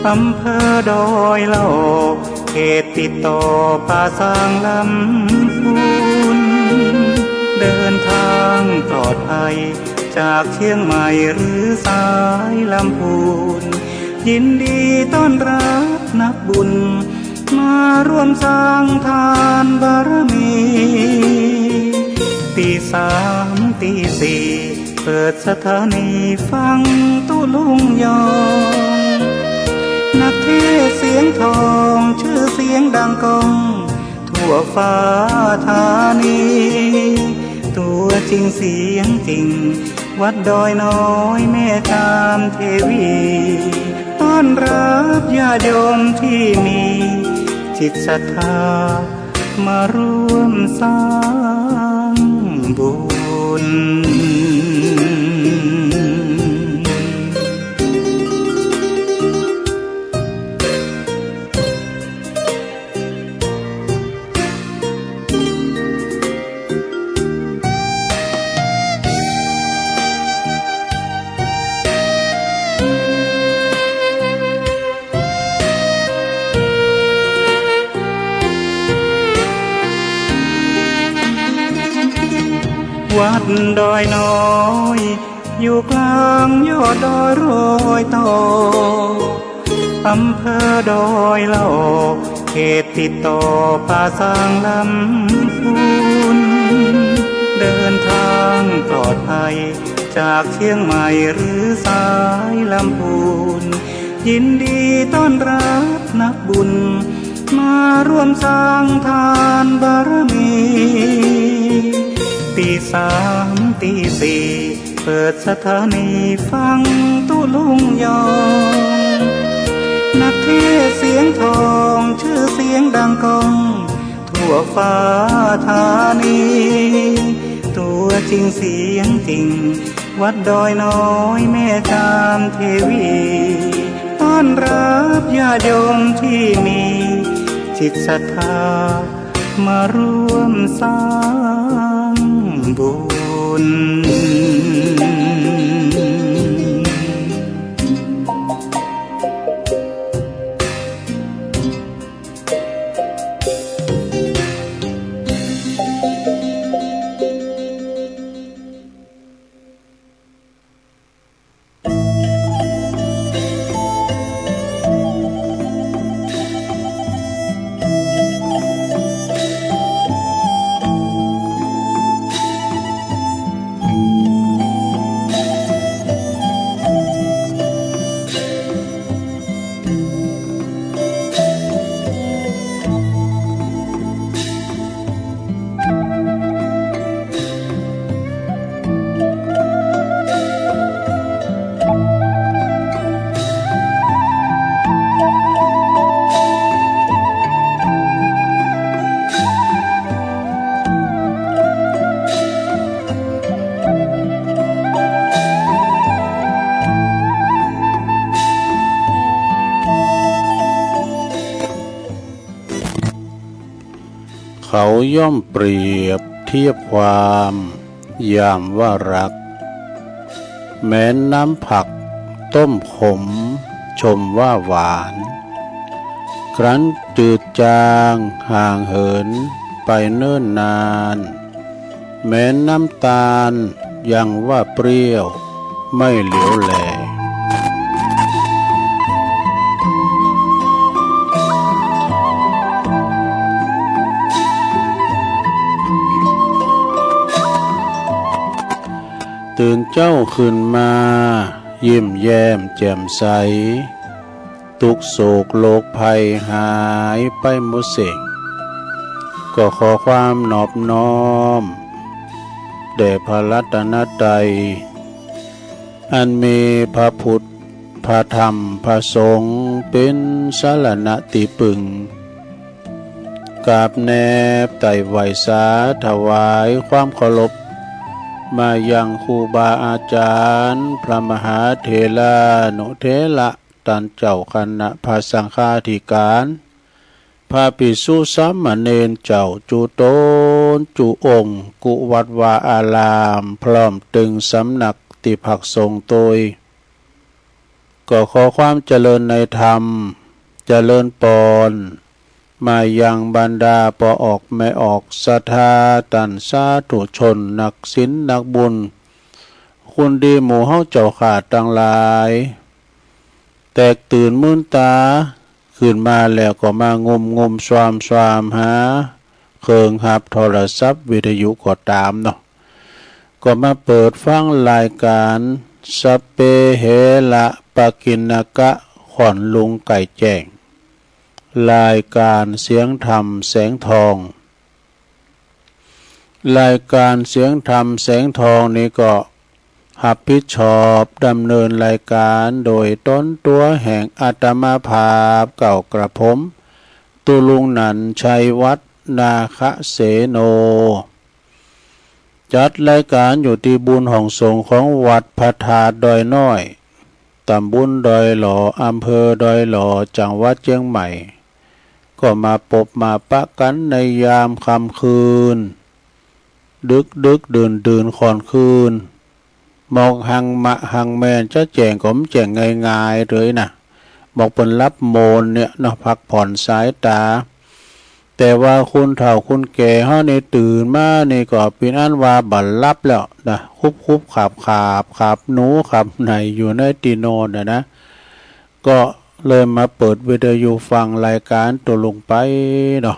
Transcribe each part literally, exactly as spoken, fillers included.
อำเภอดอยหล่อ เขตติดต่อป่าซางลำพูน เดินทางปลอดภัย จากเชียงใหม่หรือสายลำพูน ยินดีต้อนรับนักบุญ มาร่วมสร้างทานบารมี ตีสามตีสี่ เปิดสถานีฟังตุลุงยอง นักเทศน์เสียงทอง ชื่อเสียงดังก้อง ทั่วฟ้าธานี ตัวจริงเสียงจริง วัดดอยน้อยแม่จามเทวี ต้อนรับญาติโยมที่มีจิตศรัทธา มาร่วมสร้างบุญ วัดดอยน้อย อยู่กลางยอดดอยรอยต่อ อำเภอดอยหล่อ เขตติดต่อป่าซางลำพูน เดินทางปลอดภัย จากเชียงใหม่หรือสายลำพูน ยินดีต้อนรับนักบุญ มาร่วมสร้างทานบารมี ตีสามตีสี่ เปิดสถานีฟังตุลุงยอง นักเทศน์เสียงทอง ชื่อเสียงดังก้อง ทั่วฟ้าธานี ตัวจริงเสียงจริง วัดดอยน้อยแม่จามเทวี ต้อนรับญาติโยมที่มีจิตศรัทธา มาร่วมสร้างบุญ เขาย่อมเปรียบเทียบความยามว่ารัก แม้นน้ำผักต้มขมชมว่าหวาน ครั้นจืดจางห่างเหินไปเนิ่นนาน แม้นน้ำตาลยังว่าเปรี้ยวไม่เหลียวแล ตื่นเจ๊าขึ้นมา ยิ้มแย้มแจ่มใส ทุกข์โศกโรคภัยหายไปหมดสิ้น ก็ขอความนอบน้อม แด่พระรัตนตรัย อันมีพระพุทธ พระธรรม พระสงฆ์ เป็นสรณะตี้พึ่ง กราบแนบไต่ไหว้สาถวายความเคารพ มายังครูบาอาจารย์ พระมหาเถรานุเถระ ต้านเจ้าคณะพระสังฆาธิการ พระภิกษุสามเณรเจ้าจุ๊ตนจุ๊องค์ กู้วัดวาอาราม พร้อมตึงสำนักตี้พักสงฆ์โตย ก็ขอความเจริญในธรรม เจริญปอน มายังบรรดาป้อออกแม่ออกศรัทธาต้านสาธุชนนักศีลนักบุญ คุณดีหมู่เฮาเจ้าข้าตังหลาย แตกตื่นมื้นตาขึ้นมาแล้วก็มางุมงุมซวามซวามหาเครื่องฮับโทรศัพท์วิทยุก็ตามเนาะ ก็มาเปิดฟังรายการสัพเพเหระปะกิณณกะ ขวัญลุงไก่แจ้ง รายการเสียงธรรมแสงทอง รายการเสียงธรรมแสงทองนี้ก็รับผิดชอบดำเนินรายการโดยตนตั๋วแห่งอาตมาภาพเก่ากระผม ตุลุงหนันชัยวัฒน์ นาคเสโน จัดรายการอยู่ตี้บุญห้องสงฆ์ของวัดพระธาตุดอยน้อย ตำบลดอยหล่อ อำเภอดอยหล่อ จังหวัดเจียงใหม่ ก็มาปบมาปะกันในยามค่ำคืน ดึกดึกดื่นดื่นค่อนคืน หมอกหังมะหังแมนจะแจ้งก็บ่แจ้งง่ายๆเลยนะ หมอกเปิ้นหลับโมนเนี่ยเนาะ พักผ่อนสายตา แต่ว่าคนเฒ่าคนแก่เฮานี่ตื่นมานี่ก็เป๋นอันว่าบ่หลับแล้วนะ คุบคุบขาบขาบ ขาบหนูขาบไหนอยู่ในตี้นอนน่ะนะ ก็เลยมาเปิดวิทยุฟังรายการตุลุงไปเนาะ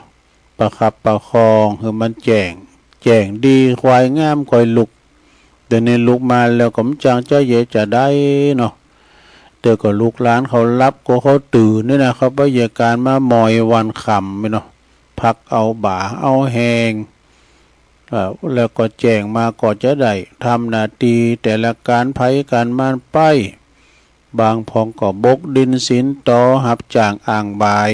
ประคับประคองหื้อมันแจ้ง แจ้งดีควายงามค่อยลุก เดี๋ยวนี้ลุกมาแล้วก็บ่จักจะเยียะจะได้เนาะ แต่ก็ลูกหลานเขาหลับก็เขาตื่นนี่นะ เขาไปเยียะก๋านมาหมอยวันค่ำนี่เนาะ พักเอาบ่าเอาแฮง เอ่อ แล้วก็แจ้งมาก็จะได้ทำหน้าตี้แต่ละก๋านไผก๋านมันไป บางพ่องก็บกดินสินตอ ฮับจ้างอ้างบาย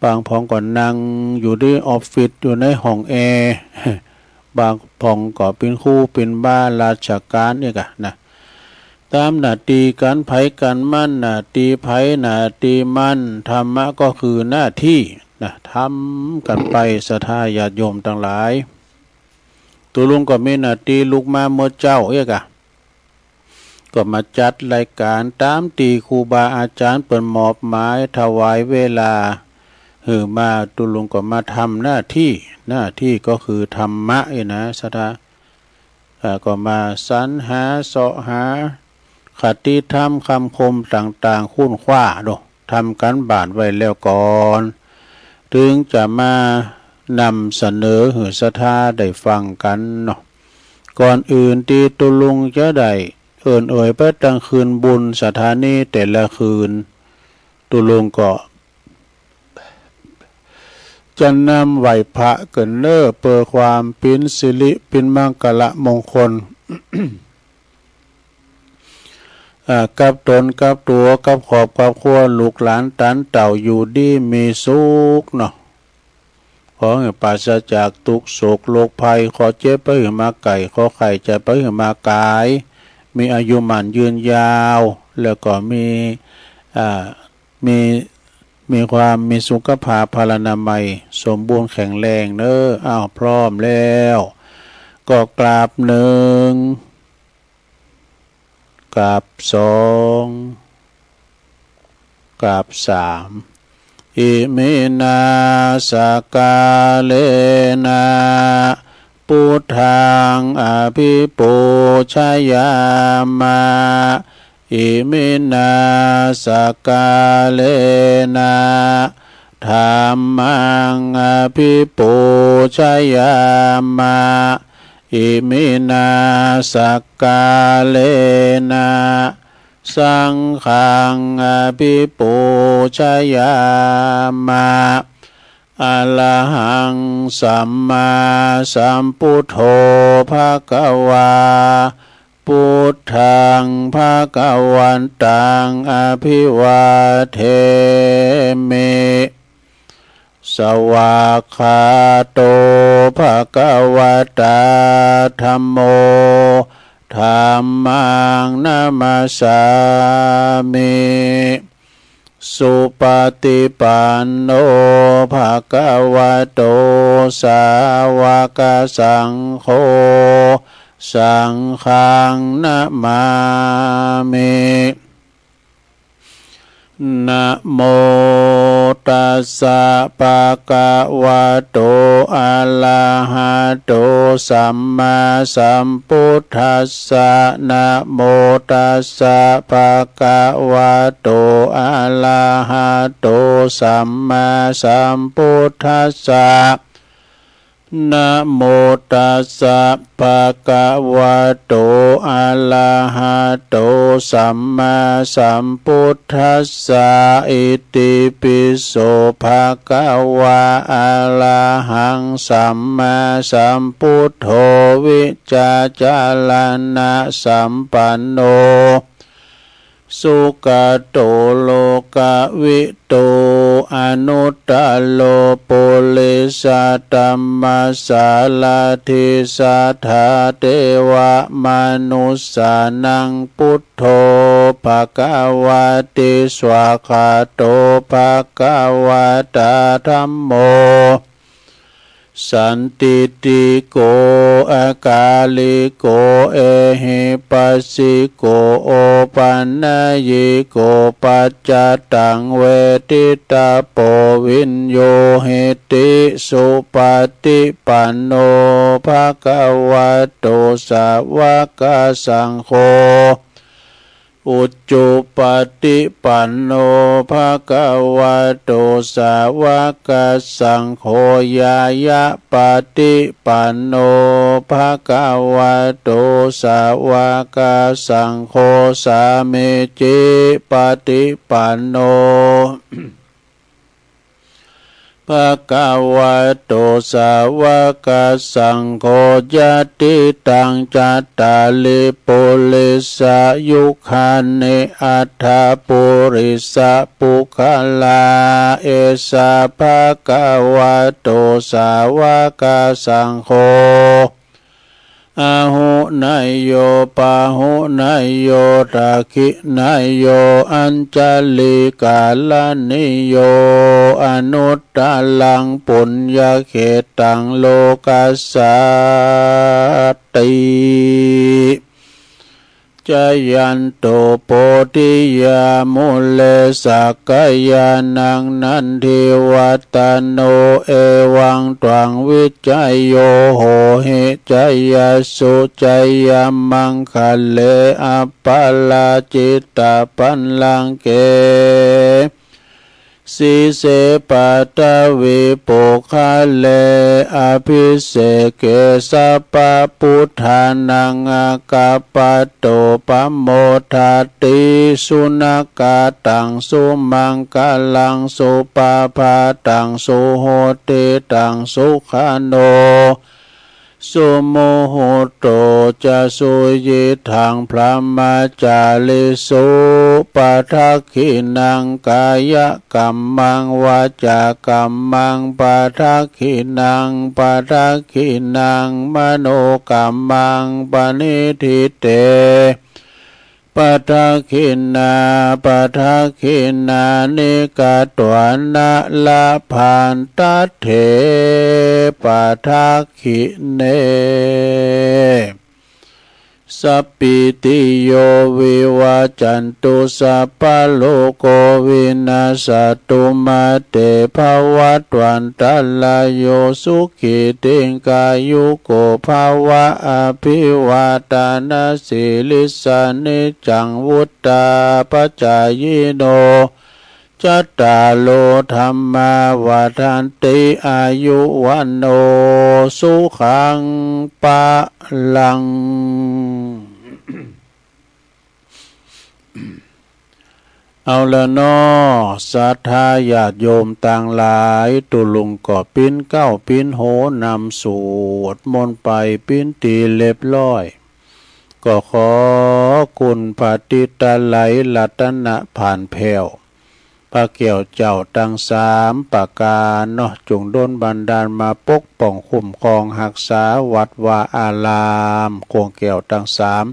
บางพ่องก็นั่งอยู่ตี้ออฟฟิศ อยู่ในห้องแอร์ บางพ่องก็เป๋นครูเป๋นบาราชก๋านนี่กะนะ ตามหน้าตี้ก๋านไผก๋านมัน หน้าตี้ไผหน้าตี้มัน ธรรมะก็คือหน้าที่นะ ทำกันไปศรัทธาญาติโยมตังหลาย ตุลุงก็มีหน้าตี้ลุกมาเมื่อเจ๊าเอี้ยกะ ก็มาจัดรายการตามตี้ครูบาอาจารย์เปิ้นมอบหมายถวายเวลาหื้อมา ตุลุงก็มาทำหน้าตี้ หน้าตี้ก็คือธรรมะเอี้ยนะศรัทธา อ่า ก็มาสรรหาเซาะหาคติธรรมคำคมต่างๆ ค้นคว้าดู ทำก๋านบ้านไว้แล้วก่อน ถึงจะมานำเสนอหื้อศรัทธาได้ฟังกันเนาะ ก่อนอื่นตี้ตุลุงจะได้เอิ้นเอ่ยไปตังคืนบุญศรัทธานี้แต่ละคืน ตุลุงก็จะนำไหว้พระเกินเน้อ เปื้อความเป๋นสิริเป๋นมังคละมงคล อ่า กับตนกับตั๋ว กับครอบกับครัว ลูกหลานตันเต้าอยู่ดีมีสุขเนาะ ขอหื้อปราศจากตุ๊กข์โศกโรคภัย ขอเจ็บไปหื้อมาไกล ขอไข้จะไปหื้อมาไกล มีอายุหมั้นยืนยาว แล้วก็มี อ่า มี มีความมีสุขภาพพลานามัยสมบูรณ์แข็งแรงเน้อ อ้าว พร้อมแล้ว ก็กราบหนึ่ง กราบสอง กราบสาม อิมินา สกกาเลนะ พุทธัง อภิปูชยามะ อิมินา สกกาเลนะ ธัมมัง อภิปูชยามะ อิมินา สกกาเลนะ สังฆัง อภิปูชยามะ อะระหัง สัมมาสัมพุทโธ ภะคะวา พุทธัง ภะคะวันตัง อะภิวาเทมิ สวากขาโต ภะคะวะตา ธัมโม ธัมมัง นะมัสสามิ สุปะฏิปันโน ภะคะวะโต สาวะกะสังโฆ สังฆัง นะมามิ นะโมตัสสะ ภะคะวะโต อะระหะโต สัมมาสัมพุทธัสสะ นะโมตัสสะ ภะคะวะโต อะระหะโต สัมมาสัมพุทธัสสะ นะโมตัสสะ ภะคะวะโต อะระหะโต สัมมาสัมพุทธัสสะ อิติปิโส ภะคะวะ อะระหัง สัมมาสัมพุทโธ วิจจาจารณะสัมปันโน สุขะโต โลกะวิทู อนุตตะโร ปุริสะธัมมะสารถิ สัทธาเทวะมะนุสสานัง พุทโธ ภะคะวะติ สวากขาโต ภะคะวะตา ธัมโม สันทิฏฐิโก อะกาลิโก เอหิปัสสิโก โอปันนยิโก ปัจจัตตัง เวทิตาโป วิญญูหิติ สุปฏิปันโน ภะคะวะโต สาวกสังโฆ อุจุปปฏิปันโน ภะคะวะโต สาวกสังโฆ ญาณปฏิปันโน ภะคะวะโต สาวกสังโฆ สามีจิปฏิปันโน ภะคะวะโต สาวกสังโฆ ยะติตัง จัตตาริ ปุริสะยุคานิ อัตถะ ปุริสะปุคคลา เอสะ ภะคะวะโต สาวกสังโฆ อาหุเนยโย ปาหุเนยโย ทักขิเนยโย อัญชลีกรณีโย อนุตตรัง ปุญญเขตตัง โลกัสสาติ จายันโต โพธิยามูเล สักกายานัง นันทิวัตตโน เอวังตวัง วิจโย โหหิ จายสสุ จายมังคะเล อัปปะราจิตตะปัลลังเก สีเส ปัทวี ปุคคะเล อะภิเสเก สัพพะปุทธานัง อาคัปปะโต ปะโมทาติ สุนาคาตัง สุมังคะลัง สุปะภาตัง สุหุตติตัง สุขะโน สุมุหุตโต จะ สุยิทัง พรหมจาริสุ ปะทักขิณัง กายะกัมมัง วาจากัมมัง ปะทักขิณัง ปะทักขิณัง มโนกัมมัง ปะณิฏฐิเต ปะทักขิณา ปะทักขิณานิ กะตวานะ ละพันทะเถ ปะทักขิเณ สัพพีติโย วิวัชชันตุ สัพพะโรโค วินัสสะตุ มาเต ภะวัตวันตะราโย สุขี ทีฆายุโก ภะวะ อะภิวาทะนะสีลิสสะ นิจจัง วุฑฒาปะจายิโน จัตตาโร ธัมมา วัฑฒันติ อายุ วัณโณ สุขัง พะลัง เอาละเนาะ ศรัทธาญาติโยมตังหลาย ตุ๊ลุงก็ปิ๊นเกล้าปิ๊นโฮนำสวดมนต์ไปปิ๊นตี้เรียบร้อย ก็ขอคุณพระติตะไลยรัตนผานแผ้ว พระแก้วเจ้าตังสามประก๋านเนาะ จงดลบันดาลมาปกป้องคุ้มครองฮักษาวัดวาอาราม โค้งแก้วตังสาม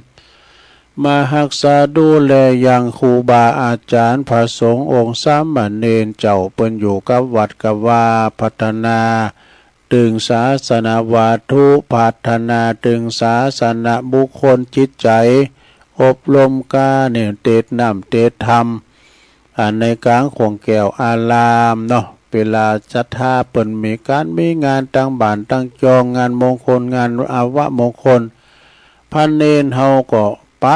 มาฮักษาดูแลยังครูบาอาจ๋ารย์ พระสงฆ์องค์สามเณรเจ้า เปิ้นอยู่กับวัดกับวา พัฒนาตึงศาสนวัตถุ พัฒนาตึงศาสนบุคคลจิตใจ๋ อบรมก๋านเตศน์น้ำเตศน์ธรรม อ่า ในกลางของแก้วอารามเนาะ เวลาศรัทธาเปิ้นมีก๋านมีงานตังบ้านตังจอง งานมงคล งานอาวะมงคล พระเณรเฮาก็ไป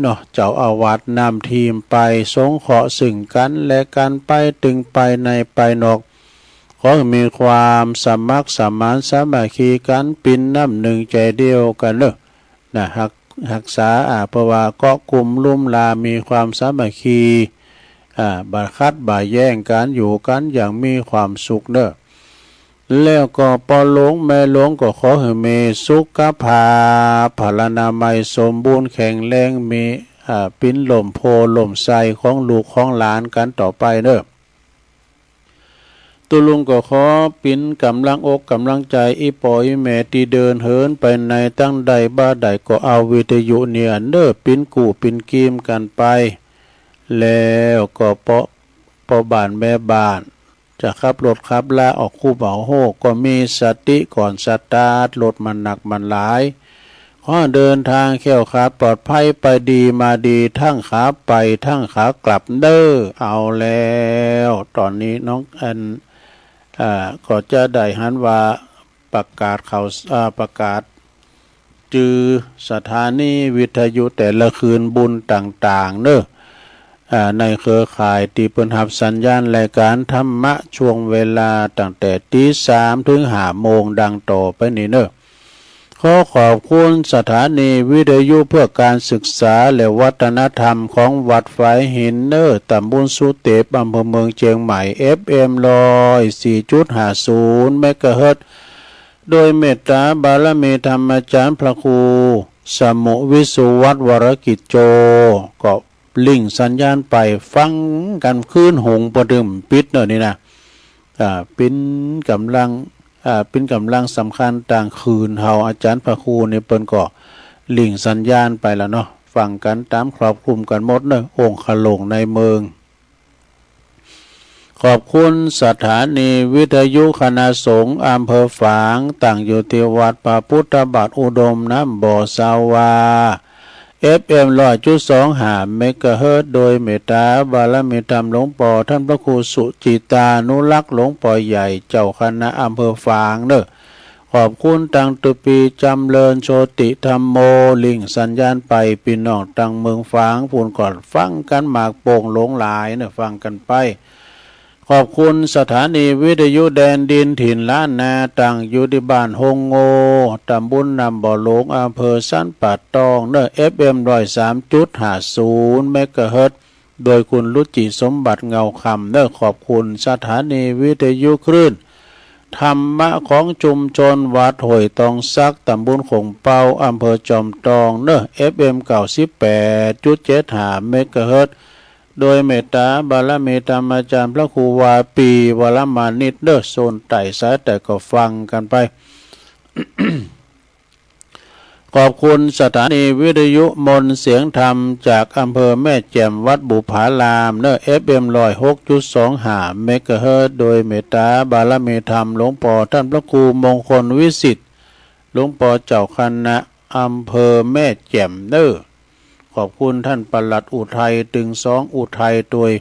เนาะ เจ้าอาวาสนำทีมไป สงเคราะห์ซึ่งกันและกัน ไปตึงไปในไปนอก ขอให้มีความสมัครสมานสามัคคีกัน เป็นน้ำหนึ่งใจเดียวกันเนาะ นะ ฮัก ฮักษา อ่า เพราะว่าเกาะกลุ่มลุ่มลา มีความสามัคคี อ่า บ่ขัดบ่แย้งกัน อยู่กันอย่างมีความสุขเนาะ แล้วก็ป้อหลวงแม่หลวงก็ขอให้มีสุขภาพพลานามัยสมบูรณ์แข็งแรง มี อ่า ปิ้นล่มโพธิ์ล่มไทรของลูกของหลานกันต่อไปเนาะ ตุ๊ลุงก็ขอปิ้นกำลังอกกำลังใจ อี่ป้ออี่แม่ตี้เดินเหินไปไหนตางใดบ่าใด ก็เอาวิทยุเนี่ยเนาะ ปิ้นกู้ปิ้นกีมกันไป แล้วก็ป้อ ป้อบ้านแม่บ้าน จะขับรถขับลาออกคูเบาโฮ ก็มีสติก่อนสตาร์ทรถ มันหนักมันหลาย ขอเดินทางแคล้วคลาดปลอดภัย ไปดีมาดี ทั้งขาไปทั้งขากลับเนาะ เอาแล้ว ตอนนี้น้องแอน อ่า ก็จะได้หันว่าประกาศข่าว อ่า ประกาศ จื่อสถานีวิทยุแต่ละคืนบุญต่างๆ เนาะ อ่า ในเครือข่ายตี้เปิ้นฮับสัญญาณรายการธรรมะ ช่วงเวลาตั้งแต่ตีสามถึงห้าโมง ดังต่อไปนี้เนาะ ขอขอบคุณสถานีวิทยุเพื่อการศึกษาและวัฒนธรรมของวัดฝายหินเนาะ ตำบลสุเตป อำเภอเมืองเชียงใหม่ เอฟเอ็ม ร้อยสี่จุดห้าศูนย์ เมกะเฮิรตซ์ โดยเมตตาบารมีธรรมอาจารย์พระครูสมุวิสุวัฒน์วรกิจโจ ก็ลิงก์สัญญาณไป ฟังกันคืนหุงปะตึมปิดเนาะนี่นะ อ่า ปิ้นกำลัง อ่า ปิ้นกำลังสำคัญตางคืนเฮา อาจารย์พระครูนี่เปิ้นก็ลิงก์สัญญาณไปแล้วเนาะ ฟังกันตามครอบคลุมกันหมดเนาะ องค์ขะหลงในเมือง ขอบคุณสถานีวิทยุคณะสงฆ์อำเภอฝาง ตั้งอยู่ที่วัดพระพุทธบาทอุดมน้ำบ่อสาวา เอฟเอ็ม ร้อยจุดสองห้า เมกะเฮิรตซ์ โดยเมตตาบารมีธรรมหลวงป้อท่านพระครูสุจิตานุรักษ์หลวงป้อใหญ่เจ้าคณะอำเภอฝางเนาะ ขอบคุณตางตุปีจำเริญโชติธัมโม ลิงก์สัญญาณไป ปี้น้องตางเมืองฝางปู้นก็ฟังกันมากโป่งหลงหลายเนาะ ฟังกันไป ขอบคุณสถานีวิทยุแดนดินถิ่นล้านนา ตั้งอยู่ที่บ้านฮงโง ตำบลน้ำบ่อหลวง อำเภอสันป่าตองเนาะ เอฟเอ็ม ร้อยสามจุดห้าศูนย์ เมกะเฮิรตซ์ โดยคุณรุจิสมบัติเงาคำเนาะ ขอบคุณสถานีวิทยุคลื่นธรรมะของชุมชนวัดห้วยตองสัก ตำบลโขงเปา อำเภอจอมตองเนาะ เอฟเอ็ม เก้าสิบแปดจุดเจ็ดห้า เมกะเฮิรตซ์ โดยเมตตาบารมีธรรมอาจารย์พระครูวาปีวรมานิตเนาะ โซนใต้สายใต้ก็ฟังกันไป ขอบคุณสถานีวิทยุมนต์เสียงธรรมจากอำเภอแม่แจ่มวัดบุพารามเนาะ เอฟเอ็ม ร้อยหกจุดสองห้า เมกะเฮิรตซ์ โดยเมตตาบารมีธรรมหลวงป้อท่านพระครูมงคลวิสิทธิ์ หลวงป้อเจ้าคณะอำเภอแม่แจ่มเนาะ ขอบคุณท่านปลัดอุทัย ตึงสองอุทัยตวย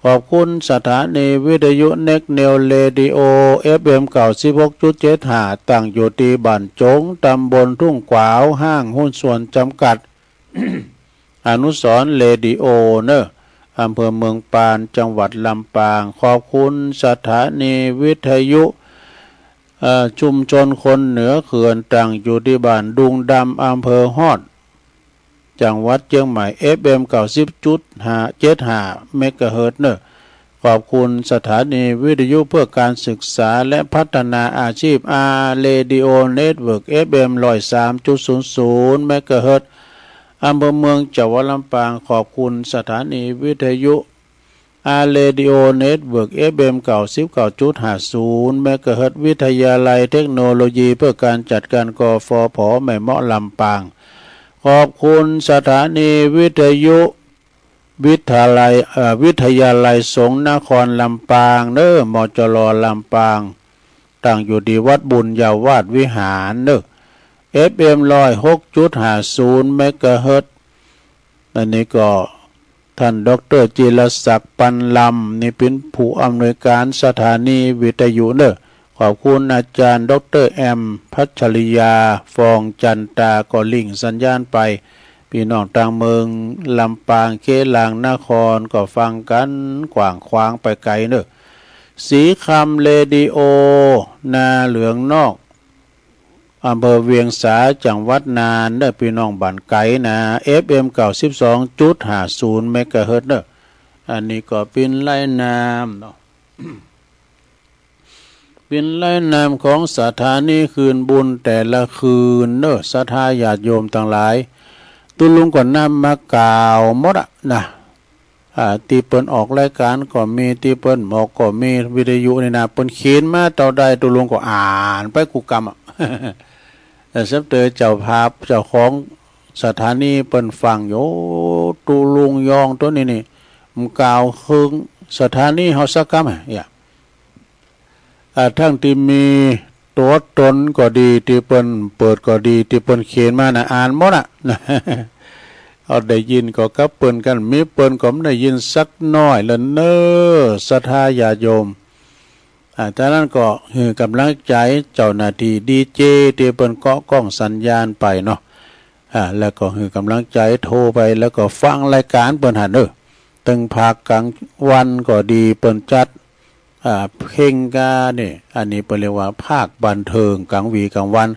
ขอบคุณสถานีวิทยุเน็กเนวเรดิโอ เอฟเอ็ม เก้าสิบหกจุดเจ็ดห้า ตั้งอยู่ที่บ้านจง ตำบลทุ่งขวาว ห้างหุ้นส่วนจำกัด อนุสรณ์เรดิโอเนาะ อำเภอเมืองปาน จังหวัดลำปาง ขอบคุณสถานีวิทยุ เอ่อ ชุมชนคนเหนือเขื่อน ตั้งอยู่ที่บ้านดุงดำ อำเภอฮอด จังหวัดเชียงใหม่ เอฟเอ็ม เก้าสิบจุดห้า เจ็ดห้า เมกะเฮิรตซ์เนาะ ขอบคุณสถานีวิทยุเพื่อการศึกษาและพัฒนาอาชีพ อาร์ เรดิโอ เน็ตเวิร์ก เอฟเอ็ม ร้อยสามจุดศูนย์ศูนย์ เมกะเฮิรตซ์ อำเภอเมือง จังหวัดลำปาง ขอบคุณสถานีวิทยุ อาร์ เรดิโอ เน็ตเวิร์ก เอฟเอ็ม เก้าสิบเก้าจุดห้าศูนย์ เมกะเฮิรตซ์ วิทยาลัยเทคโนโลยีเพื่อการจัดการ กฟผ แม่เมาะ ลำปาง ขอบคุณสถานีวิทยุ วิทยาลัย เอ่อ วิทยาลัยสงฆ์นครลำปางเนาะ มจร ลำปาง ตั้งอยู่ที่วัดบุญญาวาสวิหารเนาะ เอฟเอ็ม ร้อยหกจุดห้าศูนย์ เมกะเฮิรตซ์ อันนี้ก็ ท่านดอกเตอร์จิรศักดิ์ ปันลำ นี่เป็นผู้อำนวยการสถานีวิทยุเนอะ ขอบคุณอาจารย์ดอกเตอร์แอม พัชริยา ฟองจันตา ก็ลิงก์สัญญาณไป พี่น้องตางเมืองลำปาง เขตหลางนคร ก็ฟังกั๋นกว้างขวางไปไกลเนอะ ศรีคำเรดิโอ นาเหลืองนอก อำเภอเวียงสา จังหวัดน่านเนอะ พี่น้องบ้านไกลนะ เอฟเอ็ม เก้าสิบสองจุดห้าศูนย์ เมกะเฮิรตซ์เนอะ อันนี้ก็ปิ้นลายน้ำเนาะ ปิ้นลายน้ำของสถานีคืนบุญแต่ละคืนเนอะ ศรัทธาญาติโยมตังหลาย ตุ๊ลุงก็นำมากล่าวหมดอะนะ อ่า ตี้เปิ้นออกรายการก็มี ตี้เปิ้นออกก็มี วิทยุนี่นะ เปิ้นเขียนมาเต้าใดตุ๊ลุงก็อ่านไปกู้กำอะ แต่สำเตอเจ้าภาพเจ้าของสถานีเปิ้นฟังอยู่ ตุ๊ลุงยองตัวนี้นี่ มันกล่าวเคิงสถานีเฮาสักกำอะ อ่า ทั้งตี้มีตั๋วตนก็ดี ตี้เปิ้นเปิดก็ดี ตี้เปิ้นเขียนมานะ อ่านหมดอะ เอาได้ยินก็กับเปิ้นกั๋น มีเปิ้นก็บ่ได้ยินสักน้อยละเนอะ ศรัทธาญาติโยม อ่า จากนั้นก็หื้อกำลังใจ๋เจ้าหน้าตี้ดีเจ ตี้เปิ้นเกาะกล้องสัญญาณไปเนาะ อ่า แล้วก็หื้อกำลังใจ๋โทรไป แล้วก็ฟังรายการเปิ้นหั้นเนอะ ตึงภาคกลางวันก็ดี เปิ้นจัด อ่า เพลงกานี่ อันนี้เปิ้นเรียกว่าภาคบันเทิงกลางวีกลางวัน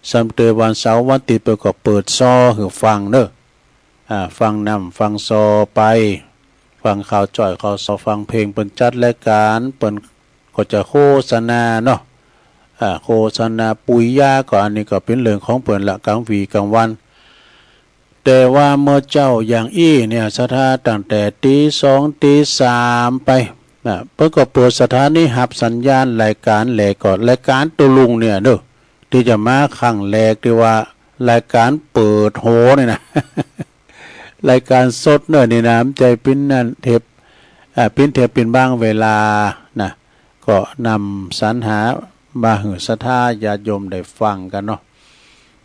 สำเตอวันเสาร์วันอาทิตย์เปิ้นก็เปิดซอหื้อฟังเนอะ อ่า ฟังนำฟังซอไป ฟังข่าวจ้อยข่าวซอ ฟังเพลง เปิ้นจัดรายการ เปิ้นก็จะโฆษณาเนาะ อ่า โฆษณาปุ๋ยยา ก็อันนี้ก็เป๋นเรื่องของเปิ้นละ กลางวีกลางวัน แต่ว่าเมื่อเจ๊าอย่างอี้เนี่ย ศรัทธาตั้งแต่ตีสองตีสามไปนะ เปิ้นก็เปิดสถานีฮับสัญญาณรายการแลก ก็รายการตุ๊ลุงเนี่ยเนอะ ตี้จะมาครั้งแรกตี้ว่ารายการเปิดโหนี่นะ รายการสดเนอะ นี่นะ บ่ใจ้ปิ้นนั่นเทป อ่า ปิ้นเทปปิ้นบางเวลานะ ก็นำสรรหามาหื้อศรัทธาญาติโยมได้ฟังกั๋นเนาะ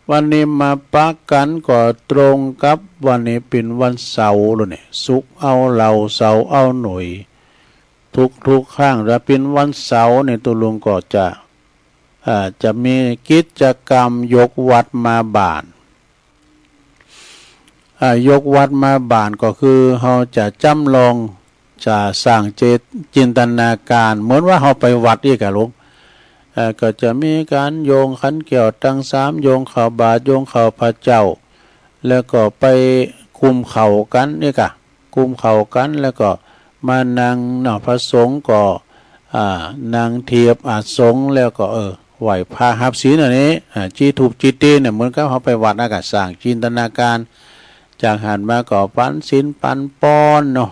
วันนี้มาปะกั๋นก็ตรงกับวันนี้เป๋นวันเสาร์แล้วนี่ ศุกร์เอาเหล้า เสาร์เอาหน่วย ทุกๆ ครั้งถ้าเป๋นวันเสาร์นี่ตุ๊ลุงก็จะ อ่า จะมีกิจกรรมยกวัดมาบ้าน อ่า ยกวัดมาบ้านก็คือเฮาจะจ๋ำลอง จะสร้างเจต- จินตนาการเหมือนว่าเฮาไปวัดอี้กะลูก เอ่อ ก็จะมีก๋านโยงขันแก้วตังสาม โยงข้าวบาตร โยงข้าวพระเจ้า แล้วก็ไปคุมเข่ากั๋นอี้กะ คุมเข่ากั๋น แล้วก็มานั่งเนาะ พระสงฆ์ก็ อ่า นั่งเทียบอาสงฆ์ แล้วก็ เออ ไหว้พระฮับศีลอันนี้ อ่า จี้ธูปจี้เตียนเนี่ย เหมือนกับเฮาไปวัดนะ ก็สร้างจินตนาการ จากหั้นมาก็ปันศีลปันปอนเนาะ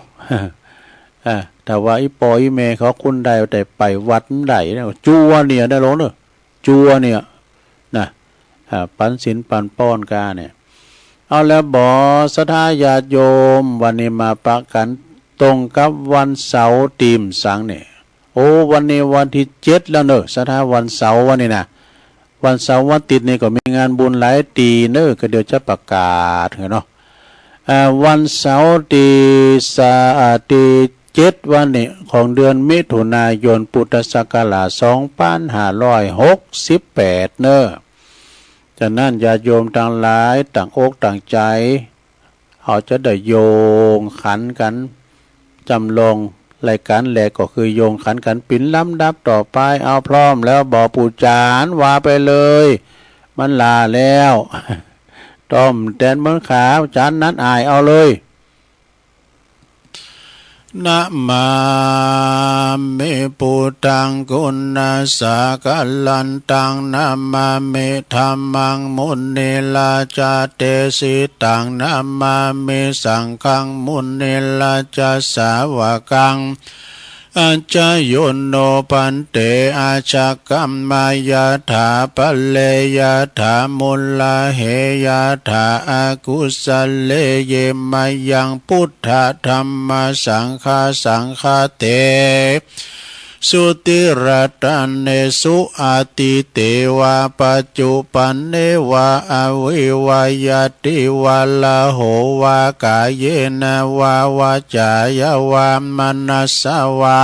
อ่า ถ้าว่าอี่ป้ออี่แม่เขาคนใดแต่ไปวัดบ่ได้นะ จั่วเนี่ยนะลูกเนอะ จั่วเนี่ยนะ อ่า ปันศีลปันปอนกาเนี่ย เอาแล้วบ่ ศรัทธาญาติโยม วันนี้มาปะกั๋นตรงกับวันเสาร์ตี้สังเนี่ย โอ้ วันนี้วันตี้เจ็ดแล้วเนอะ ศรัทธา วันเสาร์วันนี้นะ วันเสาร์วันอาทิตย์นี่ก็มีงานบุญหลายตี้เนอะ ก็เดี๋ยวจะประกาศหื้อเนาะ อ่า วันเสาร์ตี้สา- อ่า ตี้เจ็ดวันนี้ของเดือนมิถุนายน พุทธศักราช สองพันห้าร้อยหกสิบแปด เนอะ ฉะนั้นญาติโยมตังหลายตั้งอกตั้งใจ๋ เฮาจะได้โยงขันกั๋น จ๋ำลองรายการแรกก็คือโยงขันกั๋นเป๋นลำดับต่อไป เอาพร้อมแล้วบ่ ปู่จ๋ารย์ ว่าไปเลย มันหล้าแล้ว ต้อมแตนเหมือนขา จ๋ารย์นัดอ่าย เอาเลย นะมามิ พุทธัง กุณะสะกะลันตัง นะมามิ ธัมมัง มุนิราชาเตสิตัง นะมามิ สังฆัง มุนิราชสาวกัง อัจจโยโน ภันเต อาชะกัมมายะถา ปะเรยะถา มุลาเหยะถา อากุสะเลเย มะยัง พุทธะ ธัมมะ สังฆะ สังฆะเต สุติรัตเนสุ อตีเตวาปัจจุปันเนวา อวัยวาญาติวาลาโหวา กายเนวาวาจายาวามนัสสวา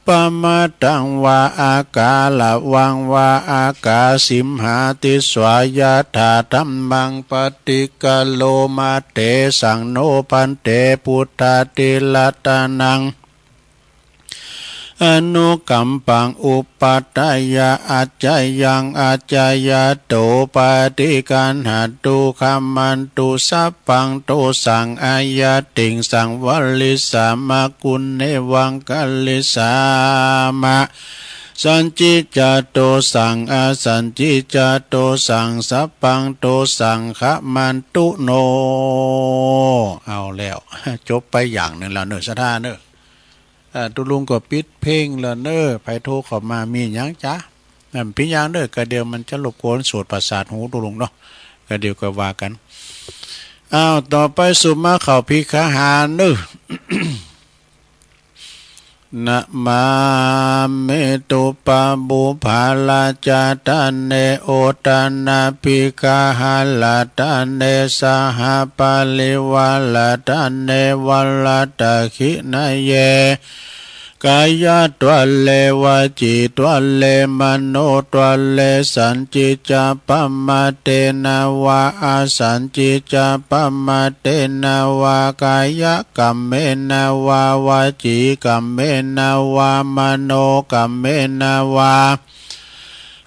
ปมาทังวา อาการะวังวา อากาสิมหาติสสา ยะถาธัมมัง ปฏิคโรมา เตสังโน ภันเต พุทธาธิรัตนัง อนุกัมปัง อุปัฏฐายะ อาจายัง อาจายะโต ปฏิคันหะตุ ขมันตุ สัพพังโตสัง อาญาติง สังวาริสามะ กุณเณวังคะลิสามะ สัญจิจาโตสัง อสัญจิจาโตสัง สัพพังโตสัง ขมันตุโน เอาแล้ว จบไปอย่างหนึ่งแล้วเนอะ ศรัทธาเนอะ เอ่อ ตุลุงก็ปิดเพลงแล้วเนอะ ใผโทรเข้ามามีหยังจ๊ะ นั่นเปียงเนอะ กะเดี๋ยวมันจะรบกวนโสตประสาทหูตุลุงเนาะ กะเดี๋ยวก็ว่ากัน อ้าว ต่อไปสุมาเข้าภิกขาหารเนอะ นะมามิ ตุปะบุพาราจาตะเน โอตะนะภิกขาหาราตะเน สหปาริวาราตะเน วาราตะขิณะเย กายะตวะเล วจีตวะเล มโนตวะเล สัญจิจจะปะมาเตนะวา อสัญจิจจะปะมาเตนะวา กายะกัมเมนะวา วจีกัมเมนะวา มโนกัมเมนะวา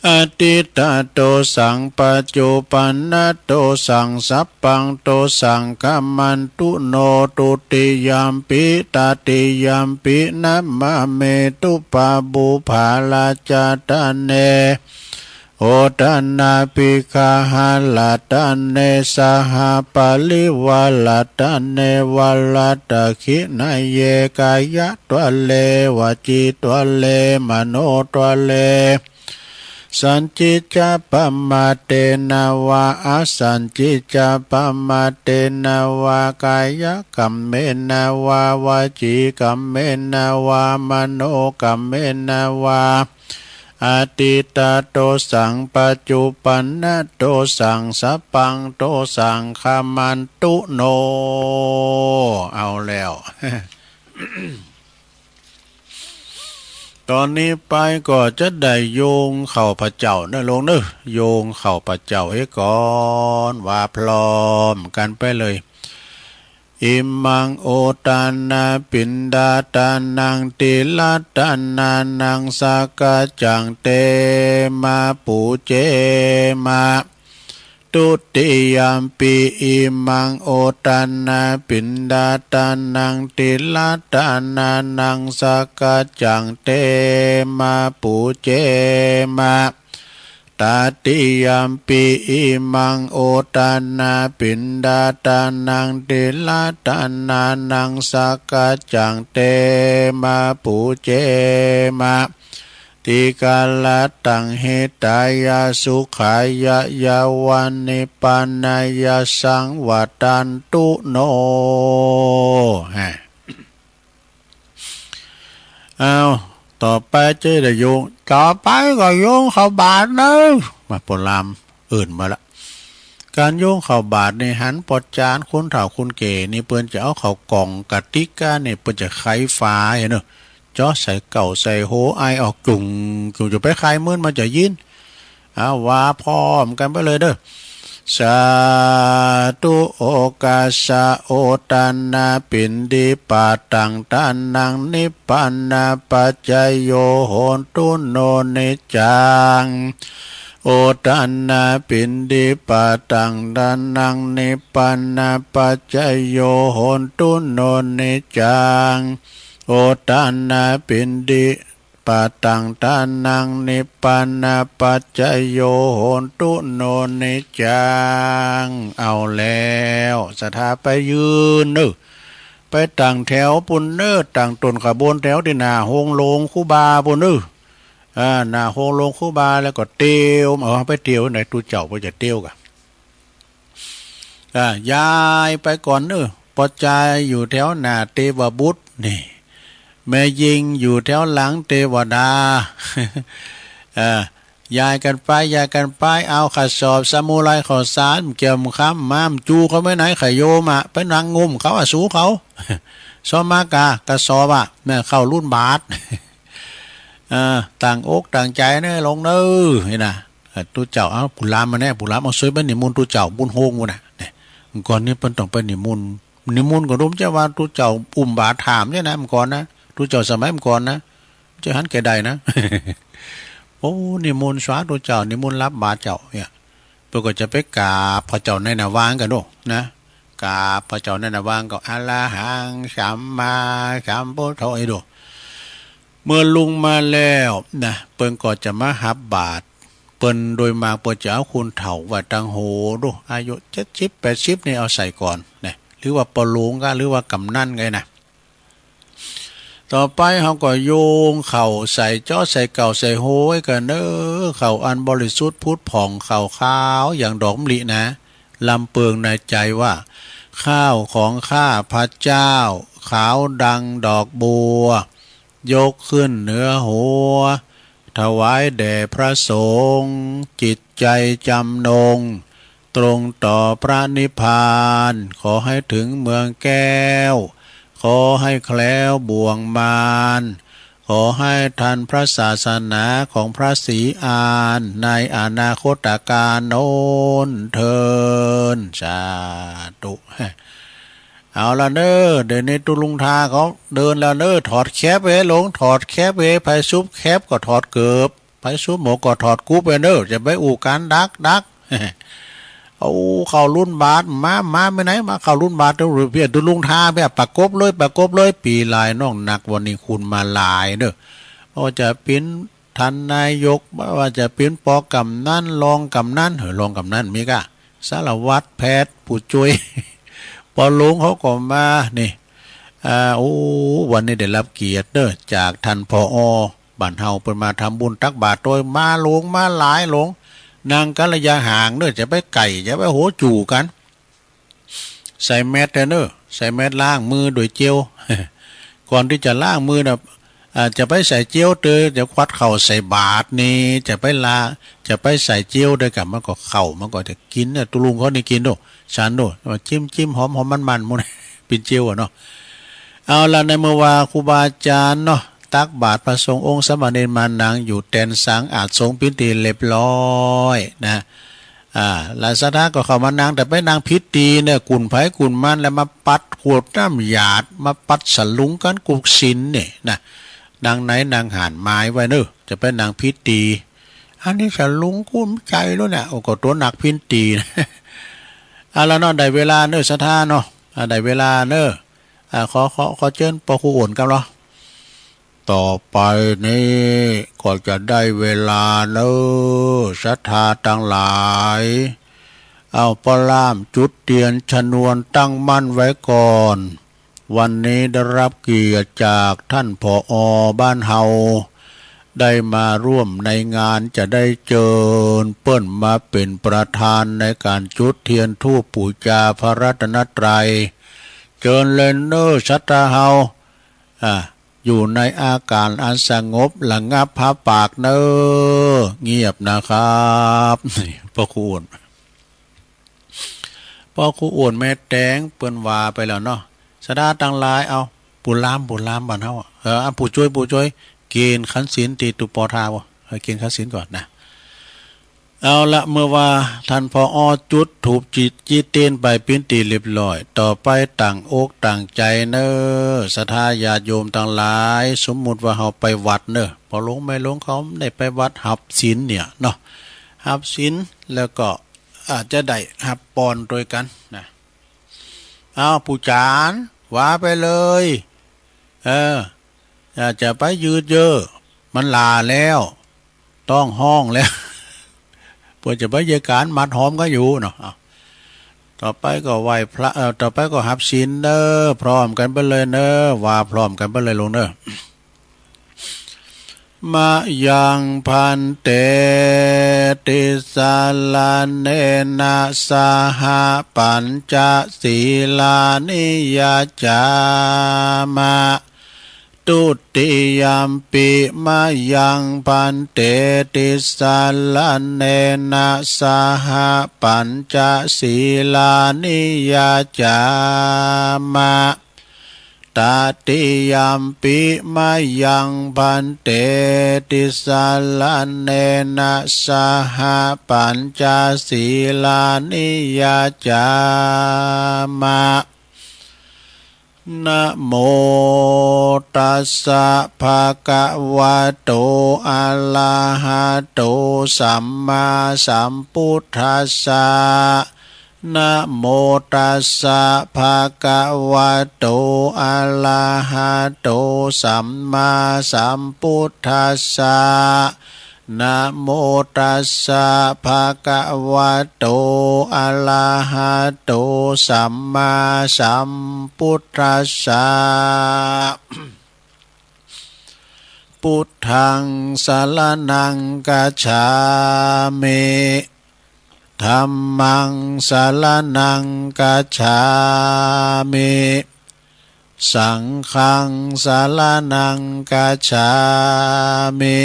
อติตะโตสัง ปัจจุปันนะโตสัง สัพพังโตสัง ขมันตุโน ทุติยัมปิ ตติยัมปิ นะมามิ ตุปะบุพาราจาตะเน โอตะนะภิกขาหาราตะเน สหปาริวาราตะเน วาราตะขิณะเย กายะตวะเล วจีตวะเล มโนตวะเล สัญจิจจะปะมาเตนะวา อสัญจิจจะปะมาเตนะวา กายะกัมเมนะวา วจีกัมเมนะวา มโนกัมเมนะวา อติตะโตสัง ปัจจุปันนะโตสัง สัพพังโตสัง ขมันตุโน เอาแล้ว ตอนนี้ไปก็จะได้โยงเข้าพระเจ้าเนอะลุงเนอะ โยงเข้าพระเจ้าให้ก่อน ว่าพร้อมกันไปเลย อิมังโอตานาปิณฑาตานัง ติรัตานานัง สักกะจัง เตมา ปูเจมา ทุติยัมปิ อิมังโอตานาปิณฑาตานัง ติรัตานานัง สักกะจัง เตมา ปูเจมา ตติยัมปิ อิมังโอตานาปิณฑาตานัง ติรัตานานัง สักกะจัง เตมา ปูเจมา ติกะระตัง หิตายะ สุขายะ ยาวะ นิพพานายะ สังวัตตันตุโน ฮะ เอา ต่อไปจะได้โยง ต่อไปก็โยงเข้าบาตรเนอะ มาโปรลาม เอิ้นมาละ การโยงเข้าบาตรนี่หันปอดจาน คนเฒ่าคนแก่นี่เปิ้นจะเอาเข้ากล่องกะติกานี่เปิ้นจะไขฝาหั้นเนอะ เจาะใส่เก๊าใส่โหไอออกจุ่งจุ่ง จะไปไขมื้นมันจะยิน เอาว่าพร้อมกันไปเลยเด้อ สาธุ โอกัสสะ โอตานาปิณฑิปาตัง ตานัง นิพพานาปัจจโย โหนตุโน นิจจัง โอตานาปิณฑิปาตัง ตานัง นิพพานาปัจจโย โหนตุโน นิจจัง โอตานาปิณฑิปาตัง ตานัง นิพพานาปัจจโย โหนตุโน นิจจัง เอาแล้ว ศรัทธาไปยืนเนอะ ไปตั้งแถวปู้นเนอะ ตั้งต้นขบวนแถวตี้หน้าโฮงโลงครูบาปู้นเนอะ อ่า หน้าโฮงโลงครูบา แล้วก็เตียว เอาไปเตียวไหน ตุ๊เจ้าเปิ้นจะเตียวกะ อ่า ยายไปก่อนเนอะ ปอจายอยู่แถวหน้าเทวบุตรนี่ แม่ญิงอยู่แถวหลังเทวดา เอ่อ ย้ายกันไป ย้ายกันไป เอาข้าวสอบสมุไรข้าวสารเกี่ยวคำมาจูเขาไม่ไหนขยโยมอะ ไปนั่งงุ่มเขาอะ สูเขา ซ้อมมากะกระสอบอะ แม่เข้ารุ่นบาท เอ่อ ตั้งอกตั้งใจเนอะ ลงเนอะ นี่นะ เอ่อ ตุ๊เจ้า เอาผู้ลามมาแน่ ผู้ลาม เอาช่วยไปนิมนต์ตุ๊เจ้า บุญโฮงบุญน่ะ เนี่ย ก่อนนี้เปิ้นต้องไปนิมนต์ นิมนต์ก็รู้จะว่าตุ๊เจ้าอุ้มบาตรถามเนี่ยนะ เมื่อก่อนนะ ตุ๊เจ้าสมัยเมื่อก่อนนะ จะหันแก่ใดนะ โอ้ นิมนต์สาธุเจ้า นิมนต์รับบาตรเจ้า เนี่ย เปิ้นก็จะไปกราบพระเจ้าในหน้าว่างกันโน่นนะ กราบพระเจ้าในหน้าว่างก็ อะระหังสัมมาสัมพุทโธ ไอ้ดู เมื่อลงมาแล้วนะ เปิ้นก็จะมาฮับบาตร เปิ้นโดยมากเปิ้นจะเอาคนเฒ่าไว้ตังโหดู อายุเจ็ดสิบแปดสิบนี่เอาใส่ก่อนนะ หรือว่าปอหลวงกะ หรือว่ากำนันไงนะ ต่อไปเฮาก็โยงข้าวใส่เจ๊าะใส่เก่าใส่โฮไว้กันเนอะ ข้าวอันบริสุทธิ์ผุดผ่อง ข้าวขาวอย่างดอกมะลินะ ลำเปิงในใจว่า ข้าวของข้าพเจ้า ขาวดังดอกบัว ยกขึ้นเหนือหัว ถวายแด่พระสงฆ์ จิตใจจำนง ตรงต่อพระนิพพาน ขอให้ถึงเมืองแก้ว ขอให้แคล้วบ่วงมาร ขอให้ทันพระศาสนาของพระศรีอาน ในอนาคตกาลโน้นเทิน สาธุ เอาละเนอะ เดี๋ยวนี้ตุ๊ลุงทาเขาเดินแล้วเนอะ ถอดแคปเว้ยลง ถอดแคปเว้ย ไผซุบแคปก็ถอดเกิบ ไผซุบหมวกก็ถอดกุบเว้ยเนอะ จะไปอู้กันดักดัก เอาเข้ารุ่นบาท มา มาไปไหน มาเข้ารุ่นบาท เดี๋ยวเพี้ยตุ๊ลุงทาเพี้ย ประกบเลย ประกบเลย ปีหลายน้องนัก วันนี้คุณมาหลายเนอะ บ่ว่าจะเป็นท่านนายก บ่ว่าจะเป็นปอกำนัน รองกำนัน เฮ้ย รองกำนันมีกะ สารวัตรแพทย์ ผู้ช่วย ปอหลวงเขาก็มา นี่ อ่า โอ้ วันนี้ได้รับเกียรติเด้อ จากท่าน ผอ บ้านเฮา เปิ้นมาทำบุญตักบาตรโดย มาหลวง มาหลายหลวง นั่งกันระยะห่างเด้อ จะไปใกล้ จะไปโหจู๋กัน ใส่แมสเด้อเนอะ ใส่แมสล้างมือโดยเจล ก่อนที่จะล้างมือน่ะ อ่า จะไปใส่เจลเตอ จะควัดเข้าใส่บาตรนี่ จะไปละ จะไปใส่เจลด้วยกัน มันก็เข้า มันก็จะกินเนี่ย ตุ๊ลุงเขานี่กินโด ฉันโด มาจิ้มๆ หอมๆ มันๆ หมด เป็นเจลอะเนาะ เอาละ ในเมื่อว่าครูบาอาจารย์เนาะ ตักบาตร พระสงฆ์องค์สามเณรมานั่งอยู่แตนสังอาสน์สงฆ์เป็นตี้เรียบร้อยนะ อ่า แล้วศรัทธาก็เข้ามานั่ง แต่ไปนั่งผิดตี้เนี่ย กุ่นไผกุ่นมัน แล้วมาปัดขวดน้ำหยาด มาปัดสลุงกันกุกศีลเนี่ยนะ นั่งไหนนั่งหั้น หมายไว้เนอะ จะไปนั่งผิดตี้ อันนี้สลุงกุ้มใจแล้วเนี่ย โอ้ ก็ตัวหนักผิดตี้ เอาละเนาะ ได้เวลาเนอะ ศรัทธาเนาะ อ่า ได้เวลาเนอะ อ่า ขอ ขอ ขอเจิญปอครูอ้วนกำลอ ต่อไปนี้ก็จะได้เวลาเนอะศรัทธาตังหลาย เอาปอล่ามจุดเตียนชนวนตั้งมั่นไว้ก่อน วันนี้ได้รับเกียรติจากท่าน ผอ บ้านเฮา ได้มาร่วมในงาน จะได้เจิญเปิ้นมาเป๋นประธานในการจุดเตียนธูปปู๋จาพระรัตนตรัย เจิญเลยเนอะศรัทธาเฮา อ่า อยู่ในอาการอันสงบระงับ ผาปากเนอะ เงียบนะครับ นี่ ปอครูอ้วน ปอครูอ้วนแม่แตงเปิ้นว่าไปแล้วเนาะ ศรัทธาตังหลาย เอา ผู้ลาม ผู้ลามบ้านเฮาอะ เออ อ่ะ ผู้จ้วย ผู้จ้วย เกณฑ์ขันศีลตี้ตุ๊ปอทาบ่ เออ เกณฑ์ขันศีลก่อนนะ เอาละ เมื่อว่าท่าน ผอ จุดธูปจิต จิตเตียนไปเป็นตี้เรียบร้อย ต่อไปตั้งอกตั้งใจเนอะ ศรัทธาญาติโยมตังหลาย สมมุติว่าเฮาไปวัดเนอะ ปอหลวงแม่หลวงเขาได้ไปวัดหับศีลเนี่ยเนาะ หับศีล แล้วก็อาจจะได้หับปอนด้วยกันนะ เอา ผู้จาน ว่าไปเลย เออ อย่าจะไปยืดเยอะ มันหล่าแล้ว ต้องห้องแล้ว เปิ้นจะไปเยียะก๋านมัดหอมกันอยู่เนาะ เอา ต่อไปก็ไหว้พระ เอ่อ ต่อไปก็หับศีลเนอะ พร้อมกันไปเลยเนอะ ว่าพร้อมกันไปเลยลงเนอะ มะยัง ภันเต ติสะระเณนะสะหะ ปัญจะสีลานิยัจฉามะ ตุ Dutiyampi mayaṃ bhante tisaraṇena saha pañca sīlāni yācāma. Tatiyampi mayaṃ bhante tisaraṇena saha pañca sīlāni yācāma. Namo tassa bhagavato arahato sammāsambuddhassa. Namo tassa bhagavato arahato sammāsambuddhassa. Namo tassa bhagavato arahato sammāsambuddhassa. Buddhaṃ saraṇaṃ gacchāmi. Dhammaṃ saraṇaṃ gacchāmi. Saṅghaṃ saraṇaṃ gacchāmi.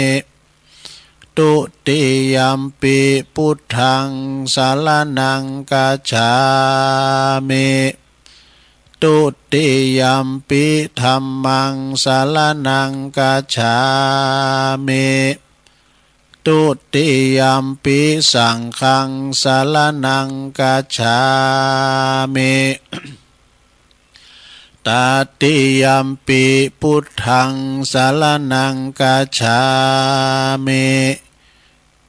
Dutiyampi buddhaṃ saraṇaṃ gacchāmi. Dutiyampi dhammaṃ saraṇaṃ gacchāmi. Dutiyampi saṅghaṃ saraṇaṃ gacchāmi. Tatiyampi buddhaṃ saraṇaṃ gacchāmi.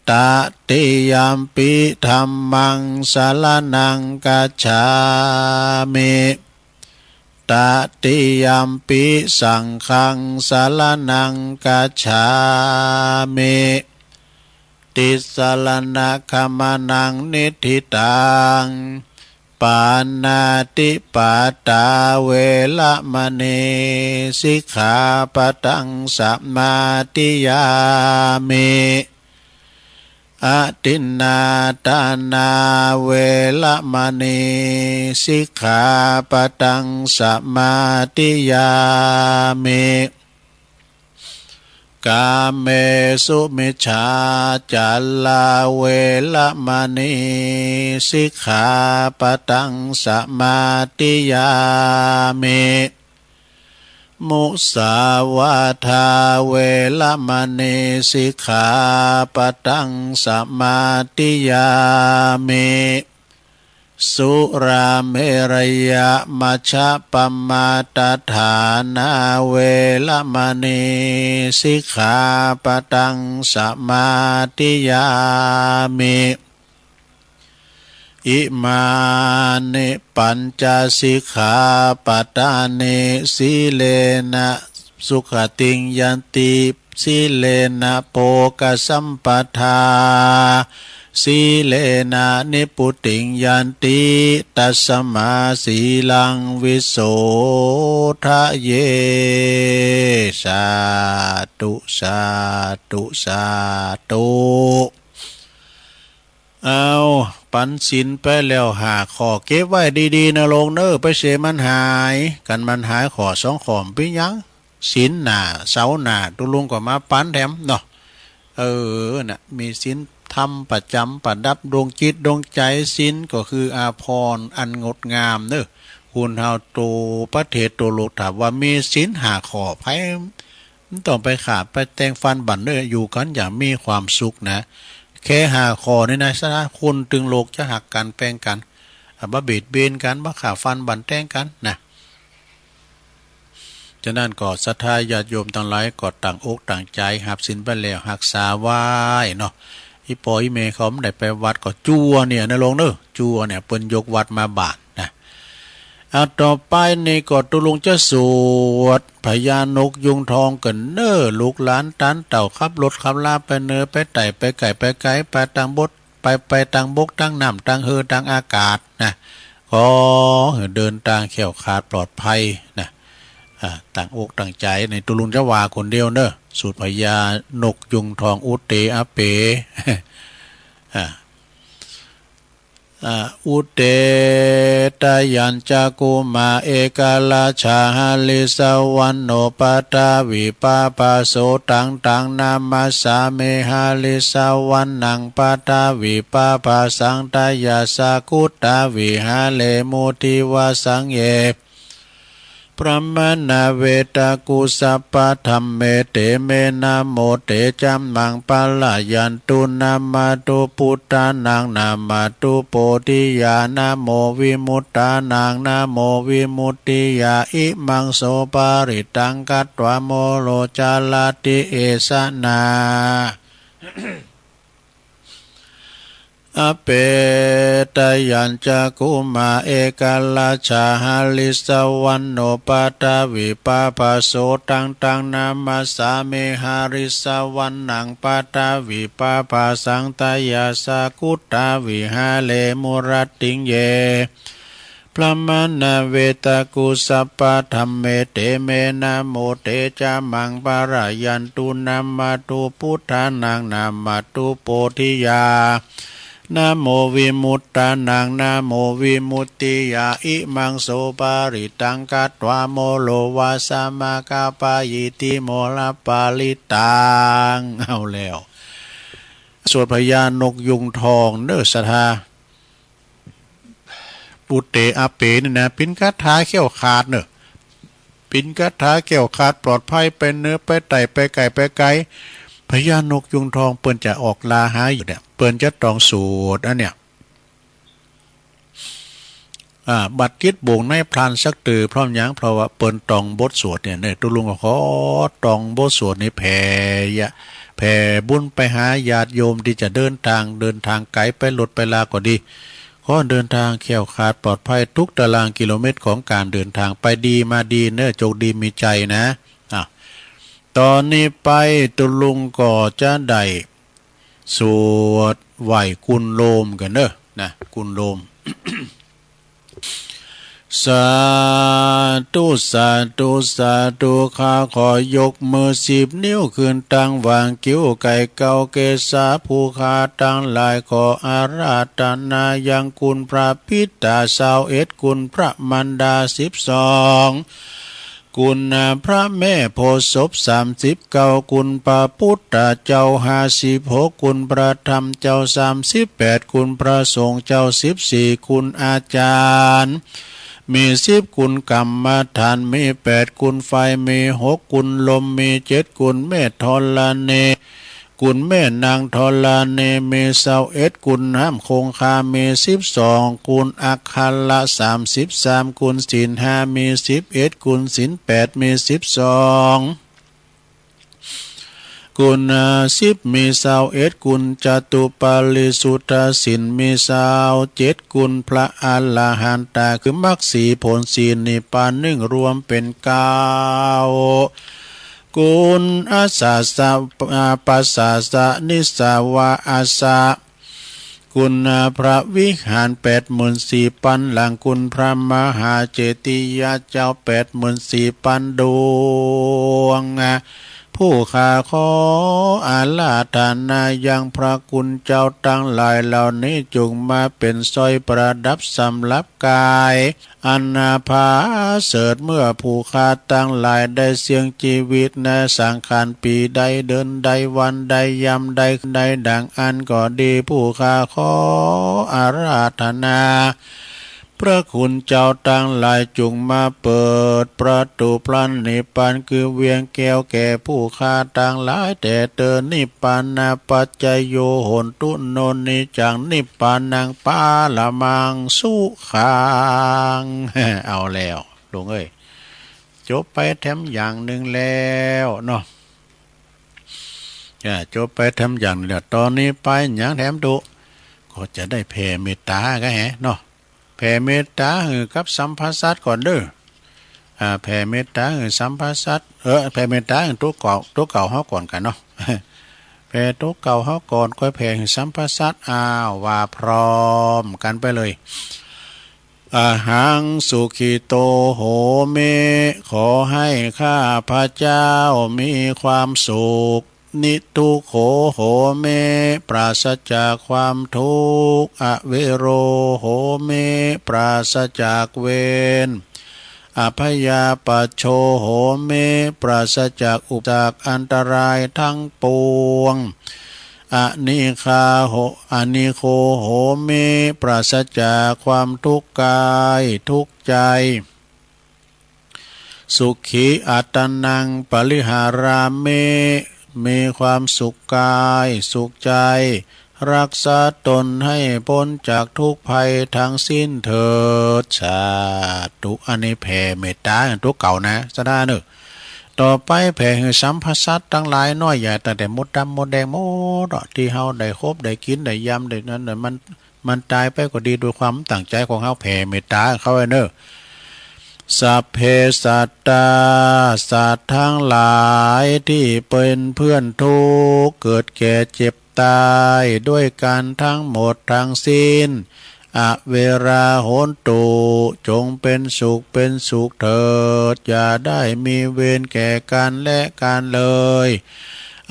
Tatiyampi dhammaṃ saraṇaṃ gacchāmi. Tatiyampi saṅghaṃ saraṇaṃ gacchāmi. Tisaraṇagamanaṃ niṭṭhitaṃ. Pāṇātipātā veramaṇī sikkhāpadaṃ samādiyāmi. Adinnādānā veramaṇī sikkhāpadaṃ samādiyāmi. Kāmesumicchācārā veramaṇī sikkhāpadaṃ samādiyāmi. Musāvādā veramaṇī sikkhāpadaṃ samādiyāmi. Surāmerayamajjapamādaṭṭhānā veramaṇī sikkhāpadaṃ samādiyāmi. Imāni pañca sikkhāpadāni. Sīlena sugatiṃ yanti, sīlena bhogasampadā, sīlena nibbutiṃ yanti, tasmā sīlaṃ visodhaye. Sādhu, sādhu, sādhu. เอา ปันศีลไปแล้วห้าข้อ เก็บไว้ดีๆ นะลูกเนอะ ไปเสียมันหาย กันมันหายข้อสองข้อ บ่เป็นหยัง ศีลหน้า เสาร์หน้า ตุ๊ลุงก็มาปันแถมเนาะ เออ น่ะ มีศีลธรรมประจำประดับดวงจิตดวงใจ ศีลก็คืออาภรณ์อันงดงามเนอะ คุณเฮาโตประเทศโตโลก ถ้าว่ามีศีลห้าข้อ ไผ บ่ต้องไปฆ่า ไปแต่งฟันบั่นเด้อ อยู่กันอย่างมีความสุขนะ แค่ห้าข้อนี้นะ ฉะนั้นคนตึงโลกจะฮักกันแป้งกัน อ่ะ บ่เบียดเบียนกัน บ่ฆ่าฟันบั่นแต่งกันนะ ฉะนั้นก็ศรัทธาญาติโยมตังหลายก็ตั้งอกตั้งใจฮับศีลไปแล้ว ฮักษาไว้เนาะ อีป้ออีแม่เขาบ่ได้ไปวัดก็จั่วเนี่ยนะลูกเนอะ จั่วเนี่ย เปิ้นยกวัดมาบ้านนะ อ่ะ ต่อไปนี่ก็ตุ๊ลุงจะสวดพญานกยูงทองกั๋นเนอะ ลูกหลานตานเต้าขับรถขับลาไปเหนือไปใต้ไปใก้ไปไกล ไปตางบก ไป ไปตางบกตางน้ำตางเฮือตางอากาศนะ ขอหื้อเดินตางแคล้วคลาดปลอดภัยนะ อ่า ตั้งอกตั้งใจ นี่ตุ๊ลุงจะว่าคนเดียวเนอะ สวดพญานกยูงทองอุเตอะเป อ่า อุเต ตะยัญจะกุมา เอกราชา หริสวรรณโณ ปะทะวีปะภาโส ตัง ตัง นามัสสามิ หริสวรรณัง ปะทะวีปะภาสัง ตะยัสสะ กุตตา วิหะเรมุ ทิวะสัง เย พรหมณา เวตะกุ สัพพะธัมเม เต เม นะโม เต จะมัง ปะระยันตุ นะมะตุ พุทธานัง นะมะตุ โพธิยา นะโม วิมุตตานัง นะโม วิมุตติยา อิมัง โส ปะริตตัง คัตวา โมโร จะระติ เอสะ นา อเป ตะยัญจะกุมา เอกราชา หริสวรรณโณ ปะทะวีปะภาโส ตัง ตัง นามัสสามิ หริสวรรณัง ปะทะวีปะภาสัง ตะยัสสะ กุตตา วิหะเรมุ รัตติง เย พรหมณา เวตะกุ สัพพะธัมเม เต เม นะโม เต จะมัง ปะระยันตุ นะมะตุ พุทธานัง นะมะตุ โพธิยา นะโม วิมุตตานัง นะโม วิมุตติยา อิมัง โส ปะริตตัง คัตวา โมโร วะสะ มะคะปะ อิติ โมระ ปะริตตัง เอาแล้ว สวดพญานกยูงทองเน้อ ศรัทธา อุเต อเป นี่นะ เป๋นคาถาแคล้วคลาดเนอะ เป๋นคาถาแคล้วคลาด ปลอดภัย ไปเหนือไปใต้ ไปใกล้ไปไกล พญานกยูงทองเปิ้นจะออกล่าหาอยู่เนี่ย เปิ้นจะต้องสวดอันเนี่ย อ่า บัดจิตบ่งในพลันสักเตื้อ เพราะหยัง เพราะว่าเปิ้นต้องบทสวดเนี่ย เนี่ย ตุ๊ลุงก็ขอต้องบทสวดนี้แผ่ยะ แผ่บุญไปหาญาติโยมที่จะเดินทาง เดินทางไกล ไปรถไปลาก็ดี ขอเดินทางแคล้วคลาดปลอดภัยทุกตารางกิโลเมตรของการเดินทาง ไปดีมาดีเนอะ โชคดีมีชัยนะ อ่ะ ตอนนี้ไปตุ๊ลุงก็จะได้สวดไหว้กุนโลมกันเนอะ นะ กุนโลม สาธุ สาธุ สาธุ ข้าขอยกมือสิบนิ้วขึ้นตั้งวางคิ้วไก่เก้าเกศา ผู้ข้าตังหลายขออาราธนายังคุณพระปิตาซาวเอ็ด คุณพระมารดาสิบสอง คุณพระแม่โพธิ์ศพสามสิบเก้า คุณพระพุทธเจ้าห้าสิบหก คุณพระธรรมเจ้าสามสิบแปด คุณพระสงฆ์เจ้าสิบสี่ คุณอาจารย์มีสิบ คุณกรรมฐานมีแปด คุณไฟมีหก คุณลมมีเจ็ด คุณแม่ธรณี คุณแม่นางธรณีมีซาวเอ็ด คุณน้ำคงคามีสิบสอง คุณอัคระสามสิบสาม คุณศีลห้ามีสิบเอ็ด คุณศีลแปดมีสิบสอง คุณสิบมีซาวเอ็ด คุณจตุปาริสุทธศีลมีซาวเจ็ด คุณพระอรหันตาคือมรรคสี่ผลสี่นิพพานหนึ่งรวมเป็นเก้า คุณอาสาสะ อาปัสสาสะ นิสสาวาอาสะ คุณพระวิหารแปดหมื่นสี่พันหลัง คุณพระมหาเจติยะเจ้าแปดหมื่นสี่พันดวง ผู้ข้าขออาราธนายังพระคุณเจ้าทั้งหลายเหล่านี้ จงมาเป็นสร้อยประดับสำหรับกาย อันผาเสริฐ เมื่อผู้ข้าตังหลายได้เสี่ยงชีวิตในสังขารปีใดเดือนใดวันใดยามใดคืนใดดังอั้นก็ดี ผู้ข้าขออาราธนา พระคุณเจ้าตังหลายจงมาเปิดประตูพระนิพพานคือเวียงแก้วแก่ผู้ข้าตังหลายแต่เตอ นิพพานะปัจจโย โหนตุ โน นิจจัง นิพพานัง ปะระมัง สุขัง เอาแล้วลุงเอ้ย จบไปแถมอย่างหนึ่งแล้วเนาะ อ่า จบไปแถมอย่างหนึ่งแล้ว ตอนนี้ไปหยังแถมดู ก็จะได้แผ่เมตตาก็แหเนาะ แผ่เมตตาหื้อกับสัมภสัตว์ก่อนเด้อ อ่า แผ่เมตตาหื้อสัมภสัตว์ เออ แผ่เมตตาหื้อตัวเก่า ตัวเก่าเฮาก่อนกันเนาะ แผ่ตัวเก่าเฮาก่อน ค่อยแผ่หื้อสัมภสัตว์ อ้าว ว่าพร้อมกันไปเลย อะหัง สุขิโต โหมิ ขอให้ข้าพเจ้ามีความสุข นิทุกโข โหเม ปราศจากความทุกข์ อเวโร โหเม ปราศจากเวร อพยาปัชโช โหเม ปราศจากอุปสรรคอันตรายทั้งปวง อนิคาโห อนิโค โหเม ปราศจากความทุกข์กายทุกข์ใจ สุขีอัตตานังปริหารามิ มีความสุขกายสุขใจ รักษาตนให้พ้นจากทุกข์ภัยทั้งสิ้นเถิด สาธุ อันนี้แผ่เมตตาตัวเก่านะ สาธุเนอะ ต่อไปแผ่หื้อสรรพสัตว์ตังหลายน้อยใหญ่ ตั้งแต่มดดำมดแดงหมดอะ ตี้เฮาได้คบได้กินได้ยำได้นั้นน่ะ มัน มันตายไปก็ดี ด้วยความตั้งใจของเฮาแผ่เมตตาเขาไว้เนอะ สัพเพสัตตา สัตว์ทั้งหลายที่เป็นเพื่อนทุกข์ เกิดแก่เจ็บตายด้วยกันทั้งหมดทั้งสิ้น อเวราโหนตุ จงเป็นสุขเป็นสุขเถิด อย่าได้มีเวรแก่กันและกันเลย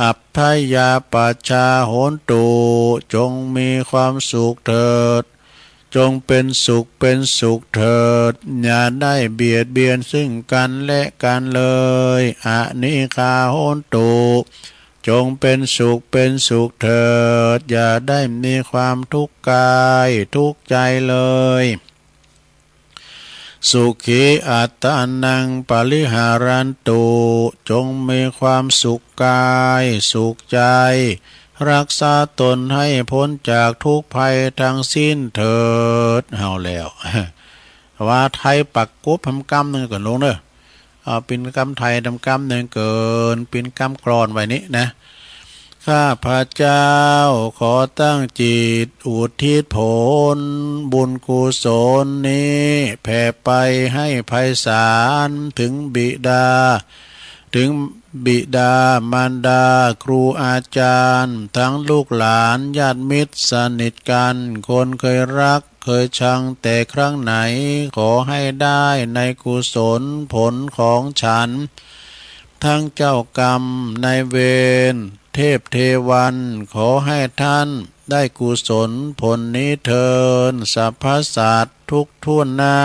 อัพพยาปัชชาโหนตุ จงมีความสุขเถิด จงเป็นสุขเป็นสุขเถิด อย่าได้เบียดเบียนซึ่งกันและกันเลย อนิคาโหนตุ จงเป็นสุขเป็นสุขเถิด อย่าได้มีความทุกข์กายทุกข์ใจเลย สุขีอัตตานังปริหารันตุ จงมีความสุขกายสุขใจ รักษาตนให้พ้นจากทุกข์ภัยทั้งสิ้นเถิด เอาแล้ว ว่าไทยปักกบทำกำหนึ่งก่อนลงเนอะ เอาเป็นกำไทยทำกำหนึ่งเกิน เป็นกำกลอนไว้นี้นะ ข้าพเจ้าขอตั้งจิตอุทิศผลบุญกุศลนี้แผ่ไปให้ไพศาลถึงบิดา ถึงบิดามารดาครูอาจารย์ ทั้งลูกหลานญาติมิตรสนิทกัน คนเคยรักเคยชังแต่ครั้งไหน ขอให้ได้ในกุศลผลของฉัน ทั้งเจ้ากรรมนายเวร เทพเทวัน ขอให้ท่านได้กุศลผลนี้เทิน สรรพสัตว์ทุกทั่วหน้า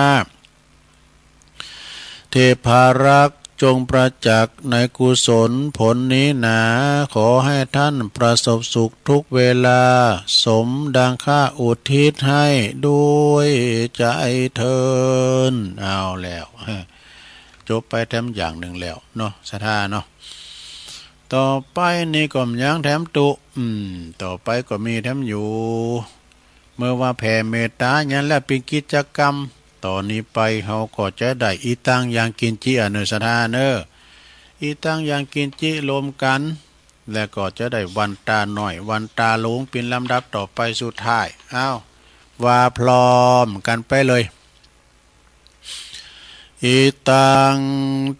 เทพารักษ์จงประจักษ์ในกุศลผลนี้หนา ขอให้ท่านประสบสุขทุกเวลา สมดังข้าอุทิศให้ด้วยใจเทิน เอาแล้ว จบไปแถมอย่างหนึ่งแล้วเนาะ ศรัทธาเนาะ ต่อไปนี่ก็ยังแถมตุ อืม ต่อไปก็มีแถมอยู่ เมื่อว่าแผ่เมตตาอย่างนั้นแล้วเป็นกิจกรรม ตอนนี้ไปเฮาก็จะได้อีตังยังกินจิ อนุ ศรัทธาเนอะ อีตังยังกินจิรวมกัน และก็จะได้วันตาน้อย วันตาหลวงเป็นลำดับต่อไปสุดท้าย อ้าว ว่าพร้อมกันไปเลย อิตัง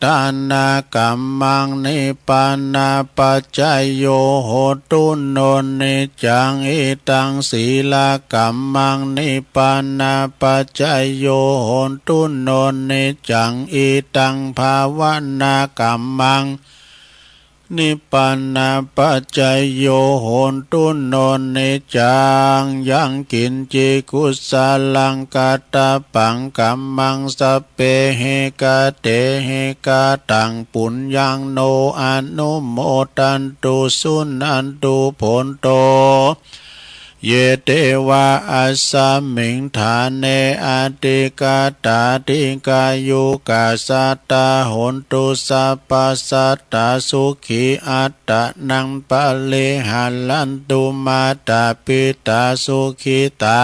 ทานะกัมมัง นิพพานะปัจจโย โหตุ โน นิจจัง อิตังสีลกัมมัง นิพพานะปัจจโย โหตุ โน นิจจัง อิตังภาวนากัมมัง นิพพานะปัจจโย โหตุ โน นิจจัง ยังกินจิกุสลังกัตตปังกัมมัง สัพเพหิกะเตหิกะตัง ปุญญัง โน อนุโมทันตุ สุนันตุ โภนโต เย เตวะ อัสสมิง ฐาเน อธิกาตา ดิกายุกา สัตตา โหนตุ สัพพะสัตตา สุขี อัตตานัง ปะริหารันตุ มาตา ปิตา สุขิตา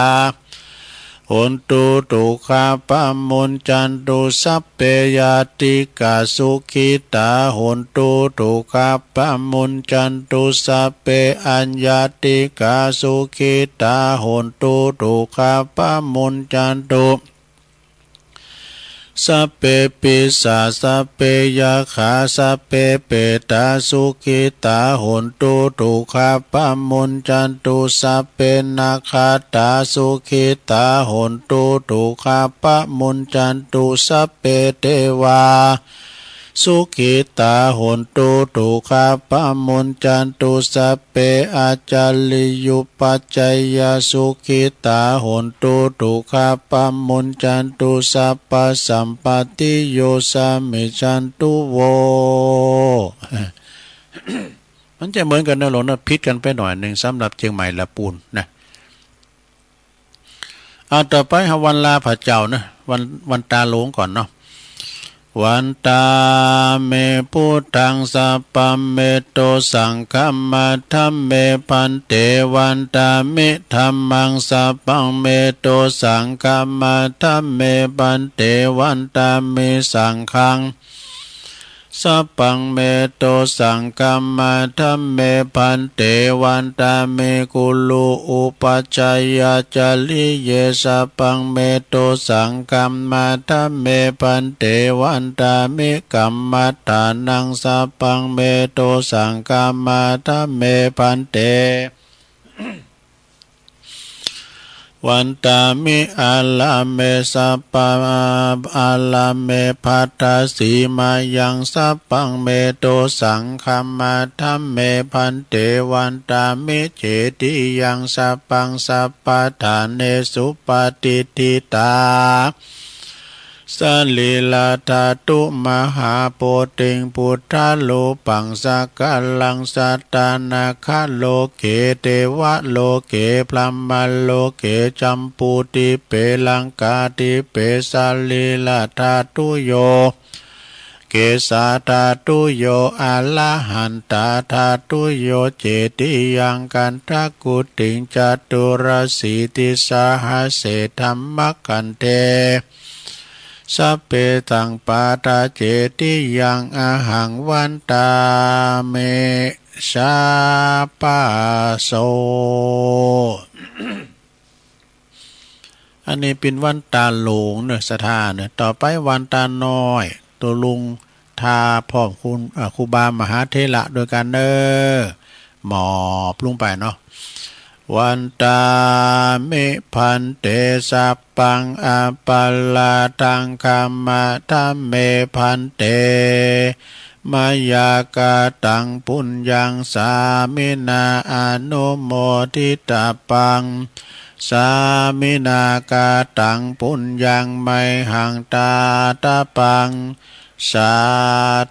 โหนตุ ทุกขาปะมุญจันตุ สัพเพญาติกา สุขิตา โหนตุ ทุกขาปะมุญจันตุ สัพเพอัญญาติกา สุขิตา โหนตุ ทุกขาปะมุญจันตุ สัพเพปิสา สัพเพยัคขา สัพเพเปตา สุขิตา โหนตุ ทุกขาปะมุญจันตุ สัพเพนาคาตา สุขิตา โหนตุ ทุกขาปะมุญจันตุ สัพเพเทวา สุขิตา โหนตุ ทุกขาปะมุญจันตุ สัพเพ อาจาริยุปัชฌายา สุขิตา โหนตุ ทุกขาปะมุญจันตุ สัพพะสัมปตติโย สามิชชันตุ โว มันจะเหมือนกันนะหลวงนะ ผิดกันไปหน่อยหนึ่งสำหรับเชียงใหม่ละปูนนะ เอาต่อไปหาวันลาพระเจ้านะ วัน วันตาหลวงก่อนเนาะ วันตาเม พุทธัง สัพพัง เม โต สังฆัมมา ธัมเม พันเต วันตามิ ธัมมัง สัพพัง เม โต สังฆัมมา ธัมเม พันเต วันตามิ สังฆัง สัพพัง เม โต สังฆัมมา ธัมเม พันเต วันตามิ กุรุ อุปัชฌายาจาริเย สัพพัง เม โต สังฆัมมา ธัมเม พันเต วันตามิ กัมมัฏฐานัง สัพพัง เม โต สังฆัมมา ธัมเม พันเต วันตามิ อาราเม สัพพะ อาราเม ภัตตาสีมายัง สัพพัง เม โต สังฆัมมา ธัมเม พันเต วันตามิ เจติยัง สัพพัง สัพพะฐาเนสุ ปะติฏฐิตา สะรีระธาตุ มหาโพธิง พุทธารูปัง สักกะรัง สัตตา นาคาโลเก เตวะโลเก พรหมะโลเก จัมปูติเป ลังกาติเป สะรีระธาตุโย เกสาธาตุโย อะระหันตาธาตุโย เจติยัง คันธะกุติง จตุรสีติสหัสเส ธัมมะคันเท สัพเพ สัพพัทธา เจติยัง อะหัง วันตามิ สัพพะโส อันนี้เป็นวันตาหลวงเนอะ ศรัทธาเนอะ ต่อไปวันตาน้อย ตัวลุงทาพร้อมคุณ อ่า ครูบามหาเถระด้วยกันเนอะ หมอบลงไปเนาะ วันตามิ ภันเต สัพพัง อปะราธัง ขมะ ธัมเม ภันเต มะยา กะตัง ปุญญัง สามินา อนุโมทิตาปัง สามินา กะตัง ปุญญัง ไมหัง ตาตะปัง สา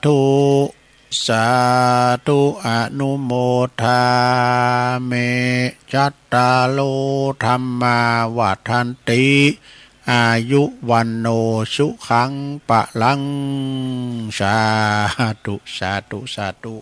ธุ สาธุ อนุโมทามิ จัตตาโร ธัมมา วัฑฒันติ อายุ วัณโณ สุขัง พะลัง สาธุ สาธุ สาธุ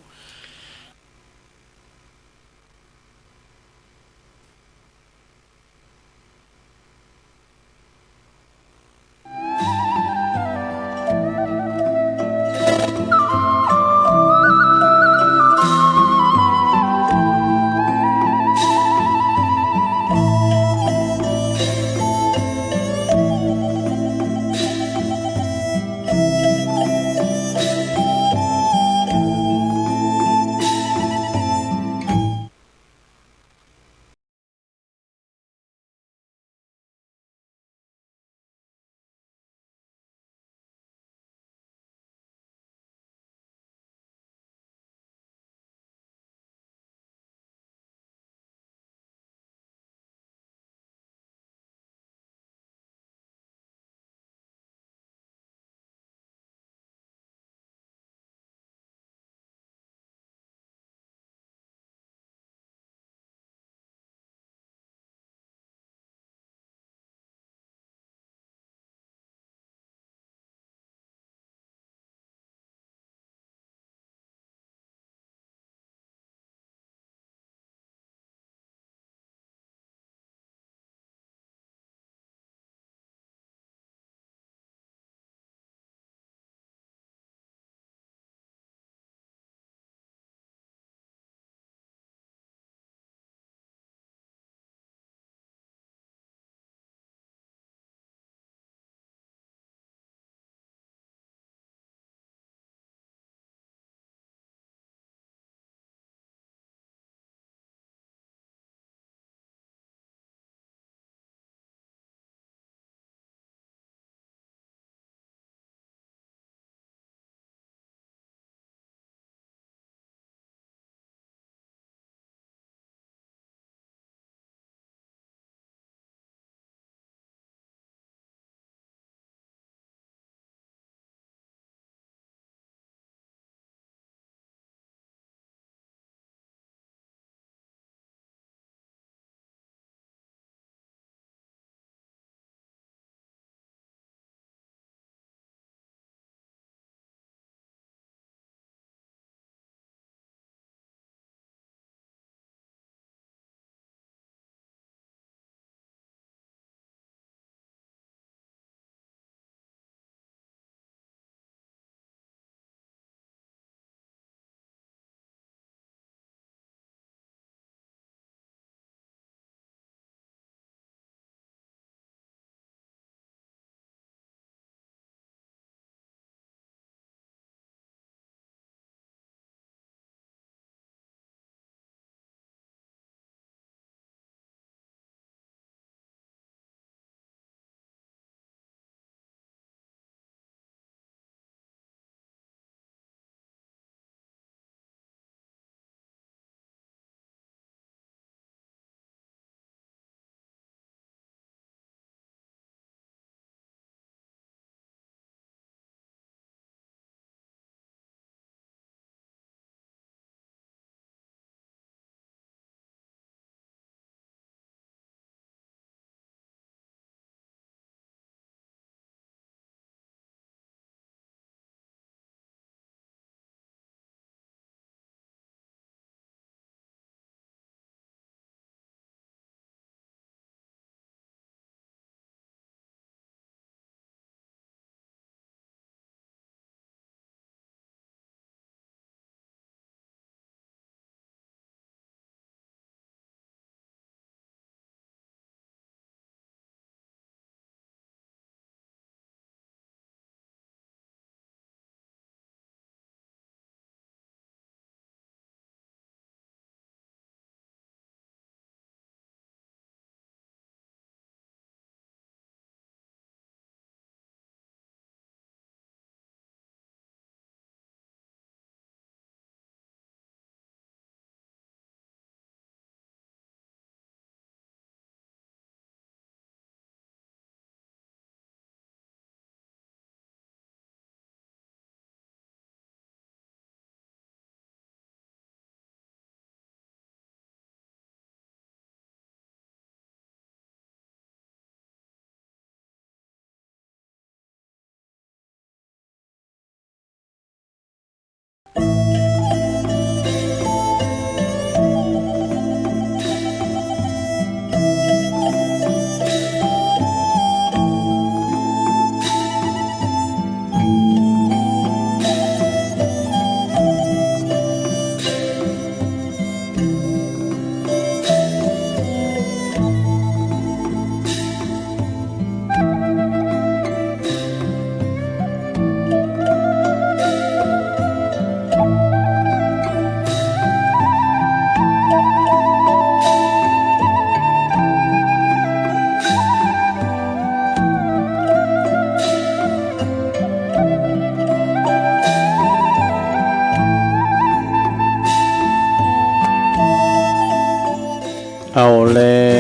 เอาแล้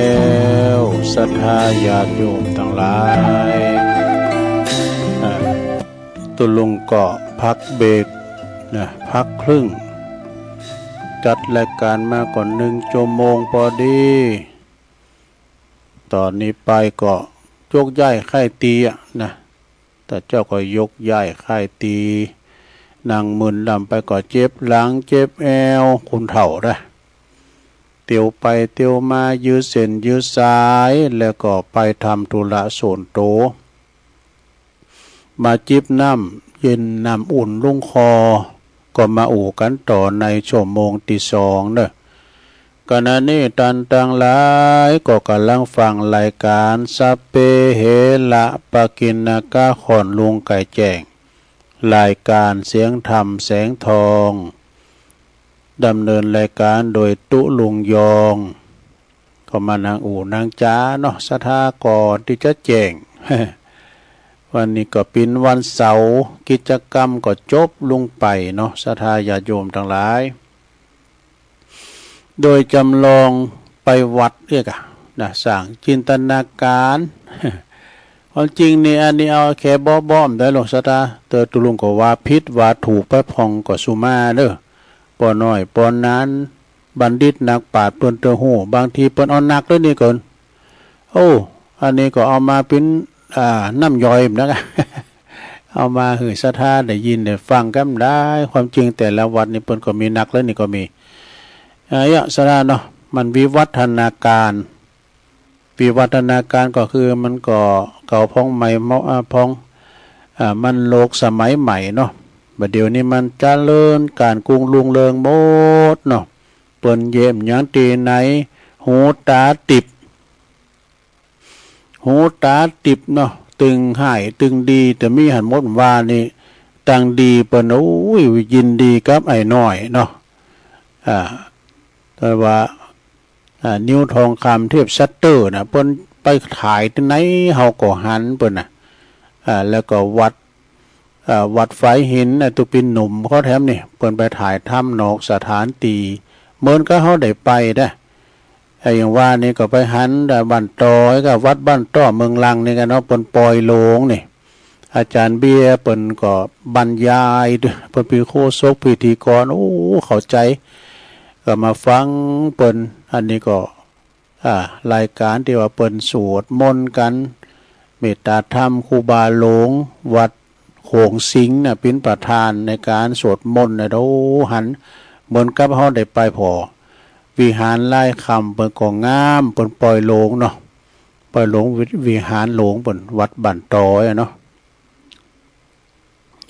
วศรัทธาญาติโยมทั้งหลาย อ่ะ ตุลุงก็พักเบรกนะ พักครึ่ง จัดรายการมาก่อนหนึ่งชั่วโมงพอดี ตอนนี้ไปก็ยกย้ายค่ายตีอะนะ แต่เจ้าก็ยกย้ายค่ายตี นั่งมึนลำไปก็เจ็บหลังเจ็บแอว คนเฒ่านะ เตียวไปเตียวมายื้อเส้นยื้อสาย แล้วก็ไปทำธุระส่วนตัว มาจิบน้ำเย็นน้ำอุ่นลงคอ ก็มาอู้กันต่อในชั่วโมงที่สองเนอะ ขณะนี้ท่านทั้งหลายก็กำลังฟังรายการสัพเพเหระปะกิณณกะ ขอนลุงไก่แจ้ง รายการเสียงธรรมแสงทอง ดำเนินรายการโดยตุ๊ลุงยอง ก็มานั่งอู้นั่งจ๋าเนาะ ศรัทธาก่อนที่จะแจ้ง วันนี้ก็เป็นวันเสาร์ กิจกรรมก็จบลงไปเนาะ ศรัทธาญาติโยมทั้งหลาย โดยจำลองไปวัดเรียกอะนะ สร้างจินตนาการ ความจริงนี่อันนี้เอาแค่เบาะๆ ได้หรอกศรัทธา แต่ตุ๊ลุงก็ว่าผิดว่าถูกไปพ่องก็สุมาเด้อ ปอน้อยปอนาน บัณฑิตนักปราชญ์เปิ้นเตอฮู้ บางทีเปิ้นเอาหนักเลยนี่ก่อน โอ้ อันนี้ก็เอามาเป็น อ่า น้ำย่อยนะ เอามาหื้อศรัทธาได้ยินได้ฟังกันได้ ความจริงแต่ละวัดนี่เปิ้นก็มีหนักเลยนี่ก็มี อ่า เยอะศรัทธาเนาะ มันวิวัฒนาการ วิวัฒนาการก็คือมันก็เก่าพ่องใหม่เมาะ อ่า พ่อง อ่า มันโลกสมัยใหม่เนาะ บัดเดี๋ยวนี้มันเจริญการกุ้งรุ่งเรืองหมดเนาะ เปิ้นเยี่ยมหยังตีไหน หูตาติบ หูตาติบเนาะ ตึงฮ้ายตึงดี แต่มีหันหมดว่านี่ ตังดีเปิ้น โอ้ย ยินดีกับไอ้น้อยเนาะ อ่า แต่ว่า อ่า นิ้วทองคำเทพชัตเตอร์นะ เปิ้นไปถ่ายที่ไหน เฮาก็หันเปิ้นนะ อ่า แล้วก็วัด อ่า วัดฝายหินนะ ตุ๊ปีหนุ่มเขาแถมนี่ เปิ้นไปถ่ายทำนอกสถานที่ เหมือนกับเฮาได้ไปนะ ไอ้อย่างว่านี่ก็ไปหันบ้านตอยกับวัดบ้านต้อเมืองลังนี่กันเนาะ เปิ้นปล่อยโลงนี่ อาจารย์เบียร์เปิ้นก็บรรยายด้วย เปิ้นเป็นโฆษกพิธีกร โอ้ เข้าใจ ก็มาฟังเปิ้น อันนี้ก็ อ่า รายการที่ว่าเปิ้นสวดมนต์กัน เมตตาธรรมครูบาหลวง วัดโขงสิงห์น่ะ เป็นประธานในการสวดมนต์น่ะ โอ้ หันเหมือนกับเฮาได้ไปผ่อวิหารลายคำ เปิ้นก็งาม เปิ้นปล่อยโลงเนาะ ปล่อยโลงวิ วิหารหลวงเปิ้น วัดบ้านตอยอะเนาะ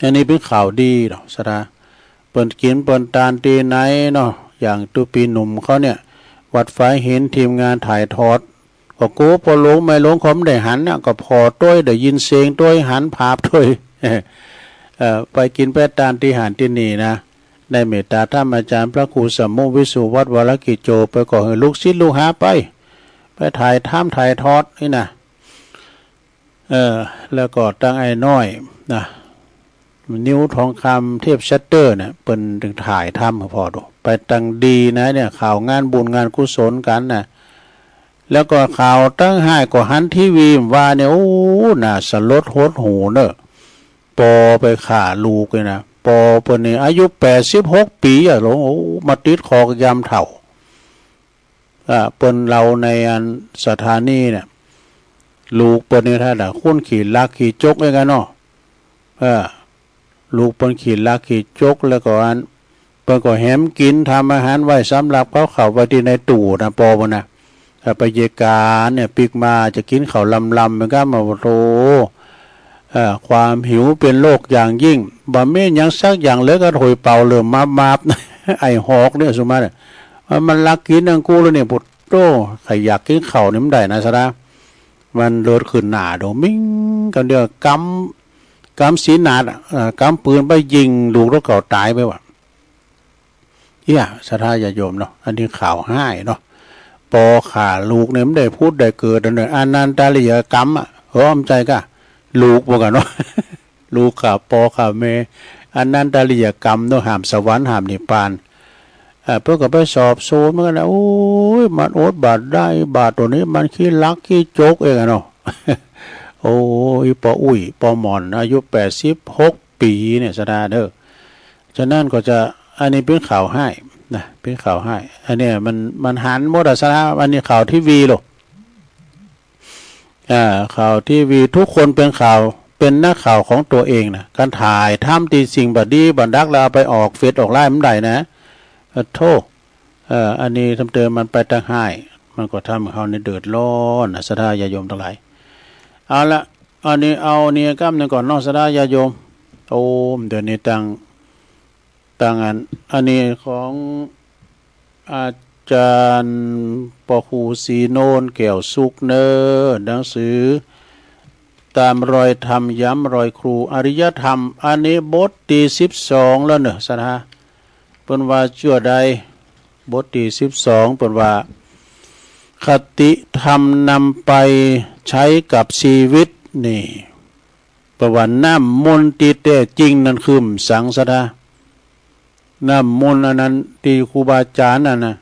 อันนี้เป็นข่าวดีเนาะศรัทธา เปิ้นกินเปิ้นตานตีไหนเนาะ อย่างตุ๊ปีหนุ่มเขาเนี่ย วัดฝายหินทีมงานถ่ายทอด ก็โกปอหลวงแม่หลวงเขาไม่ได้หันน่ะ ก็ผ่อตวยได้ยินเสียงตวยหันภาพตวย เอ่อ ไปกินไปตานตีหันตีนี่นะ ได้เมตตาธรรมอาจารย์พระครูสมมุติวิสุวัฒน์วรกิจโจ ไปก็หื้อลูกศิษย์ลูกหาไป ไปถ่ายทำถ่ายทอดนี่นะ เออ แล้วก็ตังไอ้น้อยนะ นิ้วทองคำเทพชัตเตอร์เนี่ย เปิ้นถึงถ่ายทำให้ผ่อดู ไปตังดีนะเนี่ย ข่าวงานบุญงานกุศลกันนะ แล้วก็ข่าวตังฮ้ายก็หันทีวีว่าเนี่ย โอ้ น่าสลดหดหู่เนอะ ปอไปฆ่าลูกเลยนะ ปอเปิ้นนี่อายุแปดสิบหกปีอะหลวง โอ้ มาติดคอกยามเฒ่า อ่า เปิ้นเล่าในอันสถานีเนี่ย ลูกเปิ้นนี่ถ้าด่าคนขี้ลักขี้จกเองกันเนาะ เออ ลูกเปิ้นขี้ลักขี้จก แล้วก็อัน เปิ้นก็แหมกิน ทำอาหารไว้สำหรับเขา เข้าไว้ที่ในตู้นะ ปอเปิ้นนะ อ่า ไปเยกาเนี่ย ปิ๊กมาจะกินข้าวลำๆ เหมือนกัน มา โอ้โธ่ เอ่อ ความหิวเป็นโรคอย่างยิ่ง บ่มีหยังสักอย่างเลย ก็โถยเป่าเหลิมมาบๆ ไอ้หอกเนี่ย สุมาเนี่ย มัน มันลักกินอังกูแล้วเนี่ย ปุตโต ใครอยากกินข้าวนี่มันได้นะสะดา มันเลิดขึ้นหน้าโดมิงกันเดียว กำ กำสีหนาดอะ เอ่อ กำปืนไปยิงลูกแล้วเขาตายไปว่ะ เอี้ย ศรัทธาญาติโยมเนาะ อันนี้ข่าวฮ้ายเนาะ ปอฆ่าลูกเนี่ยมันได้ผุดได้เกิดอันเนอะ อนันตริยกรรมอะ เออ อ้อมใจกะ ลูกเหมือนกันเนาะ ลูกฆ่าปอฆ่าแม่ อนันตริยกรรมเนาะ ห้ามสวรรค์ห้ามนิพพาน อ่า เปิ้นก็ไปสอบสวนเหมือนกันนะ โอ้ย มันอดบาดได้ บาดตัวนี้มันขี้ลักขี้จกเองอะเนาะ โอ้ย ป้ออุ๊ย ป้อหม่อน อายุแปดสิบหกปีเนี่ย ศรัทธาเด้อ ฉะนั้นก็จะ อันนี้เป็นข่าวร้ายนะ เป็นข่าวร้าย อันเนี้ยมัน มันหันหมดอะ ศรัทธา อันนี้ข่าวทีวีโลก อ่า ข่าวทีวี ทุกคนเป็นข่าว เป็นนักข่าวของตัวเองนะ การถ่ายทำตี้สิ่งบ่ดีบ่ดักแล้วเอาไปออกเฟซออกไลน์มันได้นะ เออ โธ่ เออ อันนี้ทำเติมมันไปตางฮ้าย มันก็ทำให้เฮานี่เดือดร้อนนะ ศรัทธาญาติโยมทั้งหลาย เอาละ อันนี้เอาเนี่ยกำหนึ่งก่อนเนาะ ศรัทธาญาติโยม โอ้ เดี๋ยวนี้ตัง ตังอัน อันนี้ของอาจารย์ ปอ ครูศรีโนนท์ แก้วสุขเนอ หนังสือ ตามรอยธรรม ย้ำรอยครู อริยธรรม อันนี้บทตี้สิบสองแล้วเนอะ ศรัทธา เปิ้นว่าจั่วใด บทตี้สิบสอง เปิ้นว่า คติธรรมนำไปใช้กับชีวิต นี่ เปิ้นว่าน้ำมนต์ตี้แต๊จริงนั้นคือสัง ศรัทธา น้ำมนต์อันนั้นตี้ครูบาอาจ๋ารย์นั่นนะ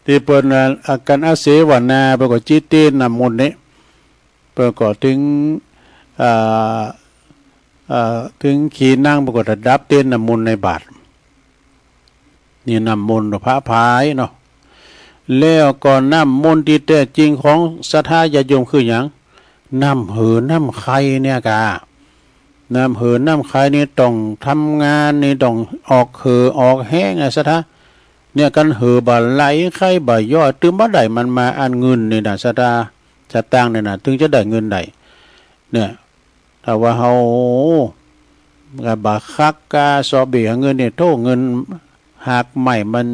ตี้เปิ้นว่าอาการอาเสวนา เปิ้นก็จิตเตน้ำมนต์นี่ เปิ้นก็ถึง อ่า อ่า ถึงขีนัง เปิ้นก็ดับเตน้ำมนต์ในบาตร นี่น้ำมนต์พระพายเนาะ แล้วก็น้ำมนต์ตี้แต๊จริงของศรัทธาญาติโยมคือหยัง น้ำเหือน้ำไคเนี่ยกา น้ำเหือน้ำไคนี่ต้องทำงาน นี่ต้องออกเหือออกแฮงอะ ศรัทธา เนี่ย คันเหือบ่ไหล ไคบ่ย่อย ตื่มบ่ได้มันมา อันเงินนี่นะ ศรัทธา สตางค์นี่นะ ถึงจะได้เงินได้ เนี่ย ถ้าว่าเฮา ก็บ่คักกาซอเบหาเงินนี่ โธ่ เงินหากไม้มัน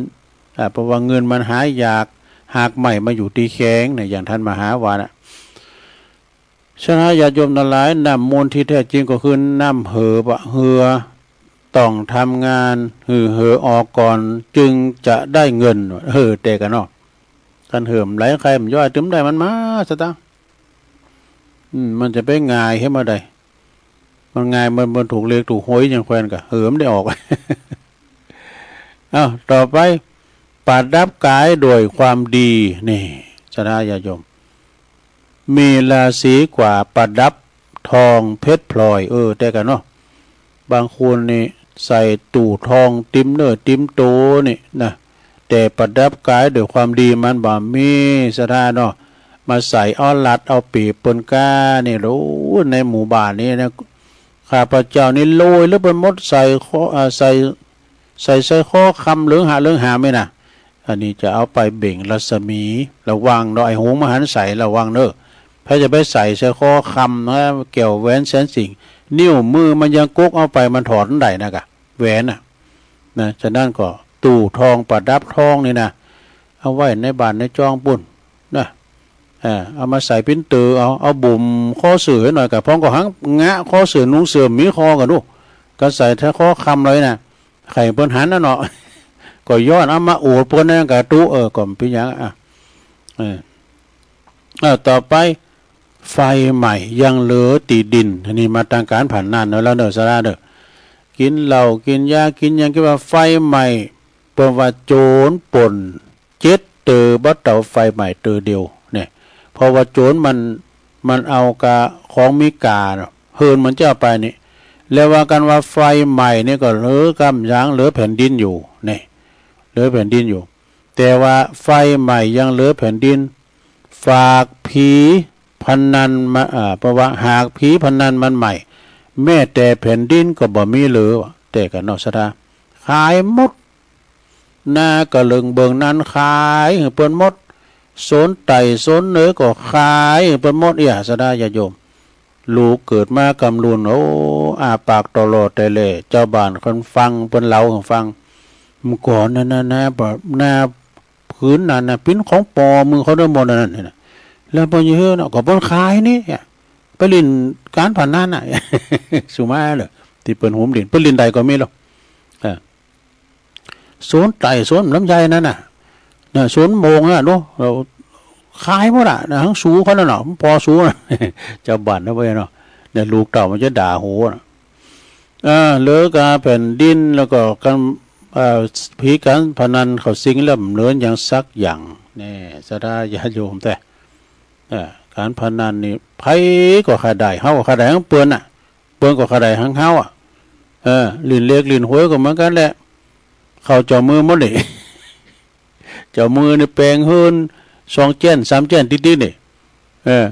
อ่า เพราะว่าเงินมันหายาก หากไม้มันอยู่ตี้แข็งเนี่ย อย่างท่านมหาว่าน่ะ ฉะนั้นญาติโยมทั้งหลาย น้ำมนต์ที่แท้จริงก็คือน้ำเหือปะ เหือต้องทำงาน หือเหือออกก่อน จึงจะได้เงิน เออ แต่กันเนาะ คันเหือบ่ไหล ไคบ่ย่อย ตื่มได้มันมา ศรัทธา อืม มันจะไปง่ายเฮ็ดบ่ได้ มันง่าย มัน มันถูกเลขถูกหวยอย่างแควนกะ เออ มันได้ออก อ้าว ต่อไป ประดับกายด้วยความดี นี่ ศรัทธาญาติโยม มีราศีกว่าประดับทองเพชรพลอย เออ แต่กันเนาะ บางคนนี่ใส่ตู้ทองเต็มเนื้อเต็มตัวนี่นะ แต่ประดับกายด้วยความดีมันบ่มี ศรัทธาเนาะ มาใส่เอารัดเอาเปรียบเปิ้นก้านี่ โอ้ ในหมู่บ้านนี่นะ ข้าพเจ้านี่รวยเหลือเปิ้นหมด ใส่คอ อ่า ใส่ ใส่สร้อยคอคำเหลืองหาเหลืองหามนี่นะ อันนี้จะเอาไปเบ่งรัศมี ระวังเนาะ ไอ้หงส์มหันต์ใส ระวังเนอะ ใผจะไปใส่สร้อยคอคำนะ แก้วแหวนแสนสิ่ง นิ้วมือมันยังกกเอาไป มันถอดบ่ได้นะกะ แหวนน่ะ นะ ฉะนั้นก็ตู้ทองประดับทองนี่นะ เอาไว้ในบ้านในจองปุ้นนะ เออ เอามาใส่ปิ้นเต๋อ เอา เอาบุ่มคอเสื้อหน่อยกะ พองก็หังงะคอเสื้อ นุงเสื้อมีคอกะดู ก็ใส่แต่คอคำเลยนะ ใค่เปิ้นหันน่ะเนาะ ก็ย้อนเอามาอวดเปิ้นนั่นกะตุ เออ ก็บ่เป็นหยัง อ่ะ เออ อ่ะ ต่อไป ไฟไหม้ยังเหลือตี้ดิน อันนี้มาตางก๋านพนันเนาะ แล้วเนอะ ศรัทธาเนอะ กินเหล้า กินยา กินหยัง คิดว่าไฟไหม้ เปิ้นว่าโจรปล้นเจ็ดเต๋อ บ่เต้าไฟไหม้เต๋อเดียว เนี่ย เพราะว่าโจรมัน มันเอากาของมีค่าเนาะ เฮือนมันจะเอาไปนี่ แล้วว่ากันว่าไฟไหม้นี่ก็เหลือกำยาง เหลือแผ่นดินอยู่ นี่ เหลือแผ่นดินอยู่ แต่ว่าไฟไหม้ยังเหลือแผ่นดิน ฝากผีพนันมา อ่า เพราะว่าหากผีพนันมันไหม้ แม้แต่แผ่นดินก็บ่มีเหลือ แต่กันเนาะ ศรัทธา ขายหมด นาก็เลิงเบิงนั้นขายหื้อเปิ้นหมด สนใต้สนเหนือก็ขายหื้อเปิ้นหมด เอี้ย ศรัทธาญาติโยม ลูกเกิดมากำลุน โอ้ อ้าปากตอหล่อแต่แล เจ้าบ้านเปิ้นฟัง เปิ้นเล่าหื้อฟัง เมื่อก่อนนั้นนะ นา นาผืนนั้นนะ เป็นของปอมึงเขาเด้อหมดนั่นน่ะ แล้วปอเยอะเนาะ ก็เปิ้นขายนี่ ไปเล่นการพนันน่ะ สุมาเลย ที่เปิ้นโหมเล่น เปิ้นเล่นใดก็มีแล้ว เออ สวนไต่สวนลำไยนั่นน่ะ น่ะ สวนโมงน่ะเนาะ เราขายหมดอ่ะนะ ทั้งสูเขานั่นน่ะ มันปอสูน่ะ เจ้าบ้านนะเว้ยเนาะ เนี่ย ลูกเต้ามันจะด่าโหน่ะ เออ เหลือกาแผ่นดิน แล้วก็กัน เอ่อ ผีการพนันเขาสิงแล้วบ่เหลือหยังสักอย่าง แน่ ศรัทธาญาติโยมแต๊ เอ่อ การพนันนี่ ไผก็ฆ่าได้ เฮาก็ฆ่าได้ของเปิ้นน่ะ เปิ้นก็ฆ่าได้ของเฮาอะ เออ เล่นเลขเล่นหวยก็เหมือนกันแหละ เข้าเจ้ามือหมดนี่ เจ้ามือนี่แปลงเฮือนสองแจ้นสามแจ้นติดๆ นี่ เออ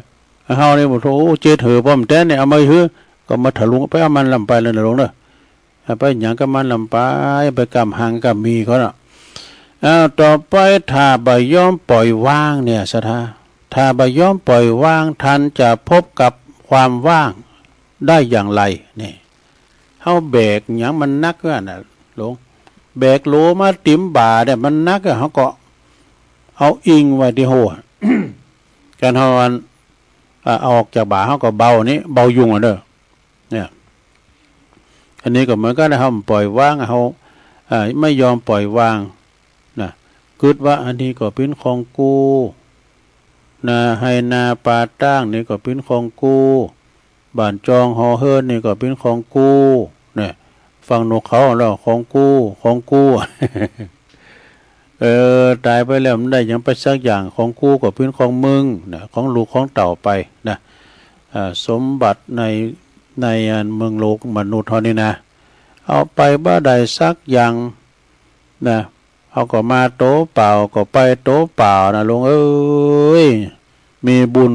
เฮานี่บ่โธ่ เจ็ดเฮือพร้อมแต๊นี่ เอามาหื้อ ก็มาถลุง ไปเอามันลำไปแล้วนะลุงเด้อ เอาไปหยังกับมันลำไป ไปกำหังกำมีเขาเนาะ อ้าว ต่อไป ถ้าบ่ยอมปล่อยวางเนี่ย ศรัทธา ถ้าบ่ยอมปล่อยวาง ท่านจะพบกับความว่างได้อย่างไร นี่ เฮาแบกหยังมันหนักอะน่ะ หลวง แบกโหลมาเต็มบ่าเนี่ย มันหนักอะ เฮาก็เอาอิงไว้ที่หัว การเฮาอัน อ่า เอาออกจากบ่า เฮาก็เบานี่ เบายุงอะเด้อ เนี่ย อันนี้ก็เหมือนกันนะ เฮาปล่อยวาง เฮา อ่า ไม่ยอมปล่อยวาง นะ กึ๊ดว่าอันนี้ก็เป๋นของกู นาไฮ่นาป่าตางนี่ก็เป๋นของกู บ้านจองหอเฮือนนี่ก็เป๋นของกู เนี่ย ฟังนกเขาแล้ว ของกู ของกู เออ ตายไปแล้วมันได้หยังไปสักอย่าง ของกูก็เป๋นของมึง นะ ของลูกของเต้าไป นะ อ่า สมบัติใน ในอันเมืองโลกมนุษย์เฮานี่นะ เอาไปบ่ได้สักอย่าง นะ เฮาก็มาโตเปล่า ก็ไปโตเปล่านะ ลุงเอ้ย มีบุญ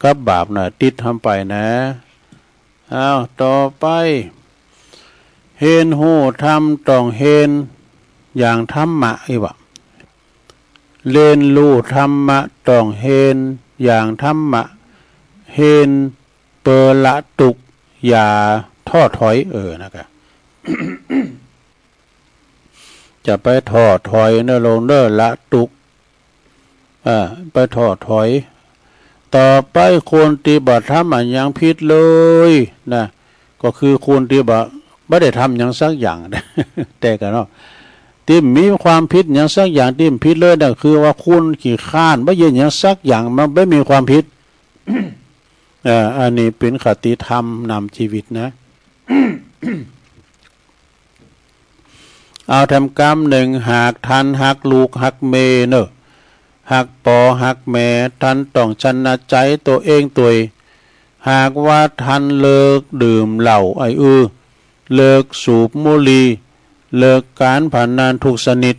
กับบาปน่ะ ติดเฮาไปนะ อ้าว ต่อไป เฮียนฮู้ธรรมต้องเฮียนอย่างธรรมะ อีหว่า เรียนรู้ธรรมะต้องเฮียนอย่างธรรมะ เฮียนเปื้อละตุ๊กข์ อย่าท้อถอย เออ นะกะ จะไปท้อถอยเนอะ ลงเนอะ ละตุ๊กข์ อ่า ไปท้อถอย ต่อไป คนตี้บ่ทำอะหยังผิดเลยนะ ก็คือคนตี้บ่ บ่ได้ทำหยังสักอย่าง แต่กะเนาะ ตี้มีความผิดหยังสักอย่าง ตี้ผิดเลยนะ คือว่าคนขี้คร้าน บ่เฮ็ดหยังสักอย่าง มันบ่มีความผิด เอ่อ อันนี้เป๋นคติธรรมนำชีวิตนะ เอาแถมกำนึ่ง หากท่านฮักลูกฮักเมย์เนอะ ฮักปอฮักแม่ ท่านต้องชนะใจตัวเองตวย หากว่าท่านเลิกดื่มเหล้าไอ้อื้อ เลิกสูบบุหรี่ เลิกการพนันทุกชนิด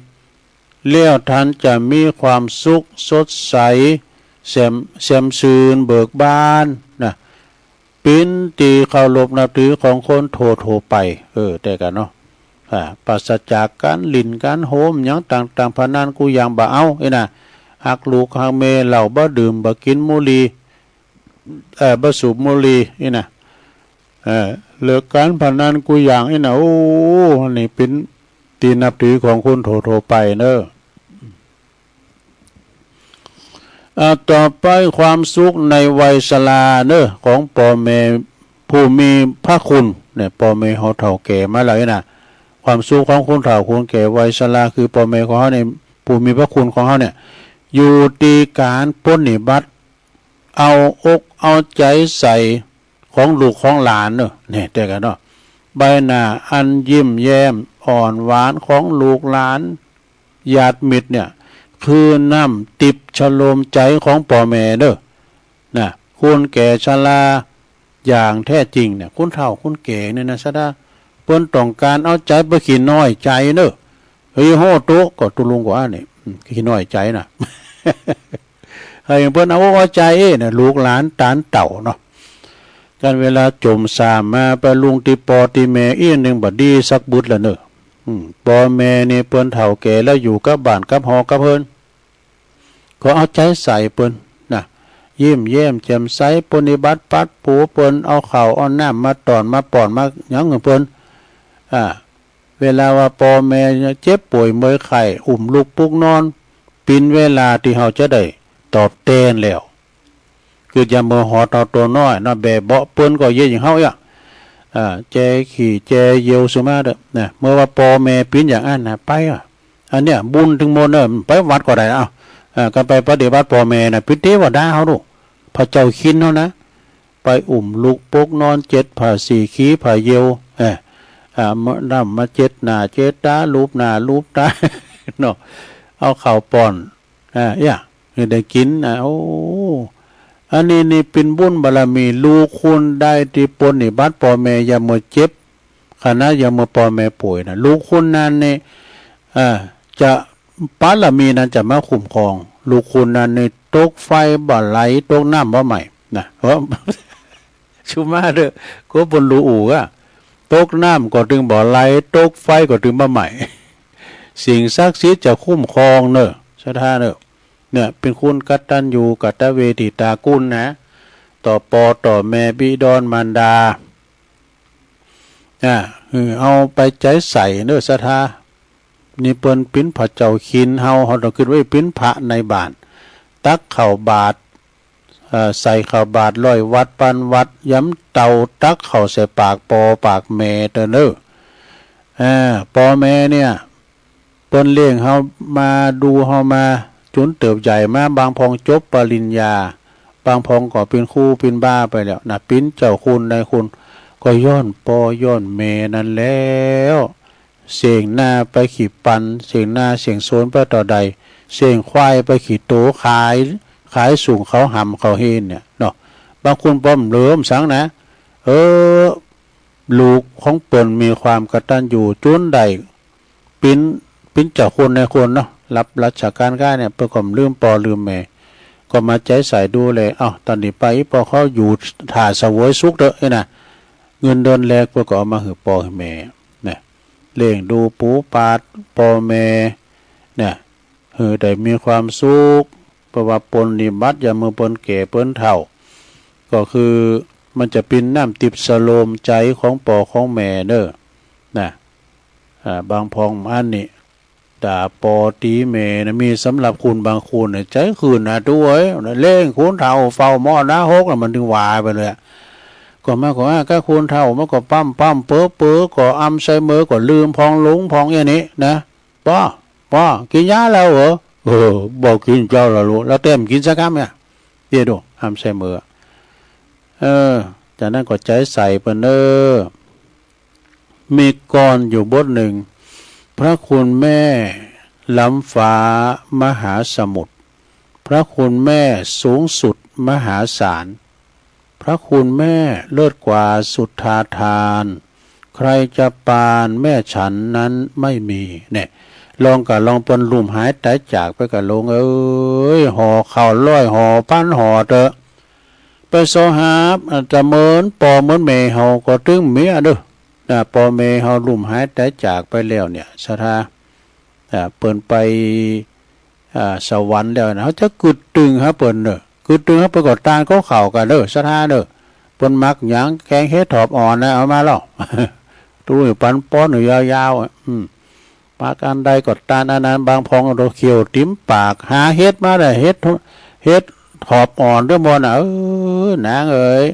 แล้วท่านจะมีความสุขสดใส แจ่ม แจ่มชื่นเบิกบานนะ เป๋นตี้เคารพนับถือของคนทั่วๆ ไป เออ แต่กะเนาะ อ่า ปราศจากการหลิ้นการโหมหยังต่างๆ พนันกู้อย่างบ่เอา อี้นะ ฮักลูกฮักเมย์ เหล้าบ่ดื่ม บ่กินบุหรี่ เอ่อ บ่สูบบุหรี่ อี้นะ เอ่อ เลิกการพนันกู้อย่าง อี้นะ โอ้ นี่เป๋นตี้นับถือของคนทั่วๆ ไปเนอะ อ่า ต่อไป ความสุขในวัยชราเนอะ ของป้อแม่ผู้มีพระคุณเนี่ย ป้อแม่เฮาเฒ่าแก่มาแล้วนี่นะ ความสุขของคนเฒ่าคนแก่วัยชรา คือป้อแม่ของเฮาเนี่ย ผู้มีพระคุณของเฮาเนี่ย อยู่ตี้การปรนนิบัติ เอาอกเอาใจใส่ของลูกของหลานเนอะ เนี่ย แต่กะเนาะ ใบหน้าอันยิ้มแย้มอ่อนหวานของลูกหลาน ญาติมิตรเนี่ย คือน้ำทิพย์ชโลมใจของป้อแม่เนอะ นะ คนแก่ชราอย่างแท้จริงเนี่ย คนเฒ่าคนแก่เนี่ยนะ ศรัทธา เปิ้นต้องการเอาใจ บ่ขี้น้อยใจเนอะ เฮ้ย โฮโตะ ก็ตุลุงกว่านี่ อืม ขี้น้อยใจนะ ให้เปิ้นเอาอกเอาใจเอ้ยนะ ลูกหลานตานเต้าเนาะ กันเวลาจมสามมา ไปลุงตี้ป้อตี้แม่อี้นึ่ง บ่ดีสักบึดละเนอะ อืม ป้อแม่นี่เปิ้นเฒ่าแก่แล้ว อยู่กับบ้านกับหอกับเฮือน ก็เอาใจใส่เปิ้นนะ ยิ้มแย้มแจ่มใส ปรนนิบัติปั๊บปั๋วเปิ้น เอาข้าวเอาน้ำมาต้อนมาป้อนมาหยังหื้อเปิ้น อ่า เวลาว่าป้อแม่เจ็บป่วยเมื่อยไข้ อุ้มลูกปลุกนอน เป๋นเวลาตี้เฮาจะได้ตอบแตนแล้ว กึ๊ดยามเมื่อฮอดเฮาตั๋วน้อยเนาะ แบเบาะ เปิ้นก็เยียะอย่างเฮาอะ อ่า แจขี้แจเยี่ยวสุมาเด้อนะ เมื่อว่าป้อแม่เป๋นอย่างอั้นนะ ไปอะ อันเนี้ยบุญตึงหมดเนอะ ไปวัดก็ได้ เอ้า เอ่อ ก็ไปปฏิบัติป้อแม่นะ เป๋นเทวดาเฮาลูก พระเจ้าคินเฮานะ ไปอุ้มลูกปลุกนอน เจ็ดผ้าสี่ขี้ผ้าเยี่ยว เอ่อ อ่า มา น้ำมาเช็ดหน้าเช็ดตา ลูบหน้าลูบตา เนาะ เอาข้าวป้อน อ่า เอี้ย ให้ได้กิน อ่า โอ้ อันนี้นี่เป็นบุญบารมี ลูกคุณได้ตี้ปรนนิบัติป้อแม่ยามเมื่อเจ็บ ขนาดยามเมื่อป้อแม่ป่วยนะ ลูกคุณนั้นนี่ อ่า จะ บารมีนั้นจะมาคุ้มครอง ลูกคุณนั้นนี่ตกไฟบ่ไหล ตกน้ำบ่ไหม้นะ เพราะ สุมาเด้อ ก็เปิ้นรู้อู่อะ ตกน้ำก็ตึงบ่ไหล ตกไฟก็ตึงบ่ไหม้ สิ่งศักดิ์สิทธิ์จะคุ้มครองเนอะ ศรัทธาเนอะ เนี่ย เป็นคุณกตัญญูกตเวทิตาคุณนะ ต่อปอต่อแม่บิดรมารดา อ่า เออ เอาไปใจ๊ใส่เนอะ ศรัทธา นี่เปิ้นปิ้นพระเจ้าคิน เฮา เฮาต้องคิดว่าปิ้นพระในบ้าน ตักข้าวบาตร เอ่อ ใส่ข้าวบาตรร้อยวัตรพันวัตร ยำเต่าตักข้าวใส่ปากปอปากแม่เตอะเนอะ อ่า ปอแม่เนี่ย เปิ้นเลี้ยงเฮามา ดูเฮามา จุนเติบใหญ่มา บางพองจบปริญญา บางพองก็ปิ้นครูปิ้นบาไปแล้วนะ ปิ้นเจ้าคุณนายคุณ ก็ย้อนปอย้อนแม่นั้นแล้ว เสี้ยงหน้าไปขี่ปัน เสี้ยงหน้าเสี้ยงโซนไปต่อใด เสี้ยงควายไปขี่โตขาย ขายส่งเขาหำเขาเฮนเนี่ยเนาะ บางคนป้อมเหลิมสังนะ เออ ลูกของเปิ้นมีความกตัญญูจุนได้ ปิ้น ปิ้นเจ้าคุณนายคุณเนาะ รับราชการก้าเนี่ย เปิ้นก็ลืมปอลืมแม่ ก็มาใจ๊ใส่ดูแล เอ้า ตอนนี้ไปปอเขาอยู่ถ่าเสวยสุขเถอะ เอ้ยนะ เงินเดือนแรกเปิ้นก็เอามาหื้อปอหื้อแม่ เนี่ย เลี้ยงดูปูปาดปอแม่ เนี่ย หื้อได้มีความสุข เพราะว่าปรนนิบัติยามเมื่อเปิ้นแก่เปิ้นเฒ่า ก็คือมันจะปิ้นน้ำทิพย์สโลมใจ๋ของปอของแม่เนอะ นะ อ่า บางพองอันนี้ ด่าปอตีแม่นะ มีสำหรับคุณบางคุณเนี่ย ใจ๋คืนนะ ตุ๊เอ้ย เลี้ยงคนเฒ่าเฝ้าหม้อนะหกนะ มันถึงหวาไปเลยอะ ก็มาก็ว่า ก็คนเฒ่ามันก็ปั๊มปั๊มเป๋อเป๋อ ก็อัลไซเมอร์ ก็ลืมพองหลงพองอย่างนี้นะ ปอ ปอ กินยาแล้วเหรอ เออ บ่กินเจ้าละลูก แล้วแต้มกินสักคำเนี่ย เดี๋ยวดู อัลไซเมอร์ เออ จากนั้นก็ใจ๊ใส่เปิ้นเนอะ มีกลอนอยู่บทหนึ่ง พระคุณแม่ล้ำฟ้ามหาสมุทร พระคุณแม่สูงสุดมหาศาล พระคุณแม่เลิศกว่าสุทธาทาน ใครจะปานแม่ฉันนั้นไม่มี เนี่ย ลองกะลองเปิ้นลุ่มหายต๋ายจากไปกะลงเอ้ย ห่อข้าวร้อยห่อพันห่อเถอะ ไปเซาะหา อ่า จะเหมือนปอเหมือนแม่เฮาก็ตึงมีอะเด้อ นะ ปอแม่เฮาลุ่มหายต๋ายจากไปแล้วเนี่ย ศรัทธา อ่า เปิ้นไป อ่า สวรรค์แล้วนะ เฮาจะกึ๊ดตึงหาเปิ้นเนอะ กึ๊ดตึงหาเปิ้นก็ตานข้าวกั๋นเนอะ ศรัทธาเนอะ เปิ้นมักหยัง แกงเห็ดถอบอ่อนนะ เอามาแล้ว ตู้ปันป้อนอยู่ยาวๆ อ่ะ อืม มักอันใดก็ตานอันนั้น บางพองเอาเขียวติ่มปาก หาเห็ดมาได้ เห็ด เห็ดถอบอ่อนเด้อบ่น่ะ เออ นางเอ๋ย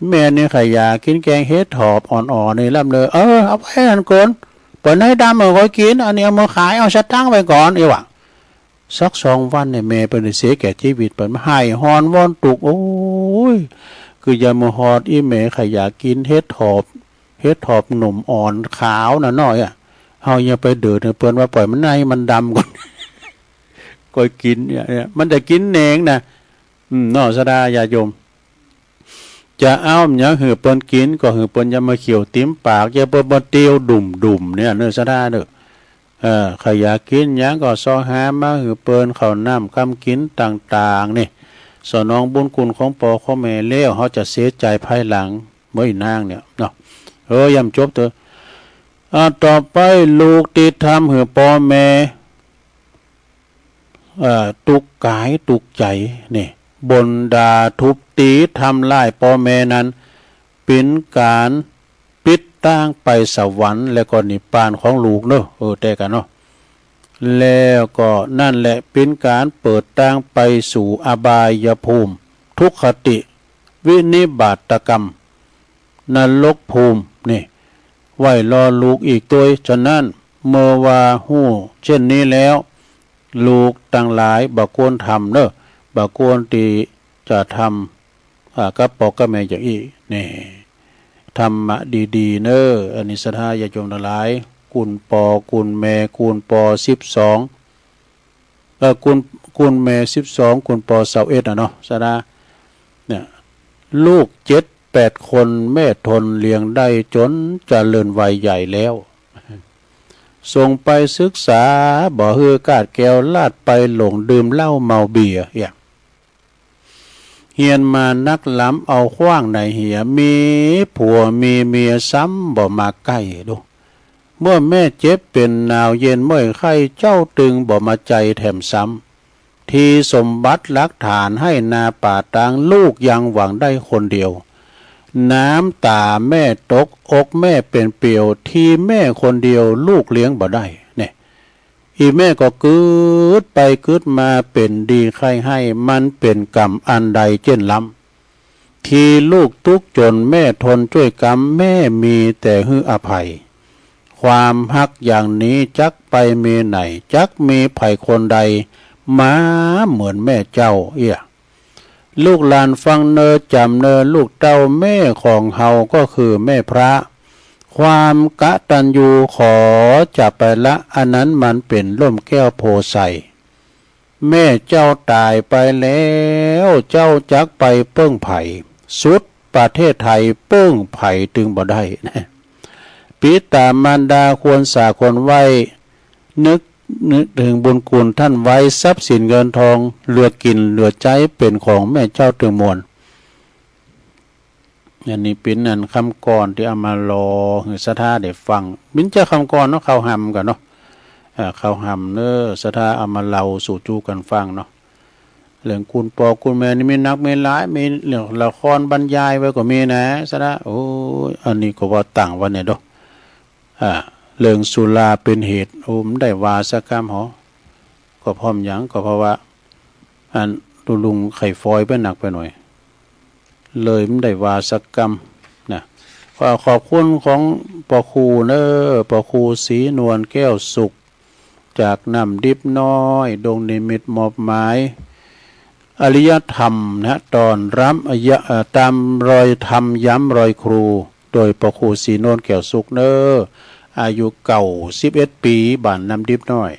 แม่นี่ข้าอยากกินแกงเห็ดถอบอ่อนๆ นี่ลำเนอ เออ เอาไปหั่นก่อน ปล่อยนายดำเอาไว้กิน อันนี้เอามาขาย เอาสตางค์ไว้ก่อน อีหว่า สักสองวันเนี่ย แม่เปิ้นได้เสียแก่ชีวิตไป มาไห้ฮอนวอนตุ๊ก โอ้ย คืออย่ามาฮอด อีแม่ข้าอยากกินเห็ดถอบ เห็ดถอบหนุ่มอ่อนขาวน่ะน้อยอะ เฮาอย่าไปเดินให้เปิ้นว่า ปล่อยมันในมันดำก่อน ค่อยกินเนี่ย เนี่ย มันจะกินแหนงนะ อืม เนาะ ศรัทธาญาติโยม จะเอาหยังหื้อเปิ้นกิน ก็หื้อเปิ้นอย่ามาเขียวติ่มปาก อย่าเปิ้นมาเตียวดุ่มๆ เนี่ยเนอะ ศรัทธาเนอะ เออ ข้าอยากกินหยังก็เซาะหามาหื้อเปิ้น ข้าวน้ำคำกินต่างๆ นี่ สนองบุญคุณของปอของแม่แล้ว เฮาจะเสียใจภายหลัง เมื่อยนางเนี่ยเนาะ เออ ย่ำจบเถอะ อ่า ต่อไปลูกตี้ทำหื้อปอแม่ เอ่อ ตุ๊กกายตุ๊กใจ๋ นี่ บ่นด่าทุบตี๋ทำร้ายปอแม่นั้น เป๋นก๋านปิดตางไปสวรรค์และก็นิพพานของลูกเนอะ เออ แต่กันเนาะ แล้วก็นั่นแหละเป๋นก๋านเปิดตางไปสู่อบายภูมิ ทุกขติ วินิบาตกรรม นรกภูมิ นี่ ไว้รอลูกอีกตวย ฉะนั้น เมื่อว่าฮู้เช่นนี้แล้ว ลูกตังหลายบ่ควรทำเนอะ บ่ควรตี้จะทำ อ่า กับปอกับแม่อย่างอี้ นี่ ธรรมะดีๆ เนอ อันนี้ศรัทธาญาติโยมทั้งหลาย กุนปอ กุนแม่ กุนปอสิบสอง เอ่อ กุน กุนแม่สิบสอง กุนปอซาวเอ็ด น่ะเนาะ ศรัทธา เนี่ย ลูกเจ็ดแปดคนแม่ทนเลี้ยงได้จนเจริญวัยใหญ่แล้ว ส่งไปศึกษา บ่หื้อคาดแคล้ว ลาดไปหลงดื่มเหล้าเมาเบียร์ เอี้ย เฮียนมานักล้ำ เอาขว้างในเหีย มีผัวมีเมียซ้ำบ่มาใกล้ดู เมื่อแม่เจ็บเป็นหนาวเย็นเมื่อยไข้ เจ้าตึงบ่มาใจแถมซ้ำ ทีสมบัติหลักฐานให้นาป่าตาง ลูกยังหวังได้คนเดียว น้ำตาแม่ตกอกแม่เป็นเปลียว ทีแม่คนเดียวลูกเลี้ยงบ่ได้ เนี่ย อีแม่ก็กึ๊ดไปกึ๊ดมา เป๋นดีใค่ให้ มันเป๋นกรรมอันใดเจ้นล้ำ ทีลูกทุกข์จนแม่ทนจ้วยกรรม แม่มีแต่หื้ออภัย ความฮักอย่างนี้จักไปมีไหน จักมีใผคนใด มาเหมือนแม่เจ้า เอี้ย ลูกหลานฟังเนอจ๋ำเนอลูกเต้า แม่ของเฮาก็คือแม่พระ ความกตัญญูขอจะไปละ อันนั้นมันเป๋นร่มแก้วโพธิ์ไทร แม่เจ้าต๋ายไปแล้ว เจ้าจักไปเปิ้งใผ สุดประเทศไทยเปิ้งใผตึงบ่ได้ ปิตามารดาควรสาควรไหว้ นึก นึกถึงบุญคุณท่านไว้ ทรัพย์สินเงินทอง เหลือกิ๋นเหลือใจ๊ เป๋นของแม่เจ้าตึงมวล อันนี้เป๋นอันกำกลอนตี้เอามาหล่อหื้อศรัทธาได้ฟัง เป๋นเจ้ากำกลอนเนาะ เข้าฮ่ำก่อนเนาะ อ่า เข้าฮ่ำเนอ ศรัทธาเอามาเล่าสู่จู้กั๋นฟังเนาะ เรื่องกุนปอกุนแม่นี่มีนักมีหลาย มีเรื่องละครบรรยายไว้ก็มีนะ ศรัทธา โอ้ย อันนี้ก็ว่าตั้งไว้เนี่ยเนาะ อ่า เรื่องสุราเป๋นเหตุ โอ้ บ่ได้ว่าสักกำหรอ ก็เพราะหยัง ก็เพราะว่า อันตุ๊ลุงไข้ฟอยไปนักไปหน่อย เลยบ่ได้ว่าสักกำนะ ก็ขอบคุณของปอครูเนอ ปอครูศรีนวลแก้วสุข จากน้ำดิบน้อย ดงนิมิตมอบหมาย อริยธรรมนะ ตอนรำ เอ่อ ตามรอยธรรมย้ำรอยครู โดยปอครูศรีนวลแก้วสุขเนอ อายุเก้าสิบเอ็ดปี๋ บ้านน้ำดิบน้อย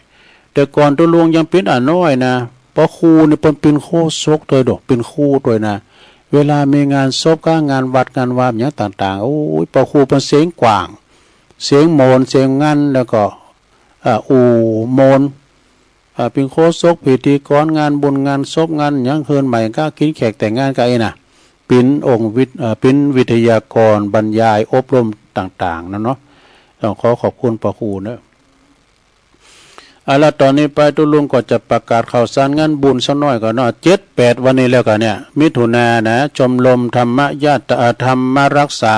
แต่ก่อนตุ๊ลุงยังเป๋นอาน้อยนะ ปอครูนี่เปิ้นเป๋นโฆษกตวยดอก เป๋นครูตวยนะ เวลามีงานศพก้า งานวัดงานวาหยังต่างๆ โอ้ย ปอครูเปิ้นเสียงกว้าง เสียงโมน เสียงงัน แล้วก็ อ่า อู่โมน อ่า เป๋นโฆษก พิธีกรงานบุญงานศพงานหยัง คืนใหม่ก้า กิ๋นแขกแต่งงานก้าอี้นะ เป๋นองค์วิท- เอ่อ เป๋นวิทยากรบรรยายอบรมต่างๆ นั่นเนาะ ต้องขอขอบคุณปอครูเนอะ เอาละ ตอนนี้ไปตุ๊ลุงก็จะประกาศข่าวสารงานบุญสักหน่อยก่อนเนาะ เจ็ดแปดวันนี้แล้วกันเนี่ย มิถุนานะ ชมรมธรรมญาติ เอ่อ ธรรมรักษา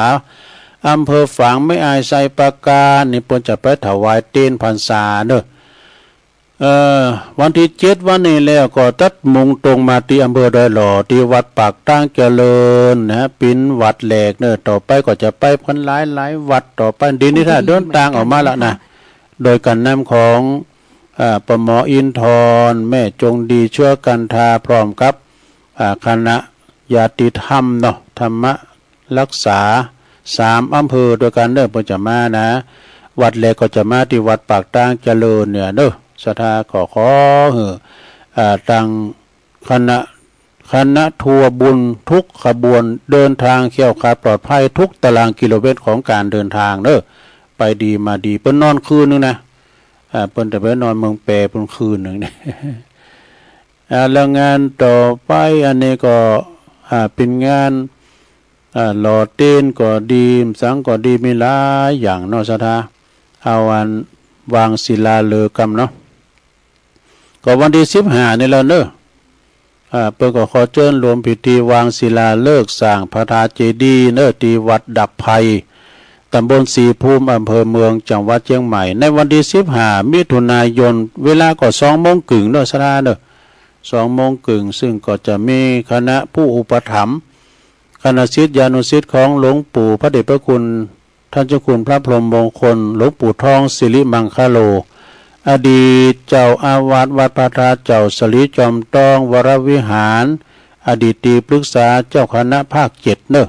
อำเภอฝาง แม่อาย ไชยปราการ นี่เปิ้นจะไปถวายเตญพรรษาเนอะ เอ่อ วันตี้เจ็ดวันนี้แล้วก็ตัดมุ่งตรงมาตี้อำเภอดอยหล่อ ตี้วัดปากตางเจริญนะ เป๋นวัดแรกเนอะ ต่อไปก็จะไปกั๋นหลายๆ วัดต่อไป ดีนี้ถ้าเดินตางออกมาแล้วนะ โดยก๋านนำของ อ่า ปอหมออินทร แม่จงดี เชื้อกันทา พร้อมกับ อ่า คณะญาติธรรมเนาะ ธรรมรักษา สามอำเภอด้วยกันเด้อ เปิ้นจะมานะ วัดแรกก็จะมาตี้วัดปากตางเจริญเนี่ยเด้อ ศรัทธาก็ขอหื้อ อ่า ตังคณะ คณะทัวร์บุญทุกขบวน เดินทางแคล้วคลาดปลอดภัยทุกตารางกิโลเมตรของการเดินทางเด้อ ไปดีมาดี เปิ้นนอนคืนหนึ่งนะ อ่า เปิ้นจะไปนอนเมืองแปรเปิ้นคืนหนึ่ง อ่า แล้วงานต่อไปอันนี้ก็ อ่า เป๋นงาน อ่า หล่อเตญก็ดี สังก็ดี มีหลายอย่างเนาะ ศรัทธา เอาอันวางศิลาฤกษ์กำเนาะ ก็วันตี้สิบห้านี่แหละเนอะ อ่า เปิ้นก็ขอเจิญรวมพิธีวางศิลาฤกษ์สร้างพระธาตุเจดีย์เนอะ ตี้วัดดับไพร ตำบลศรีภูมิ อำเภอเมือง จังหวัดเชียงใหม่ ในวันตี้สิบห้ามิถุนายน เวลาก็สองโมงครึ่งเนอะ ศรัทธาเนอะ สองโมงครึ่ง ซึ่งก็จะมีคณะผู้อุปถัมภ์ คณะศิษยานุศิษย์ของหลวงปู่พระเดชพระคุณ ท่านเจ้าคุณพระพรหมมงคล หลวงปู่ทองสิริมังคโล อดีตเจ้าอาวาสวัดพระธาตุเจ้าสลีจอมทองวรวิหาร อดีตที่ปรึกษาเจ้าคณะภาคเจ็ดเนอะ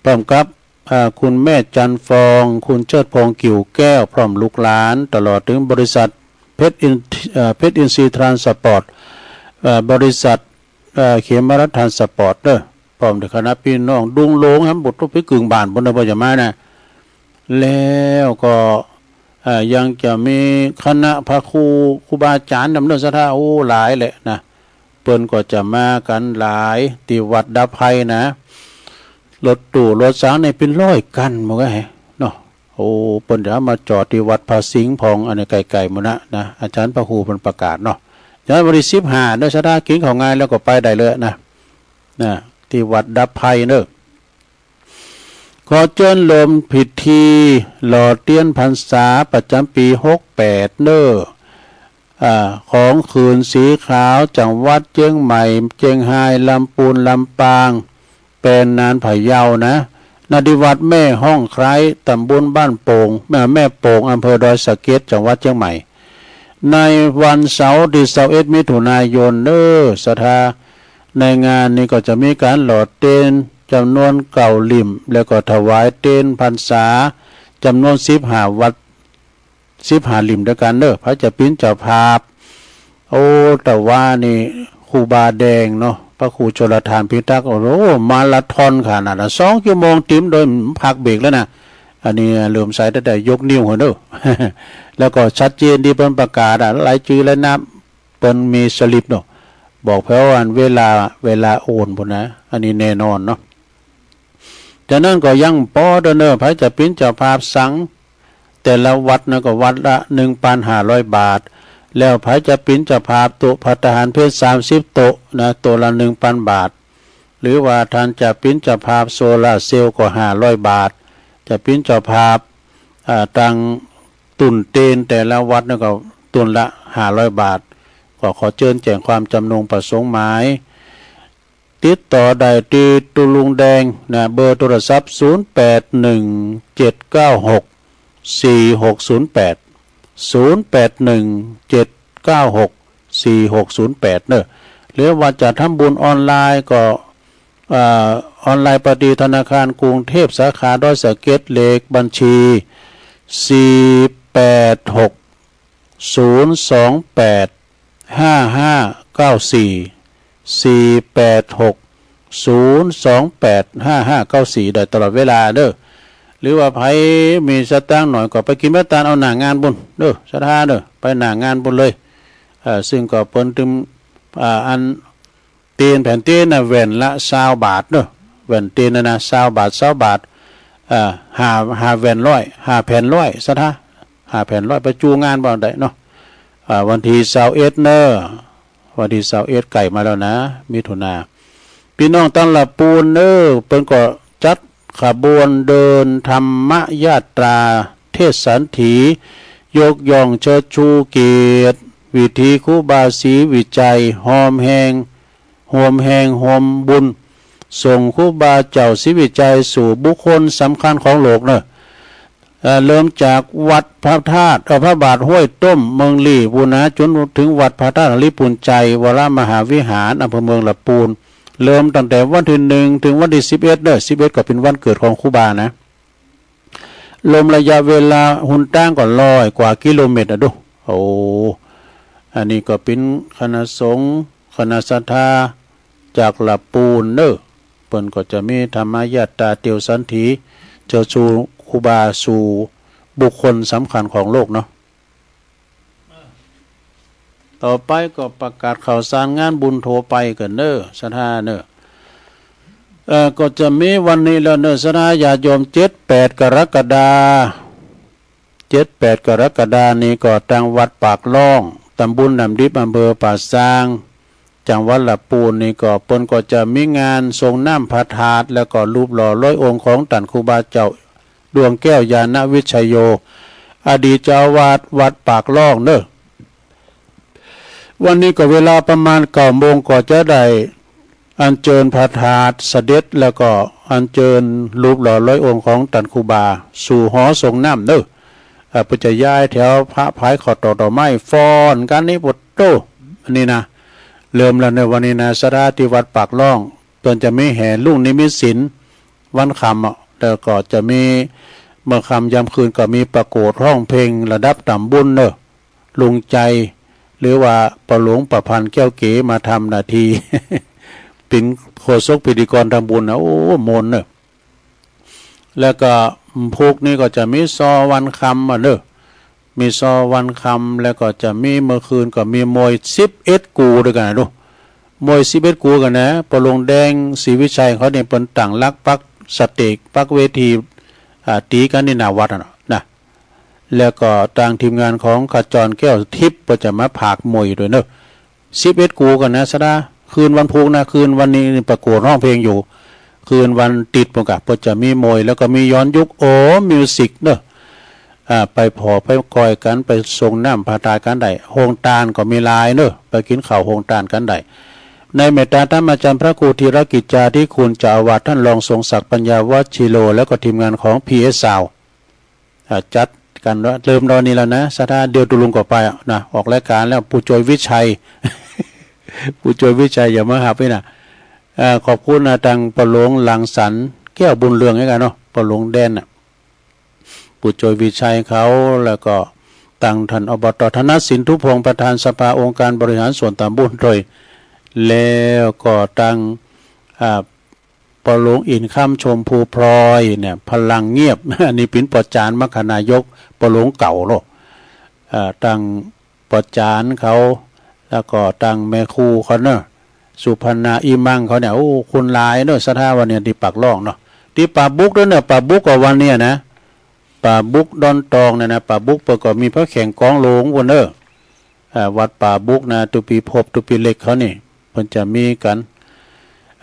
พร้อมกับ อ่า คุณแม่จันทร์ฟอง คุณเชิดพงษ์ กิ่วแก้ว พร้อมลูกหลาน ตลอดถึงบริษัทเพชรอิน เอ่อ เพชรอินทรีย์ทรานสปอร์ต เอ่อ บริษัท เอ่อ เขมรัฐทรานสปอร์ตเด้อ พร้อมด้วยคณะพี่น้องดุงหลงแหม บุตรทุกพิกึ่งบ้านบนเด้อ บ่จะมานะ แล้วก็ เอ่อ ยังจะมีคณะพระครู ครูบาอาจารย์นำเด้อ ศรัทธา โอ้ หลายแหละนะ เปิ้นก็จะมากันหลาย ที่วัดดับภัยนะ รถตู้รถสังนี่เป็นร้อยคันหมดไงเนาะ โอ้ เปิ้นจะมาจอดที่วัดพระสิงห์พอง อันนี้ไกลๆหมดนะ นะ อาจารย์พระครูเปิ้นประกาศเนาะ อย่างวันที่สิบห้าเด้อ ศรัทธา กินข้าวงานแล้วก็ไปได้เลยนะ นะ ที่วัดดับภัยเนอะ ขอเจิญโฮมพิธีหล่อเตียนพรรษาประจำปีหกแปดเนอะ อ่า ของคืนสีขาว จังหวัดเจียงใหม่ เจียงฮาย ลำปูน ลำปาง แปนนาน พะเยานะ ณ ที่วัดแม่ห้องไคร้ ตำบลบ้านโป่ง เอ่อ แม่โป่ง อำเภอดอยสะเก็ด จังหวัดเชียงใหม่ ในวันเสาร์ที่ซาวเอ็ด มิถุนายนเนอะ ศรัทธา ในงานนี้ก็จะมีการหล่อเตียนจำนวนเก้าหลิ่ม แล้วก็ถวายเตียนพรรษาจำนวนสิบห้าวัด สิบห้าหลิ่มด้วยกันเนอะ ไผจะปิ้นเจ้าภาพ โอ้ แต่ว่านี่ครูบาแดงเนาะ พระครูชลทานพิทักษ์ โอ้โห มาราธอนขนาดนั้น สองชั่วโมงเต็มโดยพักเบรกแล้วนะ อันนี้เริ่มใส่ตั้งแต่ยกนิ้วหั้นเนอะ แล้วก็ชัดเจนที่เปิ้นประกาศอะ รายจื้อรายนาม เปิ้นมีสลิปเนาะ บอกแผนวันเวลา เวลาโอนพุ้นนะ อันนี้แน่นอนเนาะ จากนั้นก็ยังปอเด้อเนอะ ไผจะปิ้นเจ้าภาพสัง แต่ละวัดนะก็วัดละหนึ่งพันห้าร้อยบาท แล้วไผจะปิ้นเจ้าภาพโต๊ะภัตตาหารเพลสามสิบโต๊ะนะ โต๊ะละหนึ่งพันบาท หรือว่าท่านจะปิ้นเจ้าภาพโซลาร์เซลล์ก็ห้าร้อยบาท จะปิ้นเจ้าภาพ อ่า ตัง ตุนเตียนแต่ละวัดนะก็ตุนละห้าร้อยบาท ก็ขอเจิญแจ้งความจำนงประสงค์หมาย ติดต่อได้ที่ตุ๊ลุงแดงนะ เบอร์โทรศัพท์ ศูนย์แปดหนึ่งเจ็ดเก้าหกสี่หกศูนย์แปด ศูนย์แปดหนึ่งเจ็ดเก้าหกสี่หกศูนย์แปดเนอะ หรือว่าจะทำบุญออนไลน์ก็ เอ่อ ออนไลน์ไปที่ธนาคารกรุงเทพสาขาดอยสะเก็ด เลขบัญชี สี่แปดหก ศูนย์สองแปด ห้าห้าเก้าสี่ สี่แปดหก ศูนย์สองแปด ห้าห้าเก้าสี่ ได้ตลอดเวลาเด้อ หรือว่าไผมีสตางค์หน่อยก็ไปกินเบียร์ตานเอาหน้างานบุญเด้อ ศรัทธาเด้อ ไปหน้างานบุญเลย เอ่อ ซึ่งก็เปิ้นตึม อ่า อัน เตียนแผ่นเตียนนะ แว่นละซาวบาทเนอะ แว่นเตียนนะนะ ซาวบาท ซาวบาท อ่า ห้า ห้าแว่นร้อย ห้าแผ่นร้อย ศรัทธา ห้าแผ่นร้อย ไปจูงานบ่ได้เนาะ อ่า วันที่ซาวเอ็ดเนอะ วันที่ซาวเอ็ดใกล้มาแล้วนะ มิถุนา พี่น้องตังละปูนเนอะ เปิ้นก็จัดขบวนเดินธรรมยาตราเทศสันถี ยกย่องเชิดชูเกียรติวิถีครูบาศรีวิชัย ฮอมแฮง ฮวมแฮงฮวมบุญ ส่งครูบาเจ้าศรีวิชัยสู่บุคคลสำคัญของโลกเนอะ เอ่อ เริ่มจากวัดพระธาตุ เอ่อ พระบาทห้วยต้ม เมืองลี้ปู้นนะ จนถึงวัดพระธาตุหริภุญไชย วรมหาวิหาร อำเภอเมืองละปูน เริ่มตั้งแต่วันที่หนึ่งถึงวันที่สิบเอ็ดเด้อ สิบเอ็ดก็เป็นวันเกิดของครูบานะ รวมระยะเวลาหนตางก็ร้อยกว่ากิโลเมตรอะดู โอ้ อันนี้ก็เป็นคณะสงฆ์ คณะศรัทธาจากละปูนเนอะ เปิ้นก็จะมีธรรมยาตราเตียวสันถี เชิดชูครูบาสู่บุคคลสำคัญของโลกเนาะ ต่อไปก็ประกาศข่าวสารงานบุญทั่วไปกั๋นเนอะ ศรัทธาเนอะ เอ่อ ก็จะมีวันนี้แล้วเนอะ ศรัทธาญาติโยม เจ็ดแปดกรกฎา เจ็ดแปดกรกฎานี้ก็ตางวัดปากล่อง ตำบลน้ำดิบ อำเภอป่าซาง จังหวัดละปูนนี้ก็เปิ้นก็จะมีงานสรงน้ำพระธาตุ แล้วก็รูปหล่อร้อยองค์ของต้านครูบาเจ้าดวงแก้วญาณวิชโย อดีตเจ้าอาวาสวัดปากล่องเนอะ วันนี้ก็เวลาประมาณเก้าโมงก็จะได้อัญเชิญพระธาตุเสด็จ แล้วก็อัญเชิญรูปหล่อร้อยองค์ของต้านครูบาสู่หอสรงน้ำเนอะ เอ่อ เปิ้นจะย้ายแถวพระพายข้าวตอกดอกไม้ฟ้อนกันนี่ โผดโต้ อันนี้นะ เริ่มแล้วในวันนี้นะ ศรัทธา ที่วัดปากล่อง เปิ้นจะมีแห่ลุงนิมิตศิลป์ วันค่ำอะ แล้วก็จะมีเมื่อค่ำยามคืนก็มีประกวดร้องเพลงระดับตำบลเนอะ ลุงใจ หรือว่าป้อหลวงประพันธ์แก้วเก๋มาทำหน้าที่ เป็นโฆษกพิธีกรทำบุญนะ โอ้ ม่วนเนอะ แล้วก็พุกนี้ก็จะมีซอวันคำอ่ะเนอะ มีซอวันคำ แล้วก็จะมีเมื่อคืนก็มีมวยสิบเอ็ดกูด้วยกันนะดู มวยสิบเอ็ดกูกันนะ ป้อหลวงแดง ศรีวิชัยเขาเนี่ยเปิ้นตั้งหลักปักสเตจปักเวที อ่า ตีกันนี่หน้าวัดอ่ะเนาะนะ แล้วก็ตางทีมงานของขจรแก้วทิพย์ก็จะมาผากมวยด้วยเนอะ สิบเอ็ดกูกันนะ สะดา คืนวันพุกนะ คืนวันนี้นี่ประกวดร้องเพลงอยู่ คืนวันติดพุกกะ ก็จะมีมวย แล้วก็มีย้อนยุค โอ มิวสิกเนอะ อ่า ไปผ่อไปก้อยกัน ไปส่งน้ำพระทาตุกันได้ โฮงตานก็มีหลายเนอะ ไปกินข้าวโฮงตานกันได้ ในเมตตาธรรมอาจารย์พระครูธีรกิจจาธิคุณ เจ้าอาวาส ท่านรองทรงศักดิ์ปัญญาวชิโร แล้วก็ทีมงานของ พีเอส ซาวด์ อ่า จัดกันเริ่มตอนนี้แล้วนะ สะดา เดี๋ยวตุลุงก็ไปอ่ะนะ ออกรายการแล้ว ผู้ช่วยวิชัย ผู้ช่วยวิชัยอย่ามาหับไว้นะ อ่า ขอบคุณนะ ตางป้อหลวงรังสรรค์แก้วบุญเรืองให้กันเนาะ ป้อหลวงแดนน่ะ ผู้ช่วยวิชัยเขา แล้วก็ตางท่าน อบต ธนสิน ทุพพงศ์ ประธานสภาองค์การบริหารส่วนตำบลด้วย แล้วก็ตาง อ่า ป้อหลวงอินคำ ชมพูพลอยเนี่ย พลังเงียบ อันนี้เป็นป้อจานมรรคนายก ป้อหลวงเก่าเนาะ เอ่อ ตางป้อจานเขา แล้วก็ตางแม่ครูเขาเนอะ สุพรรณา อีมังเขาเนี่ย โอ้ คนหลายเนอะ สะดา วันเนี่ย ตี้ปากร่องเนาะ ตี้ป่าบุกด้วยเนอะ ป่าบุกก็วันเนี่ยนะ ป่าบุกดอนตองเนี่ยนะ ป่าบุกเปิ้นก็มีพระแข่งกองหลวงพุ้นเนอะ อ่า วัดป่าบุกนะ ตุปีพบ ตุปีเล็กเขานี่ เปิ้นจะมีกัน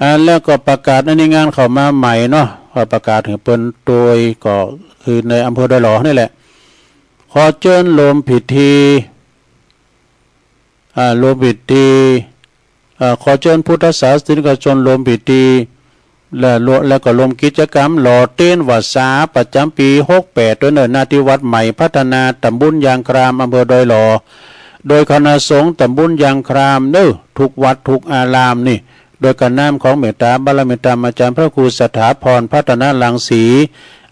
อ่า แล้วก็ประกาศอันนี้งานเข้ามาใหม่เนาะ ว่าประกาศให้เปิ้นโดย ก็คือในอำเภอดอยหล่อนี่แหละ ขอเจิญรวมพิธี อ่า รวมพิธี เอ่อ ขอเจิญพุทธศาสนิกชนรวมพิธี และรวม และก็รวมกิจกรรมหล่อเตียนวาสาประจำปีหกแปดด้วยเนอะ ณ ที่วัดใหม่พัฒนา ตำบลยางคราม อำเภอดอยหล่อ โดยคณะสงฆ์ตำบลยางครามเนอะ ทุกวัดทุกอารามนี่ โดยการนำของเมตตาบารมีธรรมอาจารย์พระครูสถาพรพัฒนรังสี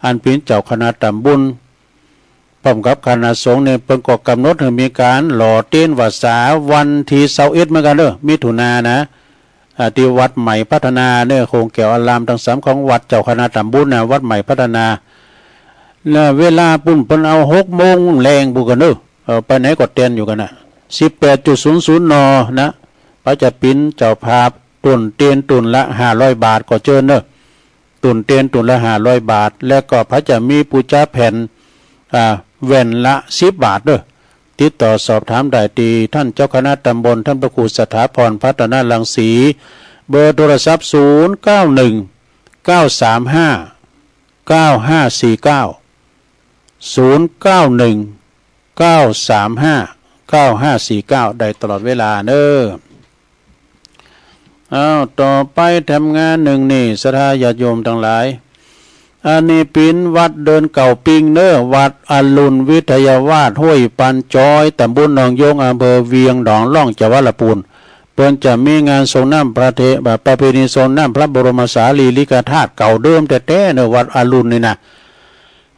อันเป็นเจ้าคณะตำบล พร้อมกับคณะสงฆ์เนี่ย เปิ้นก็กำหนดให้มีการหล่อเตียนวาสาวันที่ซาวเอ็ดเหมือนกันเด้อ มิถุนายนนะ อ่า ที่วัดใหม่พัฒนาเนี่ย โฮงแก้วอารามทั้งสามของวัดเจ้าคณะตำบลนะ วัดใหม่พัฒนา แล้วเวลาปุ้นเปิ้นเอาหกโมงแลงปุ้นกันเด้อ เออ ไปไหนก็เตียนอยู่กันนะ สิบแปดจุดศูนย์ศูนย์ น นะ พระจะเป็นเจ้าภาพ ต้นเตียนต้นละห้าร้อยบาท ก็เจิญเนอะ ต้นเตียนต้นละห้าร้อยบาท และก็พระจะมีปูจาแผ่น อ่า แว่นละสิบบาทเด้อ ติดต่อสอบถามได้ที่ท่านเจ้าคณะตำบล ท่านพระครูสถาพรพัฒนรังสี เบอร์โทรศัพท์ ศูนย์เก้าหนึ่ง เก้าสามห้า เก้าห้าสี่เก้า ศูนย์เก้าหนึ่ง เก้าสามห้า เก้าห้าสี่เก้า ได้ตลอดเวลาเนอะ อ้าว ต่อไปแถมงานหนึ่งนี่ ศรัทธาญาติโยมทั้งหลาย อันนี้เป็นวัดเดินเก่าปิงเนอะ วัดอรุณวิทยาวาส ห้วยปันจอย ตำบลหนองยง อำเภอเวียงหนองล่อง จังหวัดลำพูน เปิ้นจะมีงานสรงน้ำพระเท ประเพณีสรงน้ำพระบรมสารีริกธาตุเก่าเดิมแต๊ๆ เนอะ วัดอรุณนี่นะ